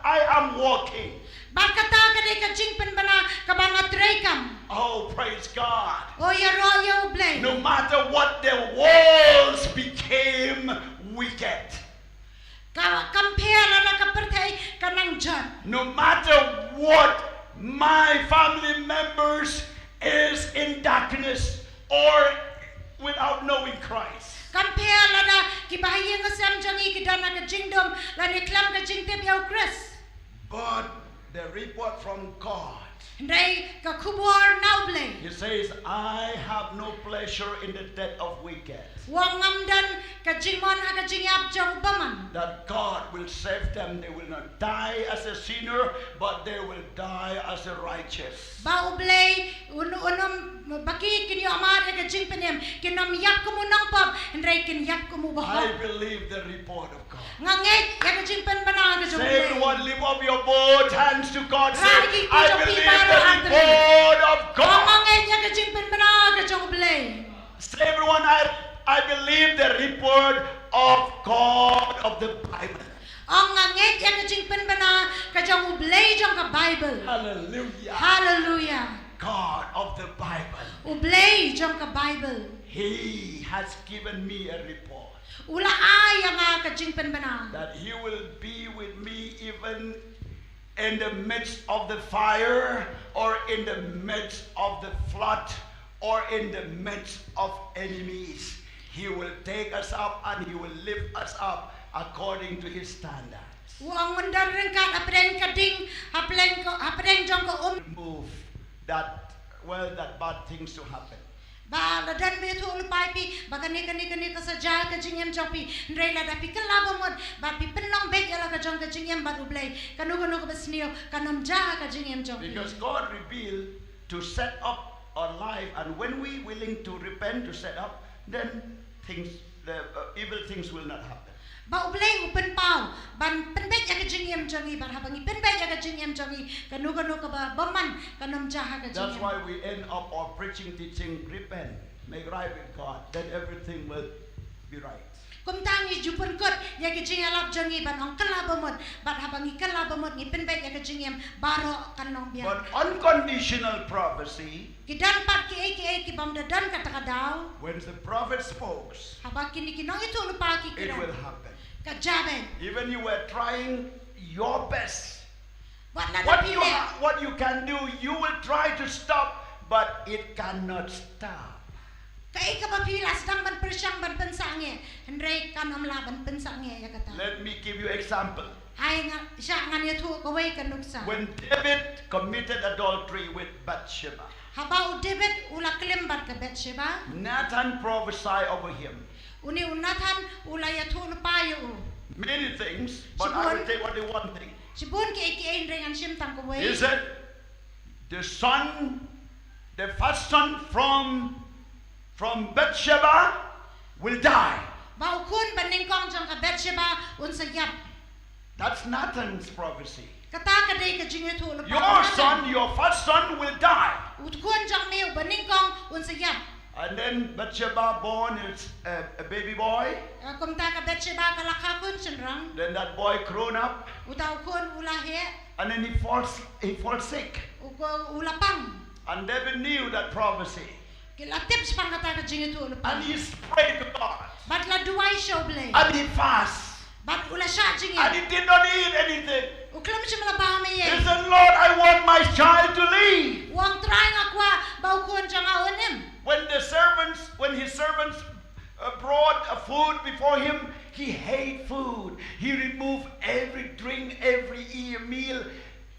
I am walking. Bad kata ka dei ka jingpynbna kaba nga treikam. Oh, praise God. O ïaroh ïa U Blei. No matter what, the walls became wicked. Ka, kam pher lada ka pyrthei ka nang jot. No matter what, my family members is in darkness or without knowing Christ. Kam pher lada ki bahaïing hasem jong ngi ki don ha ka jingdum lane khlem ka jingtip ïa U Khrist. But the report from God. Hynrei ka khubor na U Blei. He says, I have no pleasure in the death of wicked. U ong ngam don ka jingmon ha ka jingïap jong u bymman. That God will save them. They will not die as a sinner, but they will die as a righteous. Ba U Blei un, un ym, ba ki kin ïoh mad ïa ka jingpynim, kin ym ïap kum u nongpop, hynrei kin ïap kum u bahok. I believe the report of God. Nga ngeit ïa ka jingpynbna ka jong U Blei. Say, everyone, lift up your both hands to God. Say, I believe the report of God. Nga ngeit ïa ka jingpynbna ka jong U Blei. Say, everyone, I, I believe the report of God of the Bible. Ong nga ngeit ïa ka jingpynbna ka jong U Blei jong ka Bible. Hallelujah. Hallelujah. God of the Bible. U Blei jong ka Bible. He has given me a report. U la ai ïa nga ka jingpynbna. That he will be with me even in the midst of the fire or in the midst of the flood or in the midst of enemies. He will take us up and he will lift us up according to his standards. U ong un don ryngkat hapdeng ka ding, hapdeng ka, hapdeng jong ka um. Move that, well, that bad things to happen. Ba la don ba ïathuh lypa ïa phi ba kane, kane, kane ka sa jia ha ka jingim jong phi. Hynrei lada phi kylla ba mut bad phi pynlong beit ïa la ka jong ka jingim bad U Blei, kano kano kaba sniew kan ym jia ha ka jingim jong phi. Because God revealed to set up our life, and when we willing to repent, to set up, then things, the, uh, evil things will not happen. Ba U Blei u pynpaw ban pynbeit ïa ka jingim jong ngi, bad haba ngi pynbeit ïa ka jingim jong ngi, kano kano kaba bymman kan ym jia ha ka jingim. That's why we end up our preaching, teaching, repent, make right with God, then everything will be right. Kumta ngi ju pynkut ïa ka jingïalap jong ngi ban ong kylla ba mut, bad haba ngi kylla ba mut ngi pynbeit ïa ka jingim, baroh kan long biang. But unconditional prophecy, ki don pat kiei kiei ki bym da don kata ka daw. When the prophet spoke, haba kine ki nongïathuh lypa ki kren, it will happen. Ka jia beit. Even you were trying your best. Wat la da phi leh. What you ha-, what you can do, you will try to stop, but it cannot stop. Kaei kaba phi la sdang ban pyrshang ban pynsangeh, hynrei kan ym lah ban pynsangeh ïa kata. Let me give you example. Ai nga, shah ngan ïathuh kawei ka nuksa. When David committed adultery with Bathsheba, haba u David u la klim bad ka Bathsheba, Nathan prophesied over him. Une u Nathan u la ïathuh lypa ïa u. Many things, but I will take only one thing. Shibun kiei kiei, hynrei ngan shim tang kawei. He said, the son, the first son from, from Bathsheba will die. Ba u khun ba nyngkong jong ka Bathsheba un sa ïap. That's Nathan's prophecy. Kata ka dei ka jingïathuh lypa. Your son, your first son will die. U khun jong me uba nyngkong un sa ïap. And then Bathsheba born a, a baby boy. Eh, kumta ka Bathsheba ka la kha khun shynrang. Then that boy grown up. Uta u khun u la heh. And then he falls, he falls sick. U ko, u la pang. And David knew that prophecy. Ki la tip shaphang kata ka jingïathuh lypa. And he prayed to God. Bad la duwai sha U Blei. And he fast. Bad u la shah jingim. And he did not eat anything. U khlem shym la bam ei ei. He said, Lord, I want my child to live. U ong, Trai, nga kwah ba u khun jong food before him, he hate food. He remove every drink, every e- meal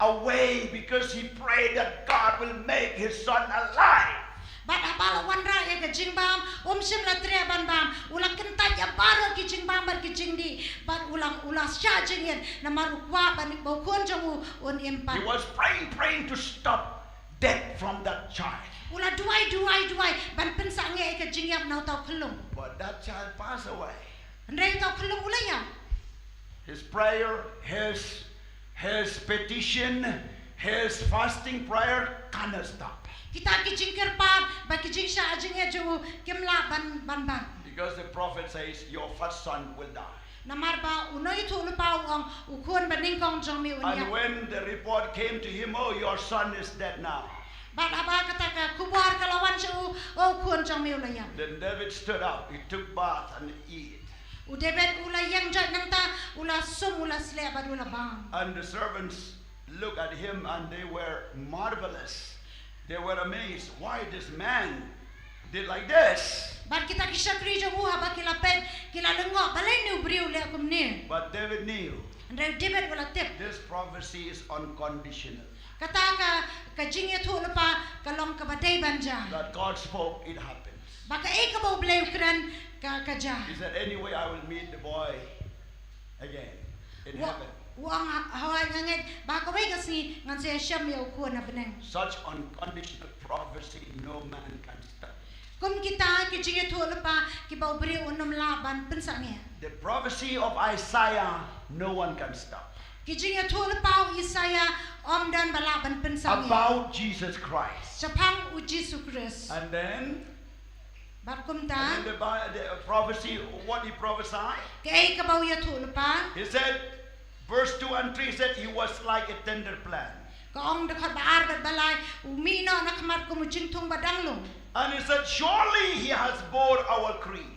away because he prayed that God will make his son alive. Bad haba la wanrah ïa ka jingbam, um shym la treh ban bam, u la kyntait ïa baroh ki jingbam bad ki jingdih, bad u la, u la shah jingit, namar u kwah ban ba u khun jong u un im pat. He was praying, praying to stop death from that child. U la duwai, duwai, duwai ban pynsangeh ïa ka jingïap na uta u khyllung. But that child passed away. Hynrei uta u khyllung u la ïap. His prayer, his, his petition, his fasting prayer cannot stop. Kita ki jingkyrpad bad ki jingshah jingit jong u kim lah ban, ban bam. Because the prophet says, "Your first son will die." Namar ba u nongïathuhlypa u ong, u khun ba nyngkong jong me un ïap. And when the report came to him, "Oh, your son is dead now." Bad haba kata ka khubor ka la wan sha u, "Oh, u khun jong me u la ïap." Then David stood up, he took bath and ate. U David u la ïeng joit, nangta u la sum, u la sleh bad u la bam. And the servants looked at him and they were marvelous. They were amazed. "Why this man did like this?" Bad kita ki shakri jong u haba ki la peit, ki la lyngngoh, "Balei une u briew u leh kumne?" But David knew. Hynrei u David u la tip. This prophecy is unconditional. Kata ka, ka jingïathuhlypa ka long kaba dei ban jia. That God spoke, it happens. Ba kaei kaba U Blei u kren ka, ka jia. He said, "Anyway, I will meet the boy again in heaven." U ong ha, ha, nga ngeit ba kawei ka sngi ngan sa ïashem ïa u khun ha bneng. Such unconditional prophecy, no man can stop. Kum kita ki jingïathuhlypa kiba u briew um lah ban pynsangeh. The prophecy of Isaiah, no one can stop. Ki jingïathuhlypa u Isaiah ym don ba lah ban pynsangeh. About Jesus Christ. Shaphang u Jisu Khrist. And then, bad kumta, and then the, Bi- the prophecy, what he prophesied? Kaei kaba u ïathuhlypa? He said, verse two and three said, "He was like a tender plant." Ka ong dkhot ba ar bad ba lai, u mih noh na khmat kum u jingthung ba dang lung. And he said, "Surely he has bore our grief."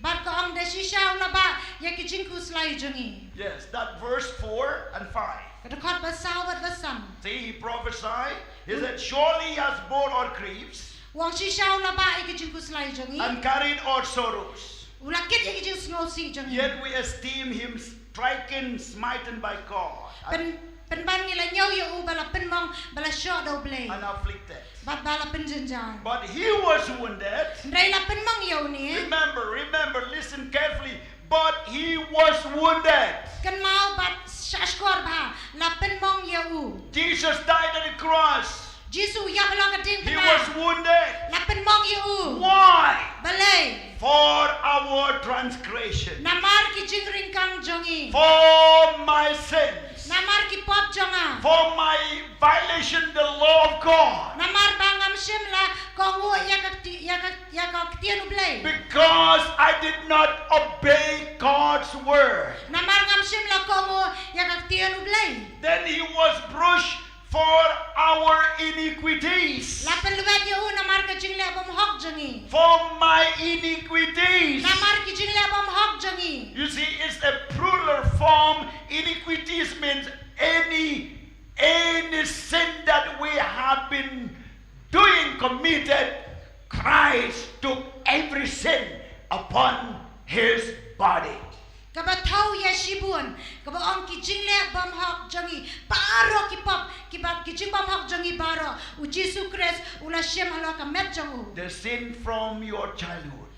Bad ka ong da shisha u la bah ïa ki jingkhuslai jong ngi. Yes, that verse four and five. Ka dkhot ba saw bad ba san. See, he prophesied. He said, "Surely he has bore our griefs." U ong shisha u la bah ïa ki jingkhuslai jong ngi. And carried our sorrows. U la kit ïa ki jingsngewsih jong ngi. Yet we esteem him stricken, smitten by God. Pyn, pynban ngi la ñiew ïa u ba la pynmong, ba la shoh da U Blei. And afflicted. Bad ba la pynjynjar. But he was wounded. Hynrei la pynmong ïa une. Remember, remember, listen carefully. But he was wounded. Kynmaw bad shahshkor bha, la pynmong ïa u. Jesus died on the cross. Jisu u ïap halor ka diengphna. He was wounded. La pynmong ïa u. Why? Balei? For our transgression. Namar ki jingryngkang jong ngi. For my sins. Namar ki pop jong nga. For my violation the law of God. Namar ba ngam shym la kohnguh ïa ka kti-, ïa ka, ïa ka ktien U Blei. Because I did not obey God's word. Namar ngam shym la kohnguh ïa ka ktien U Blei. Then he was bruised for our iniquities. La pynlwet ïa u namar ka jingleh bymhok jong ngi. For my iniquities. Namar ki jingleh bymhok jong ngi. You see, it's a plural form. Iniquities means any, any sin that we have been doing, committed. Christ took every sin upon his body. Kaba thew ïa shibun, kaba ong ki jingleh bymhok jong ngi baroh, ki pop, ki ba, ki jingbymhok jong ngi baroh, u Jisu Khrist u la shim halor ka met jong u. The sin from your childhood.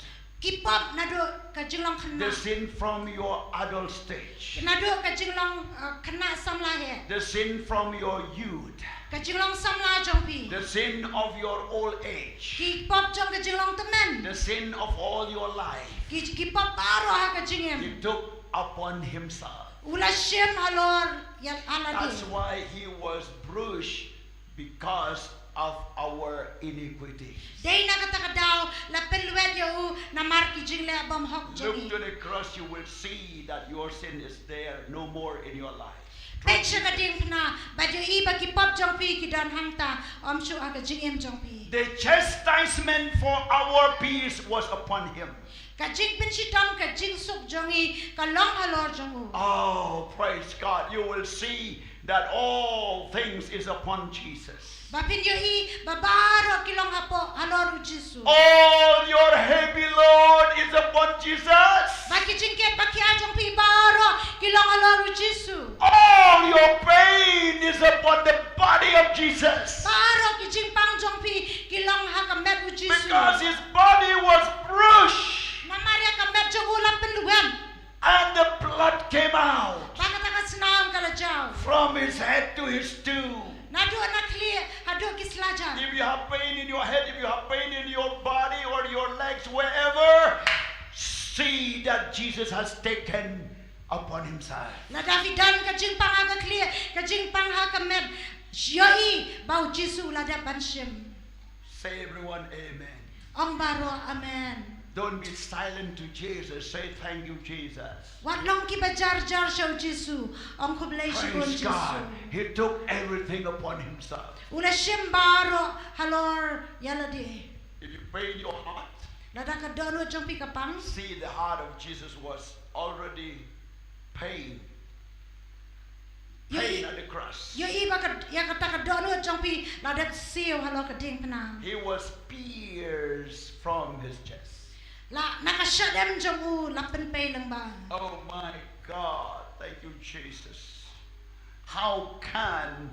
Ki pop naduh ka jinglong khynnah. The sin from your adult stage. Naduh ka jinglong, uh, khynnah samla heh. The sin from your youth. Ka jinglong samla jong phi. The sin of your old age. Ki pop jong ka jinglong tymmen. The sin of all your life. Ki, ki pop baroh ha ka jingim. He took upon himself. U la shim halor ïa lade. That's why he was bruised because of our iniquities. Dei na kata ka daw la pynlwet ïa u namar ki jingleh bymhok jong ngi. Look to the cross, you will see that your sin is there no more in your life. Peit sha ka diengphna, bad ïohi ba ki pop jong phi ki don hangta, ym shuh ha ka jingim jong phi. The chastisement for our peace was upon him. Ka jingpynshitom, ka jingsuk jong ngi ka long halor jong u. Oh, praise God. You will see that all things is upon Jesus. Ba phin ïohi ba baroh ki long hapoh halor u Jisu. All your heavy load is upon Jesus. Ba ki jingkit ba ki ai jong phi baroh ki long halor u Jisu. All your pain is upon the body of Jesus. Baroh ki jingpang jong phi ki long ha ka met u Jisu. Because his body was bruised. Namar ïa ka met jong u la pynlwem. And the blood came out. Ba kata ka snam ka la jaw. From his head to his toe. Naduh na khlieh haduh ki sla jar. If you have pain in your head, if you have pain in your body or your legs, wherever, see that Jesus has taken upon himself. Lada phi don ka jingpang ha ka khlieh, ka jingpang ha ka met, ïohi ba u Jisu u la dep ban shim. Say everyone, amen. Ong baroh amen. Don't be silent to Jesus. Say, "Thank you, Jesus." Wat long kiba jar jar sha u Jisu. Ong khublei shibun Praise God. Jisu. He took everything upon himself. U la shim baroh halor ïa lade. If you pain your heart, Lada ka dohnud jong phi ka pang. See, the heart of Jesus was already pain. Pain Ïohi, at the cross. ïohi ba ka, ïa kata ka dohnud jong phi la dep siew halor ka diengphna. He was pierced from his chest. La na ka shadem jong u la pynpei lyngba. Oh my God, thank you, Jesus. How can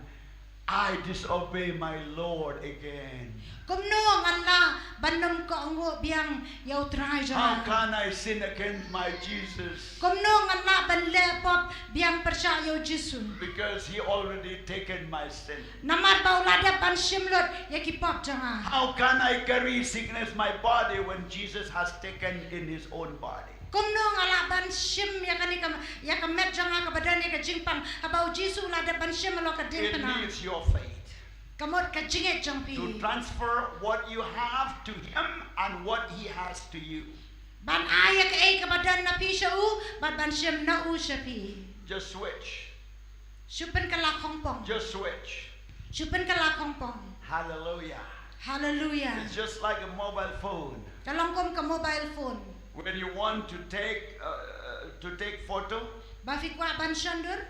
I disobey my Lord again? Kumno ngan lah ban nym kohnguh biang ïa u Trai jong How nga? Can I sin against my Jesus? Kumno ngan lah ban leh pop biang pyrshah ïa u Jisu? Because he already taken my sin. Namar ba u la dep ban shim lut ïa ki pop jong nga. How can I carry sickness my body when Jesus has taken in his own body? Kumno nga lah ban shim ïa kane ka, ïa ka met jong nga kaba don ïa ka jingpang haba u Jisu u la dep ban shim halor ka It diengphna? Needs your faith Ka mut ka jingngeit jong phi. To transfer what you have to him and what he has to you. Ban ai ïa kaei kaba don na phi sha u bad ban shim na u sha phi. Just switch. Shu pynkylla khongpong. Just switch. Shu pynkylla khongpong. Hallelujah. Hallelujah. It's just like a mobile phone. Ka long kum ka mobile phone. When you want to take uh, uh, to take photo Ba phi kwah ban shondur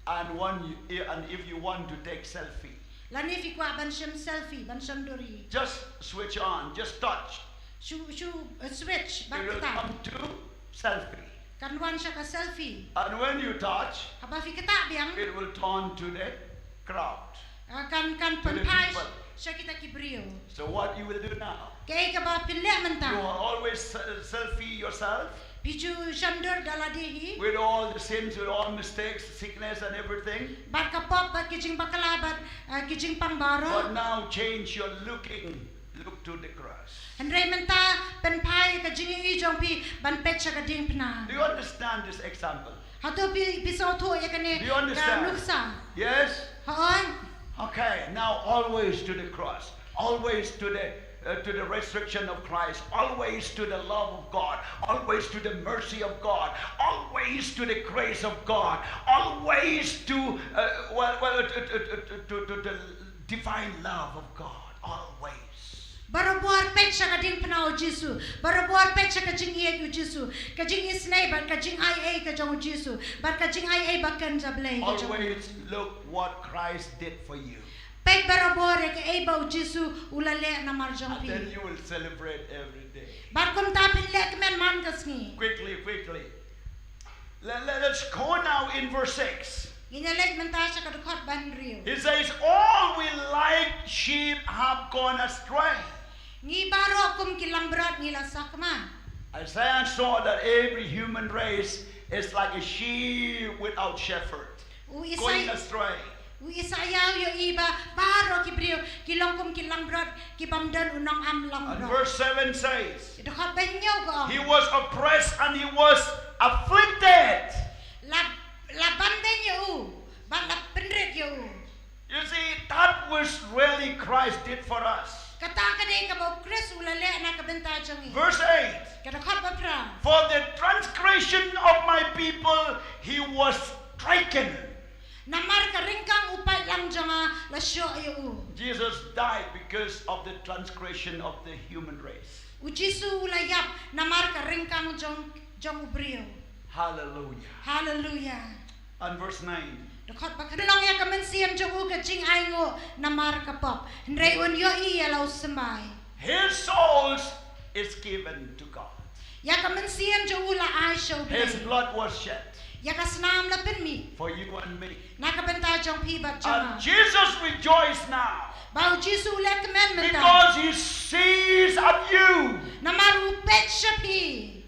and one you, and if you want to take selfie, lane phi kwah ban shim selfie, ban shondur hi. Just switch on, just touch. Shu, shu uh, switch bad It will kata. Come to selfie. Kan wan sha ka selfie. And when you touch, Haba phi kata biang, it will turn to the crowd. ah, kan, kan To the pynphai people. sha kita ki briew. So what you will do now? Kaei kaba phin leh You mynta? Are always se- selfie yourself Phi ju shondur da lade hi. With all the sins, with all mistakes, sickness and everything. Bad ka pop bad ki jingbakla bad ah, ki jingpang baroh. But now change your looking. Look to the cross. Hynrei mynta pynphai ka jingïohi jong phi ban peit sha ka diengphna. Do you understand this example? Hato phi, phi sngewthuh ïa kane Do you ka understand? nuksa? Yes? Hooid. Okay, now always to the cross. Always to the uh, to the resurrection of Christ, always to the love of God, always to the mercy of God, always to the grace of God, always to uh, well, well to, to, to, to, to the divine love of God, always. Barabor peit sha ka diengphna u Jisu, barabor peit sha ka jingïeit u Jisu, ka jingisynei bad ka jingai ei ka jong u Jisu, bad ka jingai ei ba kynja Blei ka jong u. Always look what Christ did for you. Peit barabor ïa kaei ba u Jisu u la leh namar jong And phi. Then you will celebrate every day. Bad kumta phin leh kmen man ka sngi. Quickly, quickly. Let, let us go now in verse six. Ngin ïa leit mynta sha ka dkhot ba hynriew. He says, "All we like sheep have gone astray." Ngi baroh kum ki langbrot ngi la sakma. Isaiah saw that every human race is like a sheep without shepherd. U Isai- Going astray. U Isaïah u ïohi ba baroh ki briew ki long kum ki langbrot ki bym don u nongam langbrot. And verse seven says, dkhot ba hynñiew ka ong, "He was oppressed and he was afflicted." La, la ban beiñ ïa u, bad la pynrit ïa u. You see, that was really Christ did for us. Kata ka dei kaba u Khrist u la leh na ka bynta jong ngi. Verse eight. Ka dkhot ba phra. "For the transgression of my people he was stricken." Namar ka ryngkang u paidlang jong nga la shoh ïa u. Jesus died because of the transgression of the human race. U Jisu u la ïap namar ka ryngkang jong, jong u briew. Hallelujah. Hallelujah. And verse nine. Dkhot ba khyndai. Long ïa ka mynsiem jong u ka jingainguh namar ka pop. Hynrei un ïohi ïa la u symbai. His souls is given to God. Ïa ka mynsiem jong u la ai sha U Blei. His blood was shed Ïa ka snam la pynmih. For you and me. Na ka bynta jong phi bad jong nga. And Jesus rejoiced now. Ba u Jisu u leh kmen mynta. Because he sees at you. Namar u peit sha phi.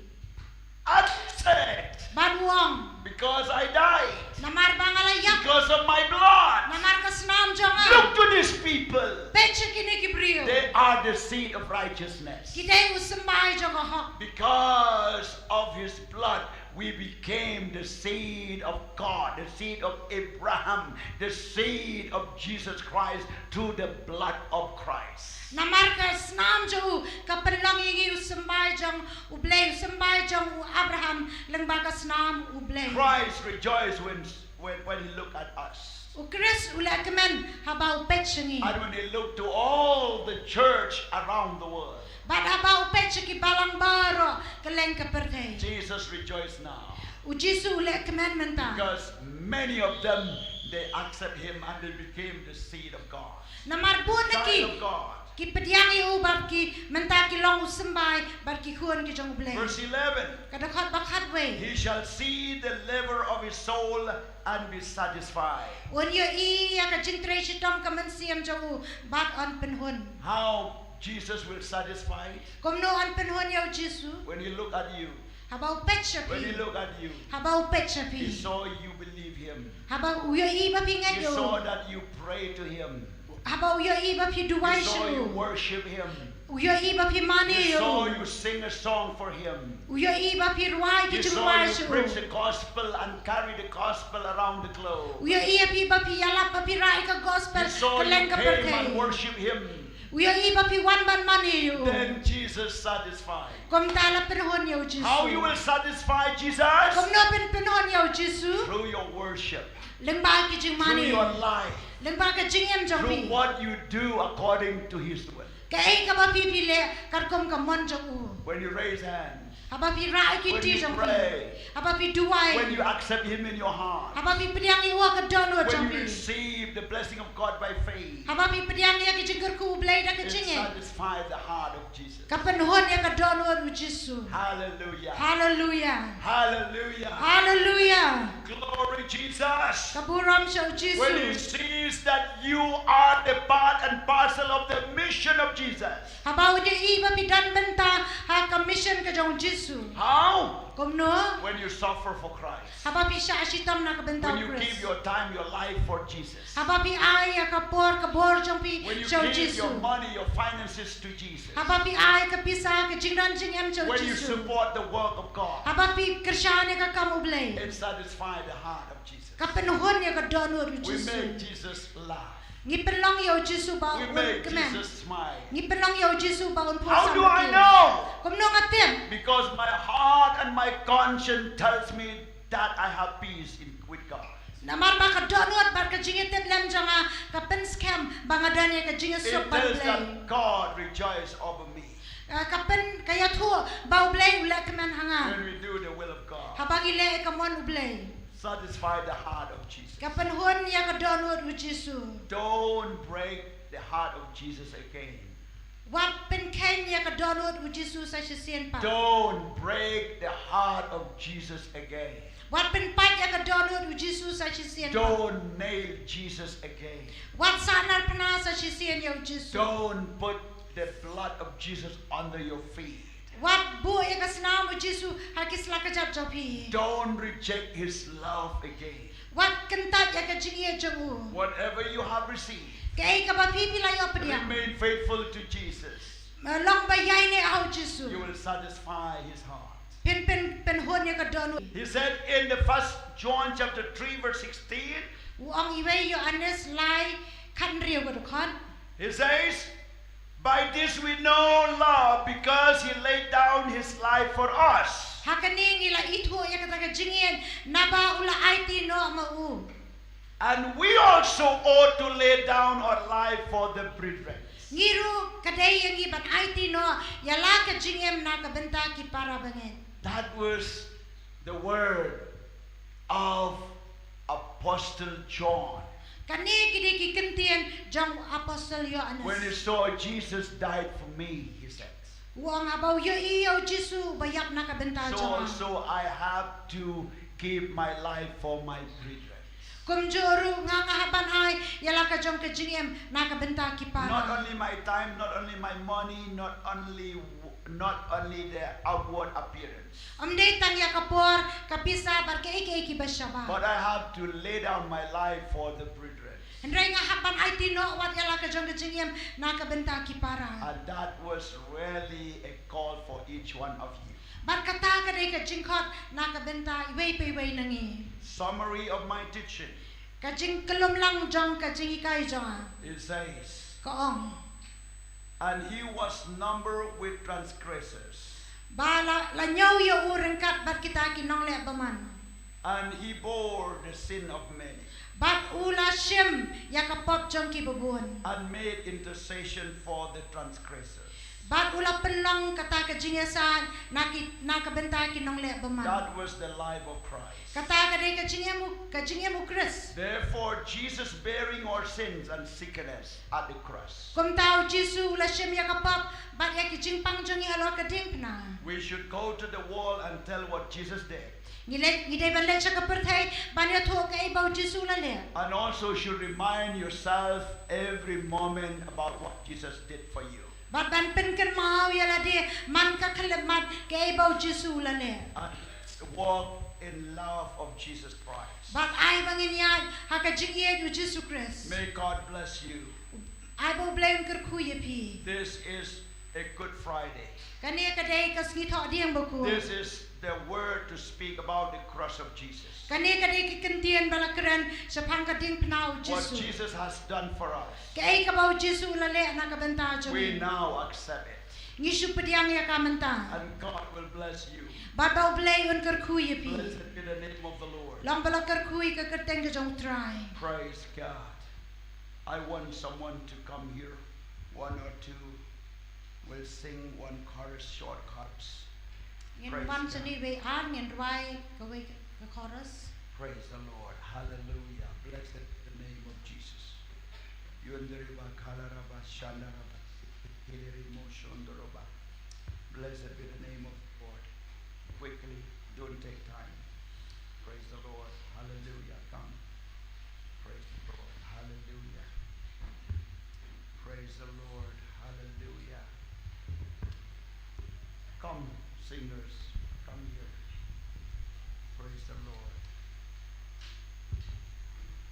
And said, Bad u ong. Because I died. Namar ba nga la ïap. Because of my blood. Namar ka snam jong nga. Look to these people. Peit sha kine ki briew. They are the seed of righteousness. Ki dei u symbai jong ka hok. Because of his blood, we became the seed of God, the seed of Abraham, the seed of Jesus Christ through the blood of Christ. Namar ka snam jong u ka pynlong ïa ngi u symbai jong U Blei, u symbai jong u Abraham, lyngba ka snam U Blei. Christ rejoiced when, when, when he looked at us. U Khrist u leh kmen haba u peit sha ngi. And when he looked to all the church around the world, Bad haba u peit sha ki balang baroh kylleng ka pyrthei. Jesus rejoiced now. U Jisu u leh kmen mynta. Because many of them, they accept him and they became the seed of God. Namar bun na Child ki of God. ki pdiang ïa u bad ki mynta ki long u symbai bad ki khun ki jong U Blei. Verse eleven. Ka dkhot ba khatwei. He shall see the labor of his soul and be satisfied. Un ïohi ïa ka jingtrei shitom ka mynsiem jong u bad yn pynhun. How Jesus will satisfy it? Kumno yn pynhun ïa u Jisu? When he look at you, Haba u peit sha when he phi. Look at you, Haba u peit sha he phi. Saw you believe him. Haba u ïohi ba phi ngeit He ïa u. Saw that you pray to him. Haba u ïohi ba phi duwai sha u. He saw you worship him. U ïohi ba phi mane ïa u. He saw you sing a song for him. U ïohi ba phi rwai ki jingrwai sha u. He saw you preach the gospel and carry the gospel around the globe. U ïohi ïa phi ba phi ïalap ba phi rah ïa ka gospel kylleng ka pyrthei. He saw you came and worship him. U ïohi ba phi wan ban mane ïa u. Then Jesus satisfied. Kumta la pynhun ïa u Jisu. How you will satisfy Jesus? Kumno phin pynhun ïa u Jisu? Through your worship. Lyngba ki jingmane. Through your life. Lyngba ka jingim jong phi. Through what you do according to his will. Kaei kaba phi phi leh katkum ka mon jong u. When you raise hands. Haba phi rah ïa ki kti jong phi. When you pray. Haba phi duwai. When you accept him in your heart. Haba phi pdiang ïa u ha ka dohnud jong phi. When you receive the blessing of God by faith. Haba phi pdiang ïa ka jingkyrkhu U Blei da ka jingngeit. It satisfies the heart of Jesus. Ka pynhun ïa ka dohnud u Jisu. Hallelujah. Hallelujah. Hallelujah. Hallelujah. Glory Jesus. Ka burom sha u Jisu. When he sees that you are the part and parcel of the mission of Jesus. Haba u ïohi ba phi don bynta ha ka mission ka jong u Jisu. How? Kumno? When you suffer for Christ. Haba phi shah shitom na ka bynta u Khrist. When you give your time, your life for Jesus. Haba phi ai ïa ka por ka bor jong phi sha u Jisu. When you give your money, your finances to Jesus. Haba phi ai ka pisa ka jingdon jingem sha u Jisu. When you support the work of God. Haba phi kyrshan ïa ka kam U Blei. It satisfies the heart of Jesus. Ka pynhun ïa ka dohnud u Jisu. We make Jesus laugh. Ngi pynlong ïa u Jisu ba un kmen. We make Jesus smile. Ngi pynlong ïa u Jisu ba un phuh samrkhie. How do I know? Kumno nga tip? Because my heart and my conscience tells me that I have peace in, with God. Namar ba ka dohnud bad ka jingïatiplem jong nga ka pynskhem ba nga don ïa ka jingïasuk bad U Blei. It tells that God rejoice over me. Ah, ka pyn, ka ïathuh ba U Blei u leh kmen ha nga. When we do the will of God. Haba ngi leh ïa ka mon U Blei. Satisfy the heart of Jesus. Ka pynhun ïa ka dohnud u Jisu. Don't break the heart of Jesus again. Wat pynkheiñ ïa ka dohnud u Jisu sa shisien pat. Don't break the heart of Jesus again. Wat pynpait ïa ka dohnud u Jisu sa shisien pat. Don't nail Jesus again. Wat sahnarphna sa shisien ïa u Jisu. Don't put the blood of Jesus under your feet. Wat buh ïa ka snam u Jisu ha ki slakjat jong phi. Don't reject his love again. Wat kyntait ïa ka jingïeit jong u. Whatever you have received, kaei kaba phi phi la ïoh pdiang, remain faithful to Jesus. Long ba ïaineh ha u Jisu. You will satisfy his heart. Phin, phin, pynhun ïa ka dohnud. He said in the first John chapter three verse sixteen. U ong iwei Ïoannis lai khathynriew ka dkhot. He says, "By this we know love, because he laid down his life for us." Ha kane ngi la ithuh ïa kata ka jingïeit naba u la aiti noh ma u. And we also ought to lay down our life for the brethren. Ngi ruh ka dei ïa ngi ban aiti noh ïa la ka jingim na ka bynta ki para bangeit. That was the word of Apostle John. Kane ki dei ki kyntien jong Apostle Ïoannis. When he saw Jesus died for me, he said. U ong, haba u ïohi ïa u Jisu ba ïap na ka bynta jong nga. So also I have to give my life for my brethren. Kumjuh ruh nga, nga hap ban ai ïa la ka jong ka jingim na ka bynta ki para. Not only my time, not only my money, not only, not only the outward appearance. Ym dei tang ïa ka por, ka pisa bad kaei kaei kiba shabar. But I have to lay down my life for the brethren. Hynrei nga hap ban aiti noh wat ïa la ka jong ka jingim na ka bynta ki para. And that was really a call for each one of you. Bad kata ka dei ka jingkhot na ka bynta iwei pa iwei na ngi. Summary of my teaching. Ka jingkyllum lang jong ka jinghikai jong nga. It says, ka ong, and he was numbered with transgressors. Ba la, la ñiew ïa u ryngkat bad kita ki nongleh bymman. And he bore the sin of many. Bad u la shim ïa ka pop jong ki babun. And made intercession for the transgressors. Bad u la pynlong kata ka jingïasaid na ki, na ka bynta ki nongleh bymman. That was the life of Christ. Kata ka dei ka jingim u, ka jingim u Khrist. Therefore, Jesus bearing our sins and sickness at the cross. Kumta u Jisu u la shim ïa ka pop bad ïa ki jingpang jong ngi halor ka diengphna. We should go to the world and tell what Jesus did. Ngi leit, ngi dei ban leit sha ka pyrthei ban ïathuh kaei ba u Jisu u la leh. And also should remind yourself every moment about what Jesus did for you. Bad ban pynkynmaw ïa lade man ka khyllipmat kaei ba u Jisu u la leh. And let's walk in love of Jesus Christ. Bad ai ba ngin ïaid ha ka jingïeit u Jisu Khrist. May God bless you. Ai ba U Blei un kyrkhu ïa phi. This is a Good Friday. Kane ka dei ka sngi thohdieng bakhuid. This is the word to speak about the cross of Jesus. Kane ka dei ka kyntien ba la kren shaphang ka diengphna u Jisu. What Jesus has done for us. Kaei kaba u Jisu u la leh na ka bynta jong ngi. We now accept it. Ngi shu pdiang ïa ka mynta. And God will bless you. Bad ba U Blei un kyrkhu ïa phi. Blessed be the name of the Lord. Long ba la kyrkhu ïa ka kyrteng ka jong U Trai. Praise God. I want someone to come here. One or two will sing one chorus, short chorus. Ngin wan shane, wei ar ngin rwai kawei ka chorus. Praise the Lord. Hallelujah. Blessed be the name of Jesus. Yundariba kalaraba shandaraba. Hiririmo shondoroba. Blessed be the name of the Lord. Quickly, don't take time. Praise the Lord. Hallelujah. Come. Praise the Lord. Hallelujah. Praise the Lord. Hallelujah. Come, singers. Come here. Praise the Lord.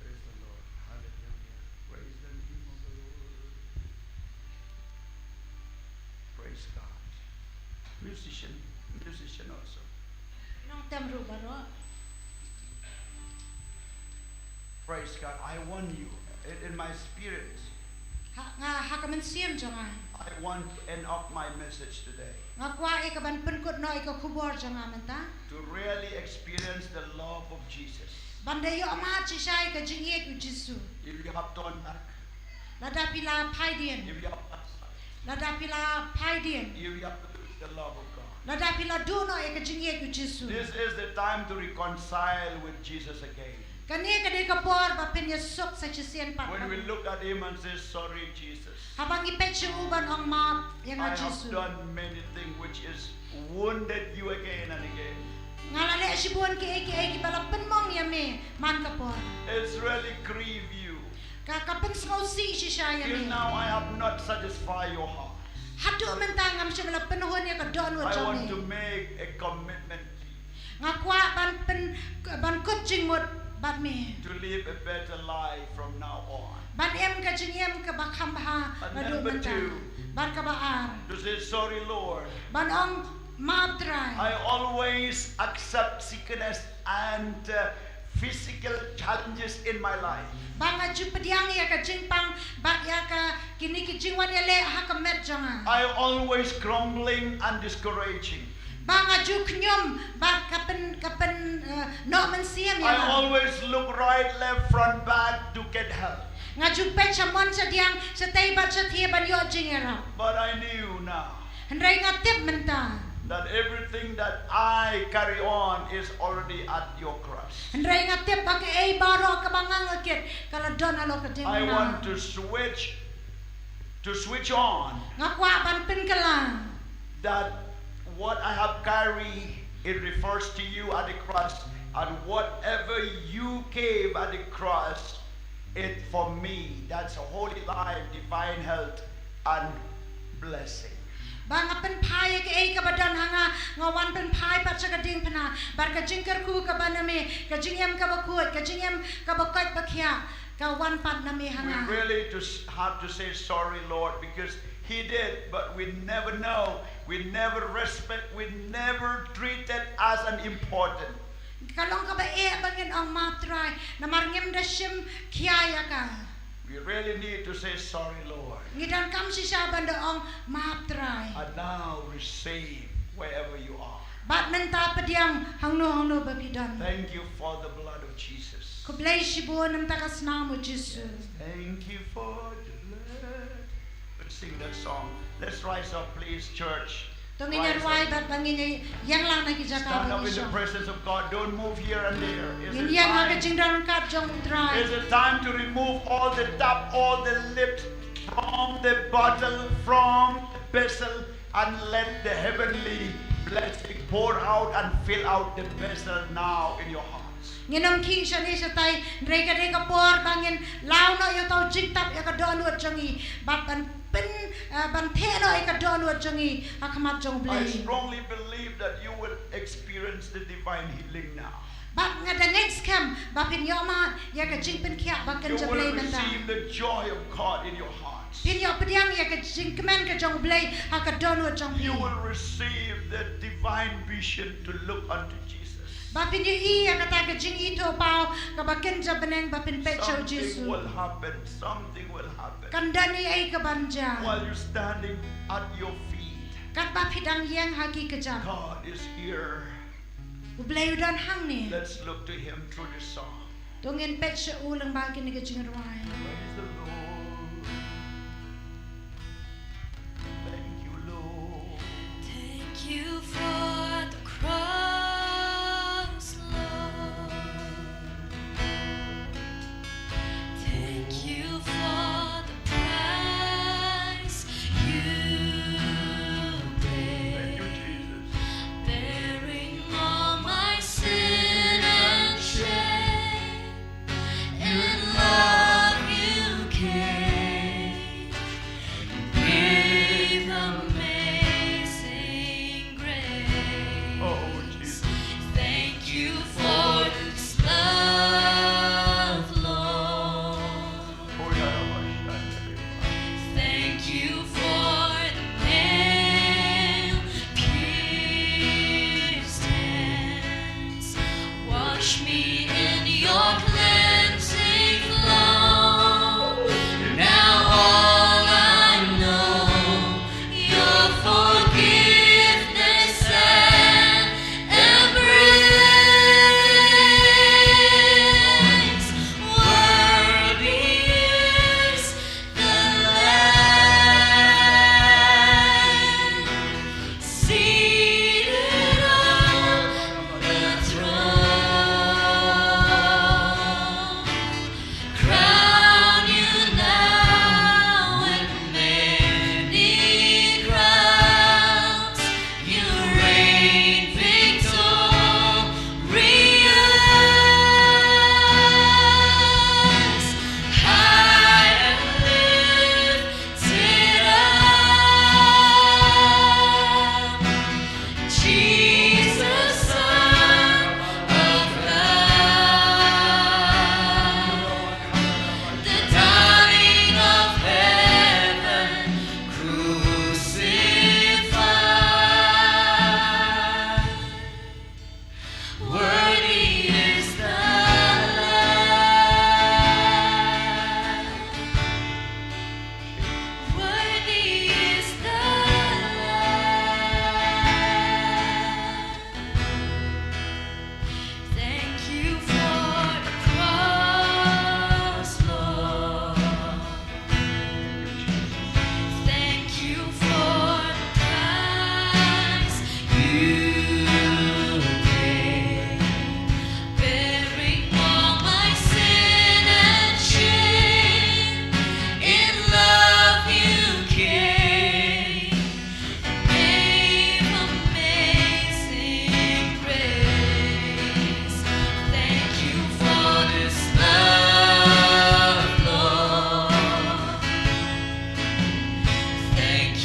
Praise the Lord. Hallelujah. Praise the name of the Lord. Praise God. Musician, musician also. Nongtem ruh baroh. Praise God. I want you in, in my spirit. Ha, nga, ha ka mynsiem jong nga. I want to end up my message today. Nga kwah ïa ka ban pynkut noh ïa ka khubor jong nga mynta. To really experience the love of Jesus. Ban da ïoh mad shisha ïa ka jingïeit u Jisu. If you have turned back, lada phi la phai dien. If you have backslided, lada phi la phai dien. If you have lose the love of God. Lada phi la duh noh ïa ka jingïeit u Jisu. This is the time to reconcile with Jesus again. Kane ka dei ka por ba phin ïasuk sa shisien pat. When we look at him and say, "Sorry, Jesus. Haba ngi peit sha u ban ong, map ïa nga Jisu. I have done many things which is wounded you again and again." Nga la leh shibun kiei kiei kiba la pynmong ïa me man ka por. It's really grieve you. Ka, ka pynsngewsih shisha ïa me. Till now I have not satisfied your heart. Haduh mynta ngam shym la pynhun ïa ka dohnud jong me. I want to make a commitment to you. Nga kwah ban pyn, ban kut jingmut bad me. To live a better life from now on. Ban im ka jingim kaba kham bha naduh mynta. And number two, bad kaba ar, to say, "Sorry, Lord. Ban ong, map Trai. I always accept sickness and, uh, physical challenges in my life. Ba nga ju pdiang ïa ka jingpang bad ïa ka kine ki jingwan ïaleh ha ka met jong nga. I always grumbling and discouraging. Ba nga ju khñium bad ka pyn, ka pyn, eh, noh mynsiem ïa nga. I always look right, left, front, back to get help. Nga ju peit sha mon sha diang, shatei bad shathie ban ïoh jingïarap." But I knew now. Hynrei nga tip mynta. That everything that I carry on is already at your cross. Hynrei nga tip ba kaei baroh kaba nga ngeit ka la don halor ka diengphna. I want to switch, to switch on. Nga kwah ban pynkylla. that what I have carried, it refers to you at the cross, and whatever you gave at the cross, it for me. That's a holy life, divine health, and blessing. Ba nga pynphai ïa kaei kaba don ha nga, nga wan pynphai pat sha ka diengphna, bad ka jingkyrkhu kaba na me, ka jingim kaba khuid, ka jingim kaba koit ba khiah, ka wan pat na me ha nga. We really to s- have to say sorry, Lord, because he did, but we never know, we never respect, we never treated as an important. Ka long kaba eh ba ngin ong map Trai, namar ngim da shim khia ïa ka. We really need to say sorry, Lord. Ngi donkam shisha ban da ong map Trai. And now receive wherever you are. Bad mynta pdiang hangno hangno ba phi don. Thank you for the blood of Jesus. Khublei shibun namar ka snam u Jisu. Thank you for the blood. Let's sing that song. Let's rise up, please, church. To ngin ïa rwai bad ba ngin ïa ïeng lang na ki jaka ba ngi shong. Stand up in the presence of God. Don't move here and there. Ngin ïeng ha ka jingdon ryngkat jong u Trai. Is it time to remove all the tap, all the lips from the bottle, from the vessel, and let the heavenly blessing pour out and fill out the vessel now in your heart. Ngin ym khih shane shatai, hynrei ka dei ka por ba ngin law noh ïa uta u jingtap ïa ka dohnud jong ngi, bad ban pyn, eh, ban theh noh ïa ka dohnud jong ngi ha khmat jong u Blei. I strongly believe that you will experience the divine healing now. Bad nga da ngeit skhem ba phin ïoh mad ïa ka jingpynkhiah ba kynja Blei mynta. You will receive the joy of God in your heart. Phin ïoh pdiang ïa ka jingkmen ka jong u Blei ha ka dohnud jong phi. You will receive the divine vision to look unto Jesus. Ba phin ïohi ïa kata ka jingithuhpaw kaba kynja bneng ba phin peit sha u Jisu. Something will happen. Something will happen. Kan don ei ei kaban jia. While you're standing at your feet, katba phi dang ïeng ha ki kjat, God is here. U Blei u don hangne. Let's look to him through this song. To ngin peit sha u lyngba kine ki jingrwai. Praise the Lord. Thank you, Lord. Thank you for the cross, Lord. Thank you for the price you paid. Thank you, Jesus. Bearing all my sin and shame. In love you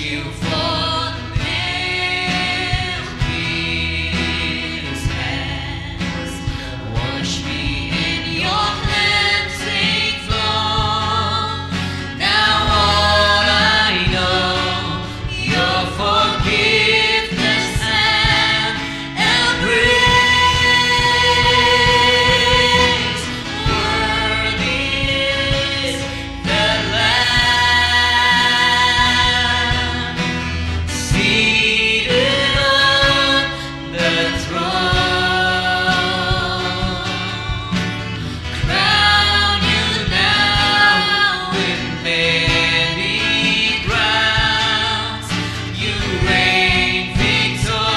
You for the nail pierced hands. Wash me in your cleansing flow. Now all I know, your forgiveness and embrace. Worthy is the Lamb seated on the throne. Crown you now with many crowns. You reign victorious.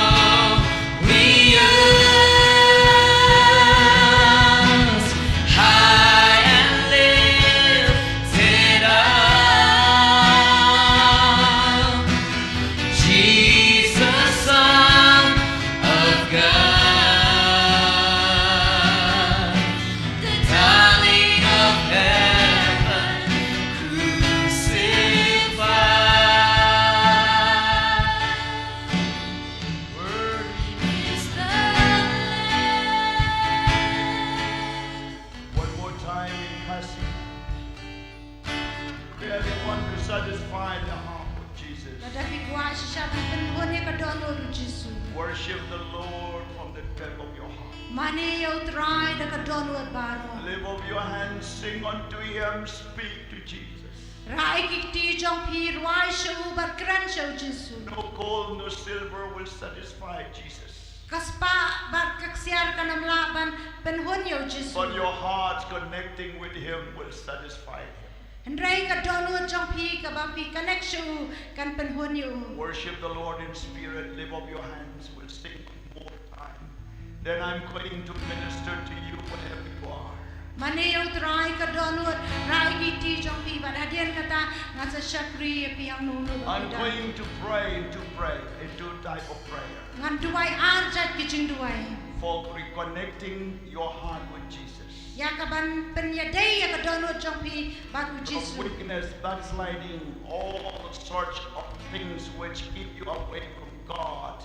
High and lifted up, Jesus, Son of God, the darling of heaven, crucified. Worthy is the Lamb. One more time in Khasi. Really want to satisfy the heart of Jesus. Lada phi kwah shisha ban pynhun ïa ka dohnud u Jisu. Worship the Lord from the depth of your heart. Mane ïa U Trai da ka dohnud baroh. Lift up your hands, sing unto him, speak to Jesus. Rah ïa ki kti jong phi, rwai sha u bad kren sha u Jisu. No gold, no silver will satisfy Jesus. Ka spah bad ka ksiar kan ym lah ban pynhun ïa u Jisu. But your heart connecting with him will satisfy him. Hynrei ka dohnud jong phi kaba phi connect sha u kan pynhun ïa u. Worship the Lord in spirit. Lift up your hands. We'll sing one more time. Then I'm going to minister to you wherever you are. Mane ïa U Trai ka dohnud, rah ïa ki kti jong phi bad hadien kata ngan sa shakri ïa phi hangno hangno ba phi dang. I'm going to pray, to pray in two type of prayer. Ngan duwai ar jait ki jingduwai. For reconnecting your heart with Jesus. Ïa kaban pynïadei ïa ka dohnud jong phi bad u Jisu. From weakness, backsliding, all sorts of things which keep you away from God.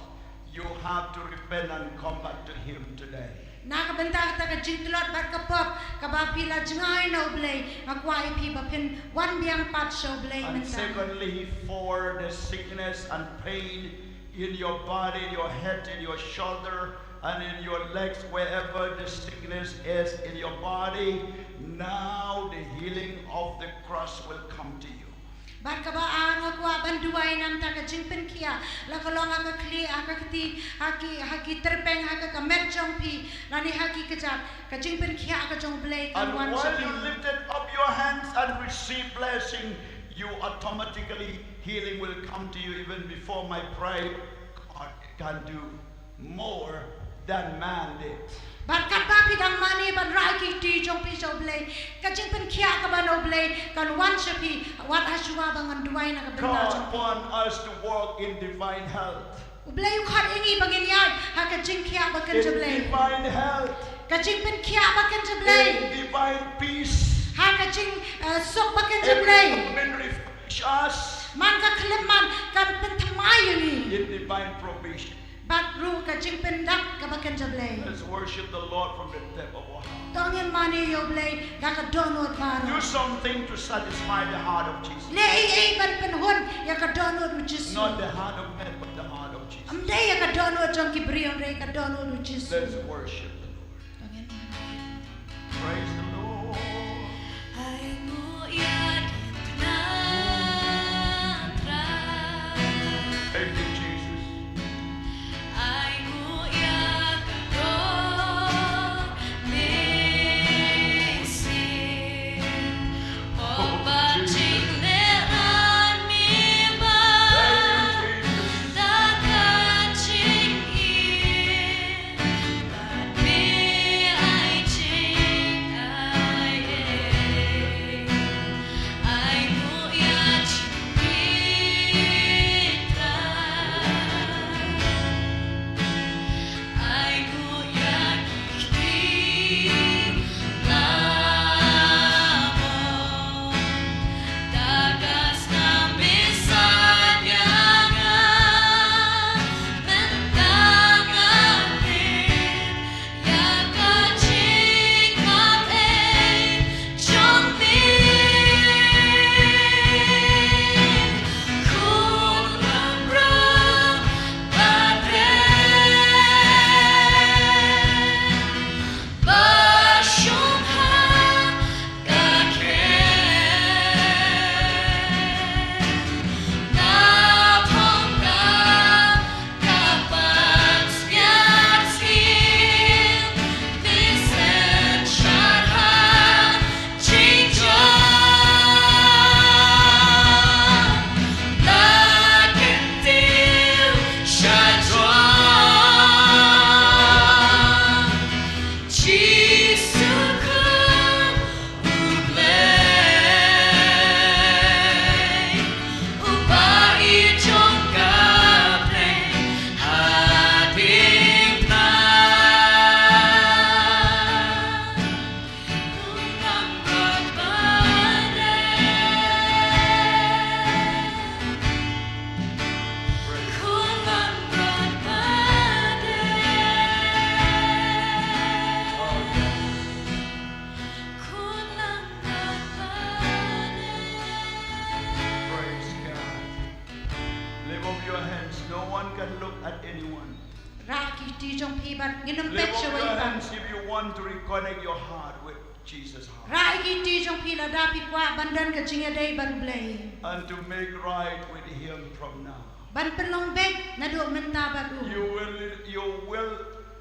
You have to repent and come back to him today. Na ka bynta kata ka jingtlot bad ka pop kaba phi la jngai na U Blei, nga kwah ïa phi ba phin wan biang pat sha U Blei mynta. And secondly, for the sickness and pain in your body, in your head, in your shoulder, and in your legs, wherever the sickness is in your body, now the healing of the cross will come to you. Bad kaba ar nga kwah ban duwai namar ka jingpynkhiah, la ka long ha ka khlieh, ha ka kti, ha ki, ha ki tyrpeng, ha ka, ka met jong phi, lane ha ki kjat, ka jingpynkhiah ka jong U Blei kan wan sha phi. And while you lifted up your hands and receive blessing, you automatically healing will come to you even before my prayer. God can do more than man did. Bad katba phi dang mane ban rah ki kti jong phi sha U Blei, ka jingpynkhiah kaba na U Blei kan wan sha phi wat ha shuwa ba ngan duwai na ka bynta jong phi. God want us to walk in divine health. U Blei u khot ïa ngi ba ngin ïaid ha ka jingkhiah bakynja Blei. In divine health. Ka jingpynkhiah bakynja Blei. In divine peace. Ha ka jing, eh, suk bakynja Blei. Every moment refresh us. Man ka khyllipmat kan pynthymmai ïa ngi. In divine provision. Bad ruh ka jingpyndap kaba kynja Blei. Let's worship the Lord from the depth of our heart. To ngin mane ïa U Blei da ka dohnud baroh. Do something to satisfy the heart of Jesus. Leh ei ei ban pynhun ïa ka dohnud u Jisu. Not the heart of man, but the heart of Jesus. Ym dei ïa ka dohnud jong ki briew, hynrei ka dohnud u Jisu. Let's worship the Lord. To ngin mane. Praise the Lord. Ai nguh ïa ki kynrad. Thank you, Jesus. Ai nguh ïa ka dohnud mynsiem. Oh, Jesus. Pop bad jinglehrain mynba. Thank you, Jesus. Da ka jingim. Your hands. No one can look at anyone. Rah ki kti jong phi bad ngin ym peit Lift sha up uwei your pat. Hands if you want to reconnect your heart with Jesus' heart. Rah ki kti jong phi lada phi kwah ban don ka jingïadei bad U Blei. And to make right with Him from now. Ban pynlong beit naduh mynta bad u. You will, you will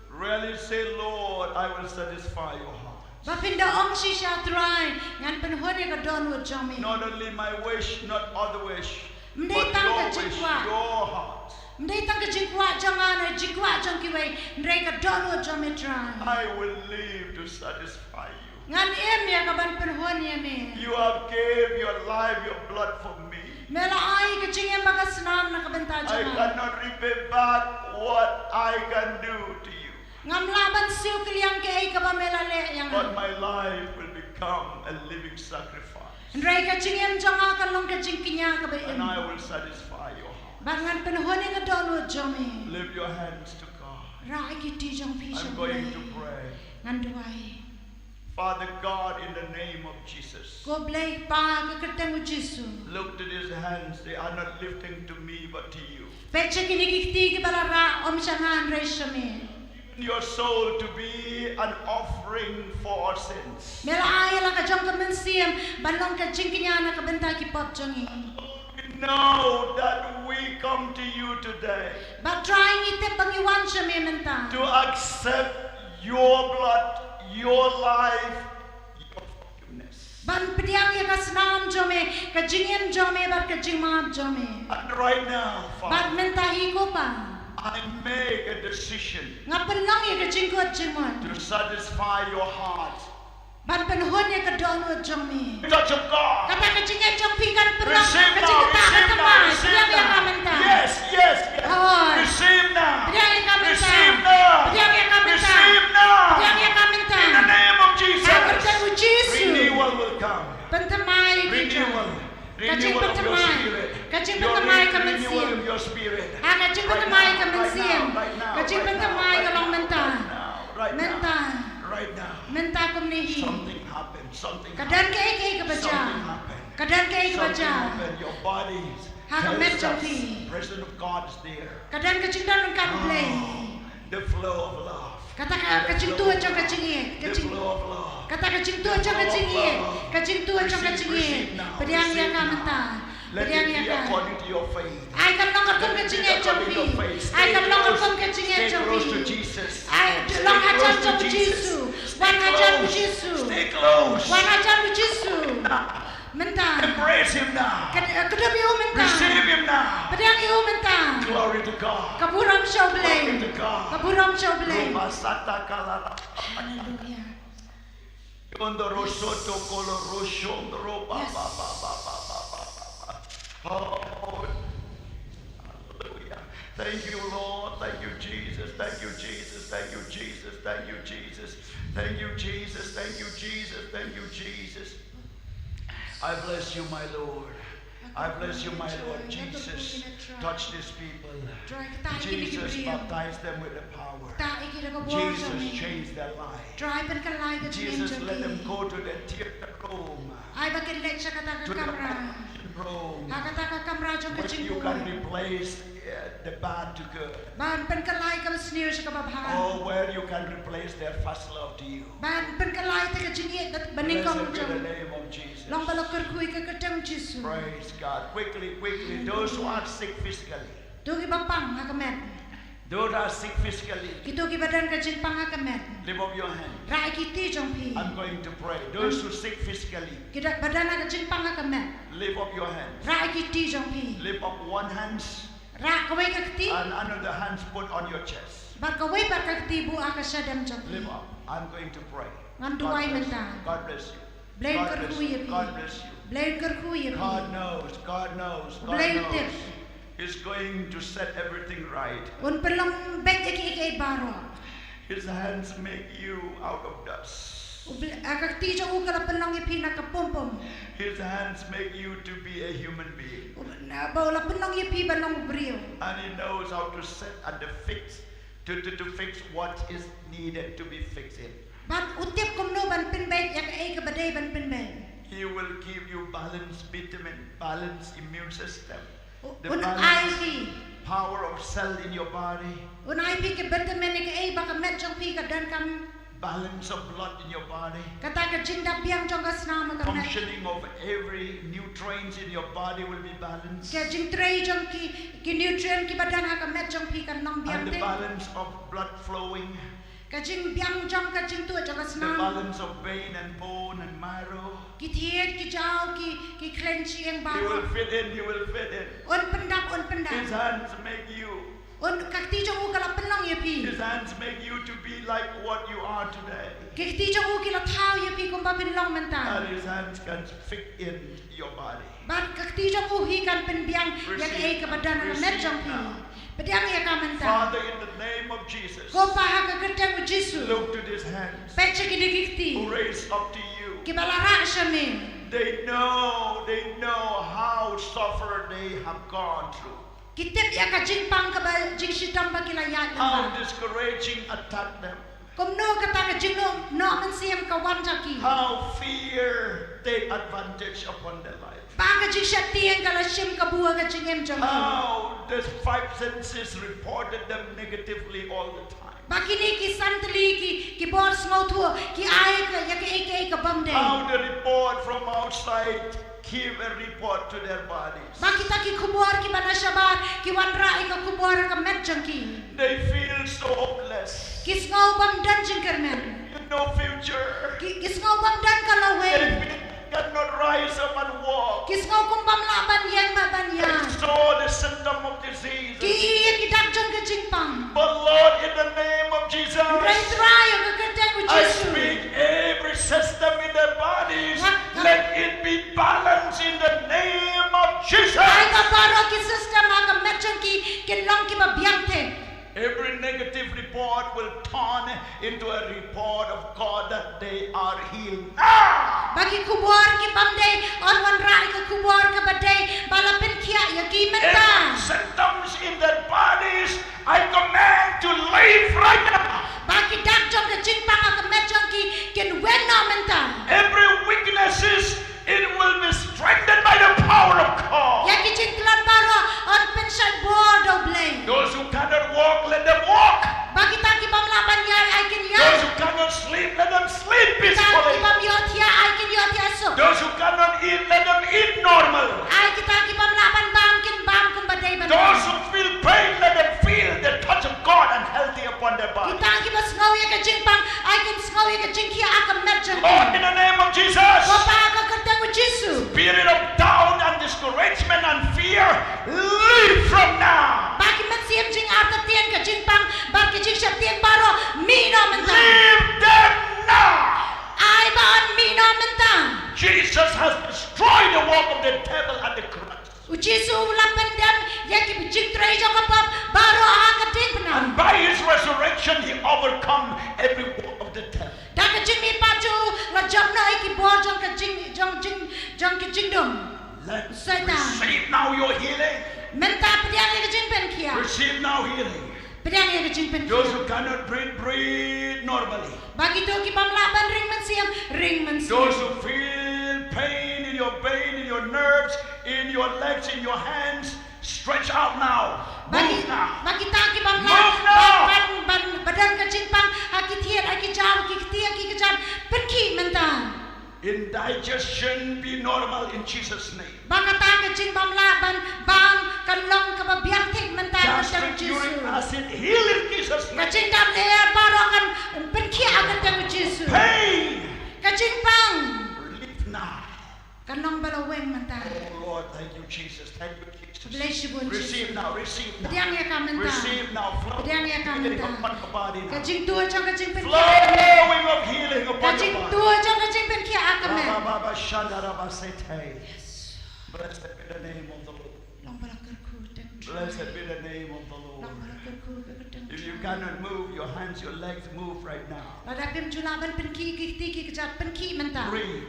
really say, Lord, I will satisfy your heart. Ba phin da ong shisha, Trai, ngan pynhun ïa ka dohnud jong me. Not only my wish, not other wish, Ym dei but tang ka your wish, jingkwah. Your heart. Ym dei tang ka jingkwah jong nga ne jingkwah jong kiwei, hynrei ka dohnud jong me, Trai. I will live to satisfy you. Ngan im ïa ka ban pynhun ïa me. You have gave your life, your blood for me. Me la ai ka jingim bad ka snam na ka bynta jong nga. I cannot repay back what I can do to you. Ngam lah ban siew kylliang kaei kaba me la leh ïa nga. But my life will become a living sacrifice. Hynrei ka jingim jong nga kan long ka jingkñia kaba im. And I will satisfy your heart. Bad ngan pynhun ïa ka dohnud jong me. Lift your hands to God. Rah ki kti jong phi sha I'm U going Blei. To pray. Ngan duwai. Father God, in the name of Jesus, Ko Blei Kpa, ha ka kyrteng u Jisu. Look to these hands, they are not lifting to me but to you. Peit sha kine ki kti kiba la rah, ym sha nga hynrei sha me. Your soul to be an offering for our sins. Me la ai ïa la ka jong ka mynsiem ban long ka jingkñia na ka bynta ki pop jong ngi. We know that we come to you today. Bad Trai, ngi tip ba ngi wan sha me mynta. To accept your blood, your life, your forgiveness. Ban pdiang ïa ka snam jong me, ka jingim jong me bad ka jingmap jong me. And right now, Father, Bad mynta hi ko Pa, I make a decision. Nga pynlong ïa ka jingkut jingmut. To satisfy your heart. Ban pynhun ïa ka dohnud jong me. Touch of God. Kata ka jingngeit jong phi kan pynlong. Receive Ka now, jingkata receive kata now, mai. receive Pdiang ïa ka now. mynta. Yes, yes, yes. Oh. Receive now. Pdiang ïa ka mynta. Receive now. Pdiang ïa ka mynta. Receive now. Pdiang ïa ka mynta. In the name of Jesus. Ha ka kyrteng u Jisu. Renewal will come. Pynthymmai ïa ki jong. Renewal. Ka Renewal of your jingpynthymmai. Spirit. Ka Your jingpynthymmai ka renewal mynsiem. Of your spirit. Ha ka jingpynthymmai ka mynsiem. Ka jingpynthymmai ka long mynta. Right now. Mynta. Right now. Mynta kumne hi. Something happened. Something Ka don kaei kaei kaba jia. Something happened. Ka don kaei kaba jia. Something happened. Your body. Ha ka met jong phi. Presence of God is there. Ka don ka jingdon ryngkat U Blei. Oh, the flow of love. Kata ka, ka jingtuh jong ka jingïeit. Ka The jing. Flow of love. Kata ka jingtuh jong ka jingïeit. Ka jingtuh jong ka jingïeit. Pdiang ïa ka mynta. Pdiang ïa ka. According to your faith. Ai kan long katkum ka jingïeit jong phi. Ai kan long katkum ka jingïeit jong phi. Ai long hajan jong Jisu. Wan hajan Jisu. Wan hajan Jisu. Mynta. Embrace him now. Kdup ïa u mynta. Receive him now. Pdiang ïa u mynta. Glory to God. Ka burom sha U Blei. Glory to God. Ka burom sha U Blei. Hallelujah. Yondoro soto kolo roshondro ba ba ba ba ba ba ba ba. Oh. Hallelujah. Thank you, Lord. Thank you, Jesus. Thank you, Jesus. Thank you, Jesus. Thank you, Jesus. Thank you, Jesus. Thank you, Jesus. Thank you, Jesus. I bless you, my Lord. I bless you, my Lord Jesus. Touch these people. Jesus, baptize them with the power. Jesus, change their life. Jesus, let them go to the theater room. To the operation room. Where you can replace, uh, the bad to good. Ban pynkylla ïa kaba sniew sha kaba bha. Oh, where you can replace their first love to you. Ban pynkylla ïa ka jingïeit ba nyngkong jong. Blessed be the name of Jesus. Long ba la kyrkhu ïa ka kyrteng Jisu. Praise God. Quickly, quickly. Those who are sick physically. Kito kiba pang ha ka met. Those are sick physically. Kito kiba don ka jingpang ha ka met. Lift up your hand. Rah ïa ki kti jong phi. I'm going to pray. Those who sick physically. Kito kiba don ka jingpang ha ka met. Lift up your hand. Rah ïa ki kti jong phi. Lift up one hand. Rah kawei ka kti. And another hand put on your chest. Bad kawei pat ka kti buh ha ka shadem jong phi. Lift up. I'm going to pray. Ngan duwai mynta. God bless you. Blei un kyrkhu ïa phi. God bless you. Blei un kyrkhu ïa phi. God knows, God knows, God knows. Blei u tip. He's going to set everything right. Un pynlong beit ïa kiei kiei baroh. His hands make you out of dust. U Blei, ah, ka kti jong u ka la pynlong ïa phi na ka pum pum. His hands make you to be a human being. U Blei, na ba u la pynlong ïa phi ban long u briew. And he knows how to set and to fix, to, to, to fix what is needed to be fixed in. Bad u tip kumno ban pynbeit ïa kaei kaba dei ban pynbeit. He will give you balanced vitamin, balanced immune system. Un ai phi power of cell in your body, Un ai phi ki vitamin ïa kaei ba ka met jong phi ka donkam. balance of blood in your body, Kata ka jingdap biang jong ka snam ha ka met. functioning of every nutrients in your body will be balanced. Ka jingtrei jong ki, ki nutrient kiba don ha ka met jong phi kan long biang. And the te balance of blood flowing, Ka jingbiang jong ka jingtuh jong ka snam. The balance of vein and bone and marrow. Ki thied, ki jaw, ki, ki khleiñ shyieng baroh. You will fit in, you will fit in. Un pyndap, un pyndap. His hands make you. Un, ka kti jong u ka la pynlong ïa phi. His hands make you to be like what you are today. Ki kti jong u ki la thaw ïa phi kumba phin long mynta. And his hands can fit in your body. Bad ka kti jong u hi kan pynbiang ïa kaei kaba don ha ka met jong phi. Pdiang ïa ka mynta. Father, in the name of Jesus, Ko Pa, ha ka kyrteng u Jisu. Look to these hands. Peit sha kine ki kti. Who raise up to you. Kiba la rah sha me. They know, they know how suffer they have gone through. Ki tip ïa ka jingpang kaba jingshitom ba ki la ïaid lyngba. How discouraging attack them. Kumno kata ka jingnoh, noh mynsiem ka wan sha ki. How fear take advantage upon their life. Ba ka jingsheptieng ka la shim kabu ha ka jingim jong ki. How the five senses reported them negatively all the time. Ba kine ki san tylli ki, ki bor sngewthuh ki ai ka, ïa kaei kaei ka bym dei. How the report from outside give a report to their bodies. Ba kita ki khubor kiba na shabar ki wanrah ïa ka khubor ha ka met jong ki. They feel so hopeless. Ki sngew bym don jingkyrmen. No future. Ki, ki sngew bym don ka lawei. They feel cannot rise up and walk. Ki sngew kum bym lah ban ïeng bad ban ïaid. They saw the symptom of disease. Ki i ïa ki dak jong ka jingpang. But Lord, in the name of Jesus, Hynrei Trai, ha ka kyrteng u Jisu, I speak every system in their bodies, Nga, nga let it be balanced in the name of Jesus. Ai ba baroh ki system ha ka met jong ki kin long kiba biang thik. Every negative report will turn into a report of God that they are healed now. Ba ki khubor ki bym dei yn wanrah ïa ka khubor kaba dei ba la pynkhiah ïa ki mynta. Every symptoms in their bodies, I command to leave right now. Ba ki dak jong ka jingpang ha ka met jong ki kin wan noh mynta. Every weaknesses, it will be strengthened by the power of God. Ïa ki jingtlot baroh yn pynshait bor da u Blei. Those who cannot walk, let them walk. Ba kita ki bym lah ban ïaid, ai kin ïaid. Those who cannot sleep, let them sleep peacefully. Kita ki bym ïohthiah, ai kin ïohthiah suk. Those who cannot eat, let them eat normal. Ai kita ki bym lah ban bam kin bam kumba dei ban bam. Those who feel pain, let them feel the touch of God and healthy upon their body. Kita kiba sngew ïa ka jingpang, ai kin sngew ïa ka jingkhiah ha ka met jong ki. Lord, in the name of Jesus, Ko Pa, ha ka kyrteng u Jisu. Spirit of doubt and discouragement and fear, leave from now. Ba ki mynsiem jingartatien, ka jingpang bad ka jingsheptieng baroh, mih noh mynta. Leave them now. Ai ba yn mih noh mynta. Jesus has destroyed the work of the devil at the cross. U Jisu u la pyndem ïa ki jingtrei jong ka pop baroh ha ka diengphna. And by his resurrection, he overcome every work of the devil. Da ka jingmihpat jong u la jop noh ïa ki bor jong ka jing, jong jing, jong ka jingdum. Let's Soitan. Receive now your healing. Mynta pdiang ïa ka jingpynkhiah. Receive now healing. Pdiang ïa ka jingpynkhiah. Those who cannot breathe, breathe normally. Ba kito ki bym lah ban ring mynsiem, ring mynsiem. Those who feel pain in your vein, in your nerves, in your legs, in your hands, stretch out now. Ba ki, move now. Ba kita ki bym lah, move now, ban, ban, ban, ba don ka jingpang ha ki thied, ha ki jaw, ki kti, ha ki kjat, pynkhih mynta. Indigestion be normal in Jesus' name. Ba kata ka jingbymlah ban bam kan long kaba biang thik mynta ha ka kyrteng u Jisu. Gastric, uric acid, heal in Jesus' name. Ka jingdap lyer baroh kan pynkhiah ha ka kyrteng u Jisu. Pain. Ka jingpang. Relief now. Kan long ba la weng mynta. Oh Lord, thank you, Jesus. Thank you, Jesus. Bless you, Lord Jesus. Receive now, receive now. Pdiang ïa ka mynta. Receive now. Flow. Pdiang ïa ka mynta. Upon the body now. Ka jingtuh jong ka jingpynkhiah. Flowing of healing upon the body. Ka jingtuh jong ka jingpynkhiah ha ka met. Rabba, baba, shanda, rabba, sete. Yes. Blessed be the name of the Lord. Long ba la kyrkhu kyrteng u Trai. Blessed be the name of the Lord. Long ba la kyrkhu kyrteng u Trai. If you cannot move your hands, your legs, move right now. Lada phim ju lah ban pynkhih ki kti ki kjat, pynkhih mynta. Breathe.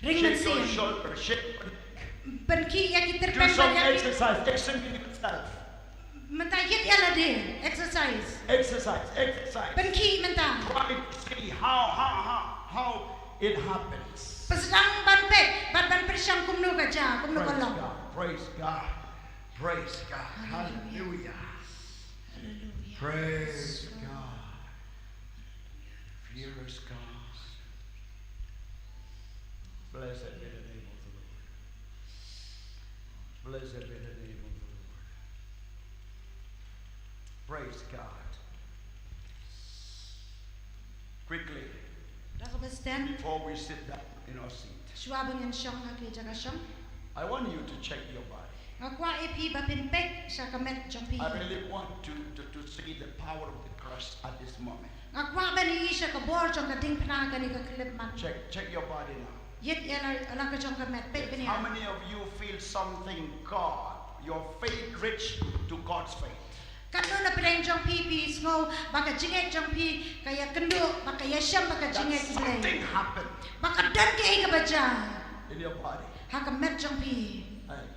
Ring mynsiem. Shake your shoulder, shake your neck. Pynkhih ïa ki tyrpeng. Do some exercise, examine yourself. Mynta ïit ïa lade, exercise. Exercise, exercise. Pynkhih mynta. Try to see how, how, how, how it happens. Pynsdang ban peit, ban, ban pyrshang kumno ka jia, kumno ka long. Praise God, praise God. Praise God. Hallelujah. Hallelujah. Hallelujah. Praise God. Fear is God. Blessed be the name of the Lord. Blessed be the name of the Lord. Praise God. Quickly, Rakhabasten. Before we sit down in our seat, Shuwa ba ngin shong ha ki jaka shong. I want you to check your body. Nga kwah ïa phi ba phin peit sha ka met jong phi. I really want to, to, to see the power of the cross at this moment. Nga kwah ban ïohi sha ka bor jong ka diengphna kane ka khyllipmat. Check, check your body now. Ïeit ïa la, la ka jong ka met, peit bniah. How many of you feel something God, your faith reach to God's faith? Katno na pdeng jong phi phi sngew ba ka jingngeit jong phi ka ïakynduh, ba ka ïashem bad ka jingngeit Blei? Something happened. Ba ka don kaei kaba jia in your body. Ha ka met jong phi. Hey.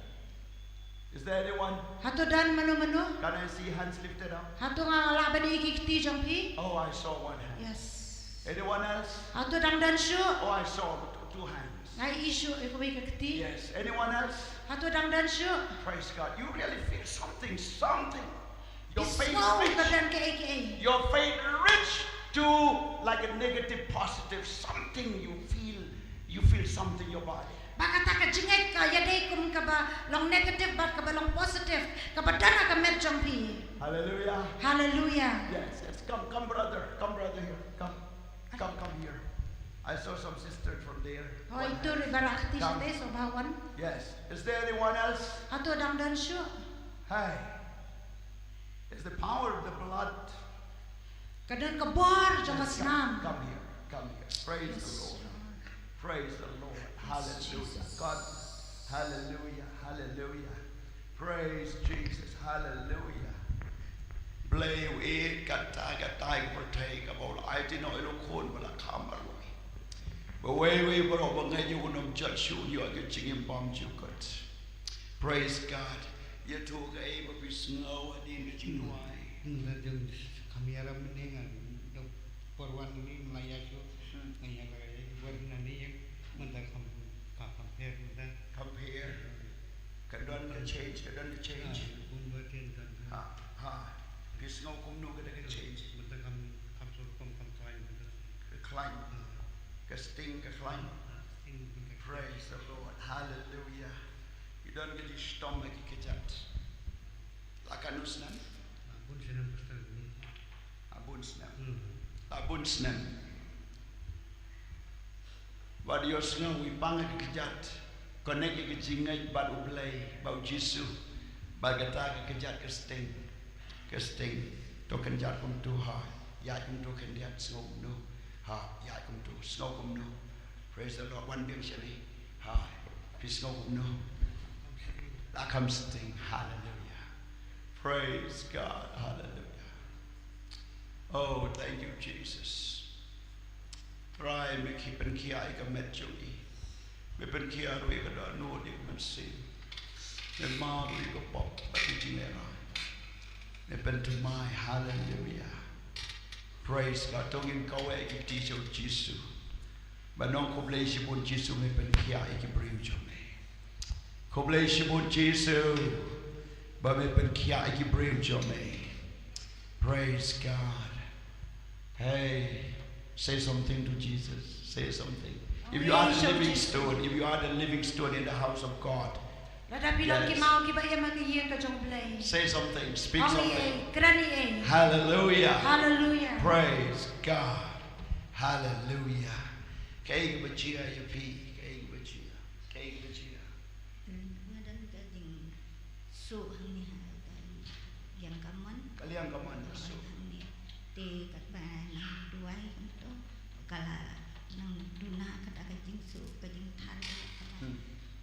Is there anyone? Hato don mano mano? Can I see hands lifted up? Hato nga lah ban ïohi ki kti jong phi? Oh, I saw one hand. Yes. Anyone else? Hato dang don shuh? Oh, I saw two, two hands. Nga ïohi shuh ïa kawei ka kti. Yes. Anyone else? Hato dang don shuh? Praise God. You really feel something, something. Your faith reach. Phi sngew ka don kaei kaei. Your faith reach to, like, a negative, positive, something you feel, you feel something in your body. Ba kata ka jingngeit ka ïadei kum kaba long negative bad kaba long positive, kaba don ha ka met jong phi. Hallelujah. Hallelujah. Yes, yes. Come, come, brother. Come, brother, here. Come. Come, come here. I saw some sisters from there. Hooid, ïa i baroh kti shatei, sngewbha wan. Yes. Is there anyone else? Hato dang don shuh? Hey. It's the power of the blood. Ka don ka bor jong ka snam. Come here. Come here. Praise the Lord. Praise the Lord. Hallelujah. God. Hallelujah. Hallelujah. Praise Jesus. Hallelujah. Blei u ïeit, kata, kata ka pyrthei kaba u la ai ïa u khun ba la kham marwei. Ba uwei uwei baroh ba ngeit ïa u un ym jot shuh, un ïoh ka jingim bymjukut. Praise God. Ïathuh kaei ba phi sngew hadien ka jingduwai. Hmm, la jong kham ïarap mynne nga dang por wan ni mlaya shu. Hmm. Nga ïa ka ïa wan na ni ïa mynta kham ka compare mynta. Compare. Ka don ka change, ka don ka change. Ah, bun ba tien don. Ha, ha. Phi sngew kumno ka don ka change? Mynta kham, kham shu kham, kham khlaiñ mynta. Ka khlaiñ. Ah. Ka sting ka khlaiñ. Ah, sting mynta. Praise the Lord. Hallelujah. Ki don ka jingshitom ha ki kjat. La katno snem? Ah, bun snem, Pastor. Ah, bun snem. Hmm. Ah, bun snem. Wat ïohsngew, i pang ïa ka kjat. Connect ïa ka jingngeit bad U Blei, bad U Jisu. Bad kata ka kjat ka sting. Ka sting. To kynjat kumto ha. Ïaid kumto khyndiat, sngew kumno. Ha, ïaid kumto, sngew kumno. Praise the Lord. Wan biang shane. Ha. Phi sngew kumno. La kham sting. Hallelujah. Praise God. Hallelujah. Oh, thank you, Jesus. Trai, me pynkhiah ïa ka met jong i. Me pynkhiah ruh ïa ka dohnud, ïa ka mynsiem. Me map ruh ïa ka pop bad ka jingïarap. Me pynthymmai, hallelujah. Praise God. To ngin kaweh ki kti sha U Jisu. Ba nong khublei shibun Jisu, me pynkhiah ïa ki briew jong me. Khublei shibun Jisu. Ba me pynkhiah ïa ki briew jong me. Praise God. Hey, say something to Jesus. Say something. If you are the living stone, if you are the living stone in the house of God, lada phi long ki maw kiba im ha ka ïing ka jong U Blei. Say something. Speak something. Ong ei, kren ei. Hallelujah. Hallelujah. Praise God. Hallelujah. Kaei kaba jia ïa phi? Kaei kaba jia? Kaei kaba jia? Nga don ka jing suk hangne ha ka liang kamon. Ka liang kamon ka suk. Hangne. Te katba nang duwai kumto, ka la nang duna kata ka jingsuk, ka jingthar ka la. Hmm.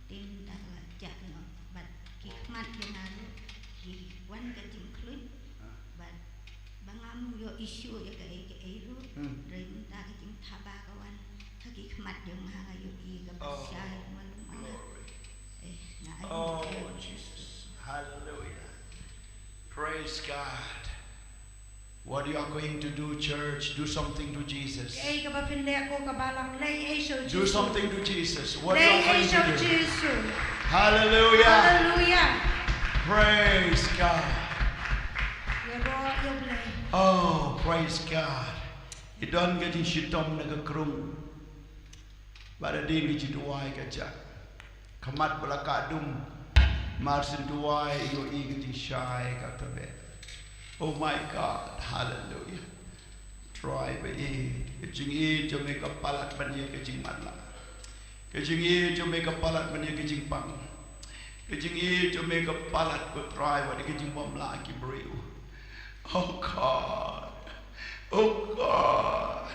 Te mynta ka la jah noh bad ki khmat jong nga ruh ki wan ka jingkhluit. Ah. Bad ba ngam ïoh issue ïa kaei kaei ruh. Hmm. Hynrei mynta ka jingthaba ka wan ha ki khmat jong nga, nga ïohi kaba shai malu mala. Glory. Eh, nga ai. Oh, Jesus. Hallelujah. Praise God. What you are going to do, church, do something to Jesus. Kaei kaba phin leh ko ka balang, leh ei sha U Jisu. Do something to Jesus. What you are going to do. Leh ei sha U Jisu. Hallelujah. Hallelujah. Praise God. Ïaroh ïa U Blei. Oh, praise God. I don ka jingshitom na ka krung. Bad hadien ka jingduwai ka jia. Ka mat ba la kah dum. Mar shen duwai ïohi ka jingshai ka tbit. Oh my God. Hallelujah. Trai ba ïeit, ka jingïeit jong me ka palat ban ïa ka jingmatlah. Ka jingïeit jong me ka palat ban ïa ka jingpang. Ka jingïeit jong me ka palat, ko Trai, ban ïa ka jingbymlah ki briew. Oh God. Oh God.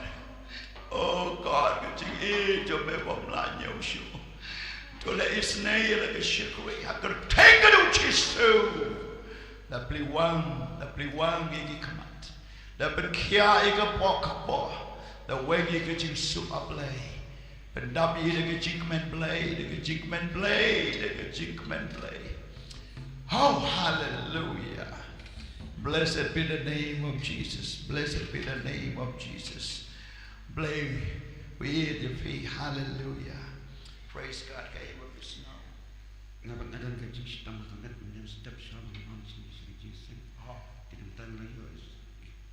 Oh God, ka jingïeit jong me bymlah ñiewshuh. To la isynei ïa la ka shakri ha ka kyrteng ka jong U Jisu. La plie wang, la plie wang ïa ki khmat. La pynkhiah ïa ka pok ka pok. La weng ïa ka jingsuk, A Blei. Pyndap ïa da ka jingkmen Blei, da ka jingkmen Blei, da ka jingkmen Blei. Oh, hallelujah. Blessed be the name of Jesus. Blessed be the name of Jesus. Blei, we hear the plea. Hallelujah. Praise God. Ka ïa ba phi sngew. Nga bad nga don ka jingshitom ka met mynjur step sha ba nga wan sha ka jingseng. Ha. Te mynta nga la ïoh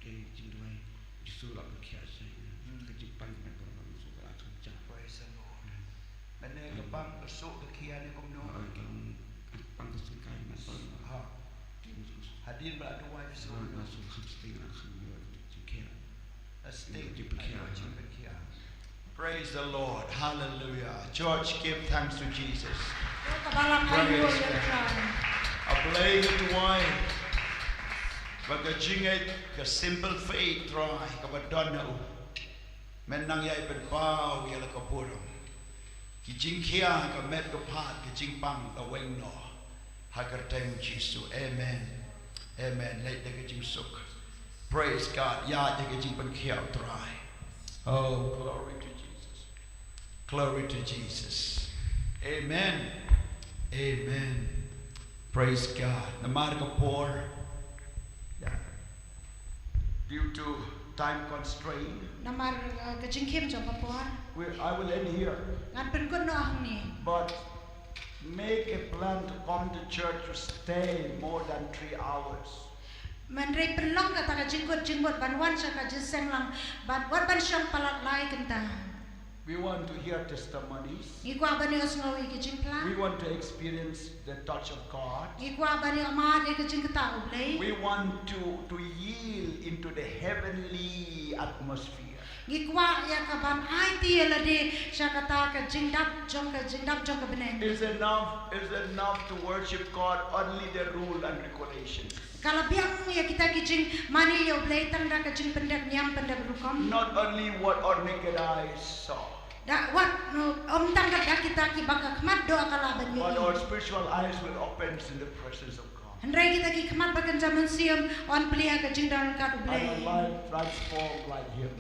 ka jingduwai Jisu la pynkhiah sha nga. Hmm. Ka jingpang ka met ba nga la suk la kham jam. Praise the Lord. Hmm. Mynne ka pang ka suk ka khiah ne kumno? Ah, ka pang ka suk ka met ba. Ha. Hadien ba la duwai Jisu. Ba la suk kham sting la kham ïoh jingkhiah. A sting. Jingpynkhiah. Jingpynkhiah. Praise the Lord. Hallelujah. Church, give thanks to Jesus. Praise God. A Blei, nga duwai ba ka jingngeit, ka simple faith, Trai, kaba don ha u, men nang ïai pynpaw ïa la ka burom. Ki jingkhia, ka met ka phad, ka jingpang, ka weng noh. Ha ka kyrteng Jisu. Amen. Amen. Leit da ka jingsuk. Praise God. Ïa, ïa ka jingpynkhiah, Trai. Oh, glory to Jesus. Glory to Jesus. Amen. Amen. Praise God. Namar ka por. Yeah. Due to time constraint, namar, uh, ka jingkhim jong ka por, we, I will end here. Ngan pynkut noh hangne. But make a plan to come to church to stay more than three hours. Hynrei pynlong kata ka jingkut jingmut ban wan sha ka jingseng lang, ban, wat ban shong palat lai kynta. We want to hear testimonies. Ngi kwah ban ïohsngew ïa ki jingphla. We want to experience the touch of God. Ngi kwah ban ïohmad ïa ka jingktah U Blei. We want to, to yield into the heavenly atmosphere. Ngi kwah ïa ka ban aiti ïa lade sha kata ka jingdap jong ka, jingdap jong ka bneng. It's enough, it's enough to worship God, only the rule and regulations. Ka la biang ïa kita ki jingmane ïa U Blei tang da ka jingpyndep niam pyndep rukom. Not only what our naked eyes saw. Da wat, no, ym tang ka da kita kiba ka khmat doh ka lah ban ïohi. But our spiritual eyes will open in the presence of God. Hynrei kita ki khmat ba kynja mynsiem yn plie ha ka jingdon ryngkat U Blei. And our life transformed like Him.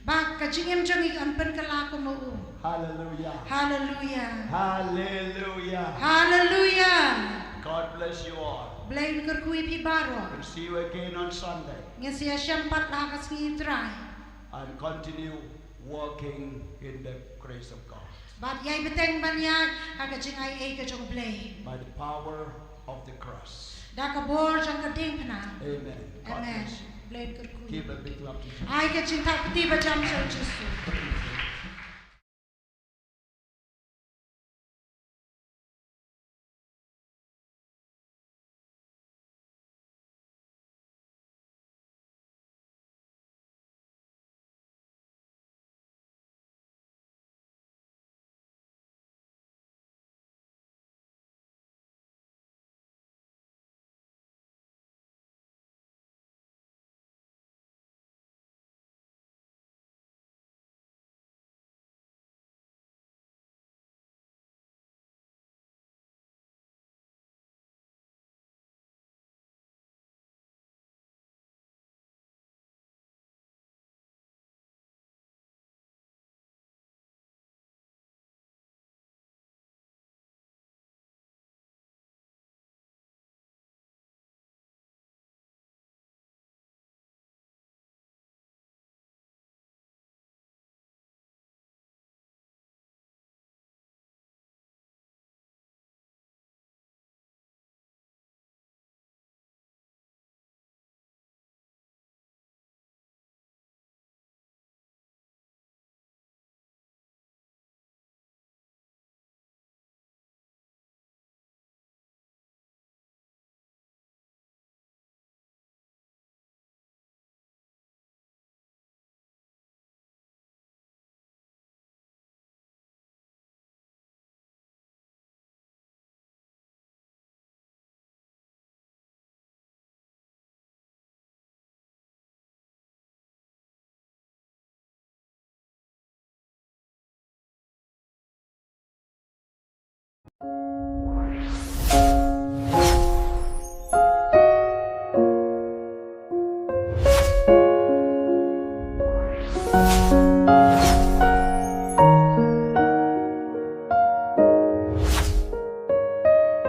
Ba ka jingim jong ngi kan pynkylla kum u. Hallelujah. Hallelujah. Hallelujah. Hallelujah. God bless you all. Blei un kyrkhu ïa phi baroh. We'll see you again on Sunday. Ngin sa ïashem pat ha ka sngi Trai. And continue walking in the grace of God. Bad ïai bteng ban ïaid ha ka jingaiei ka jong U Blei. By the power of the cross. Da ka bor jong ka diengphna. Amen. God bless you. Amen. Blei un kyrkhu. Give a big love to Jesus. Ai ka jingthap kti ba jam sha U Jisu.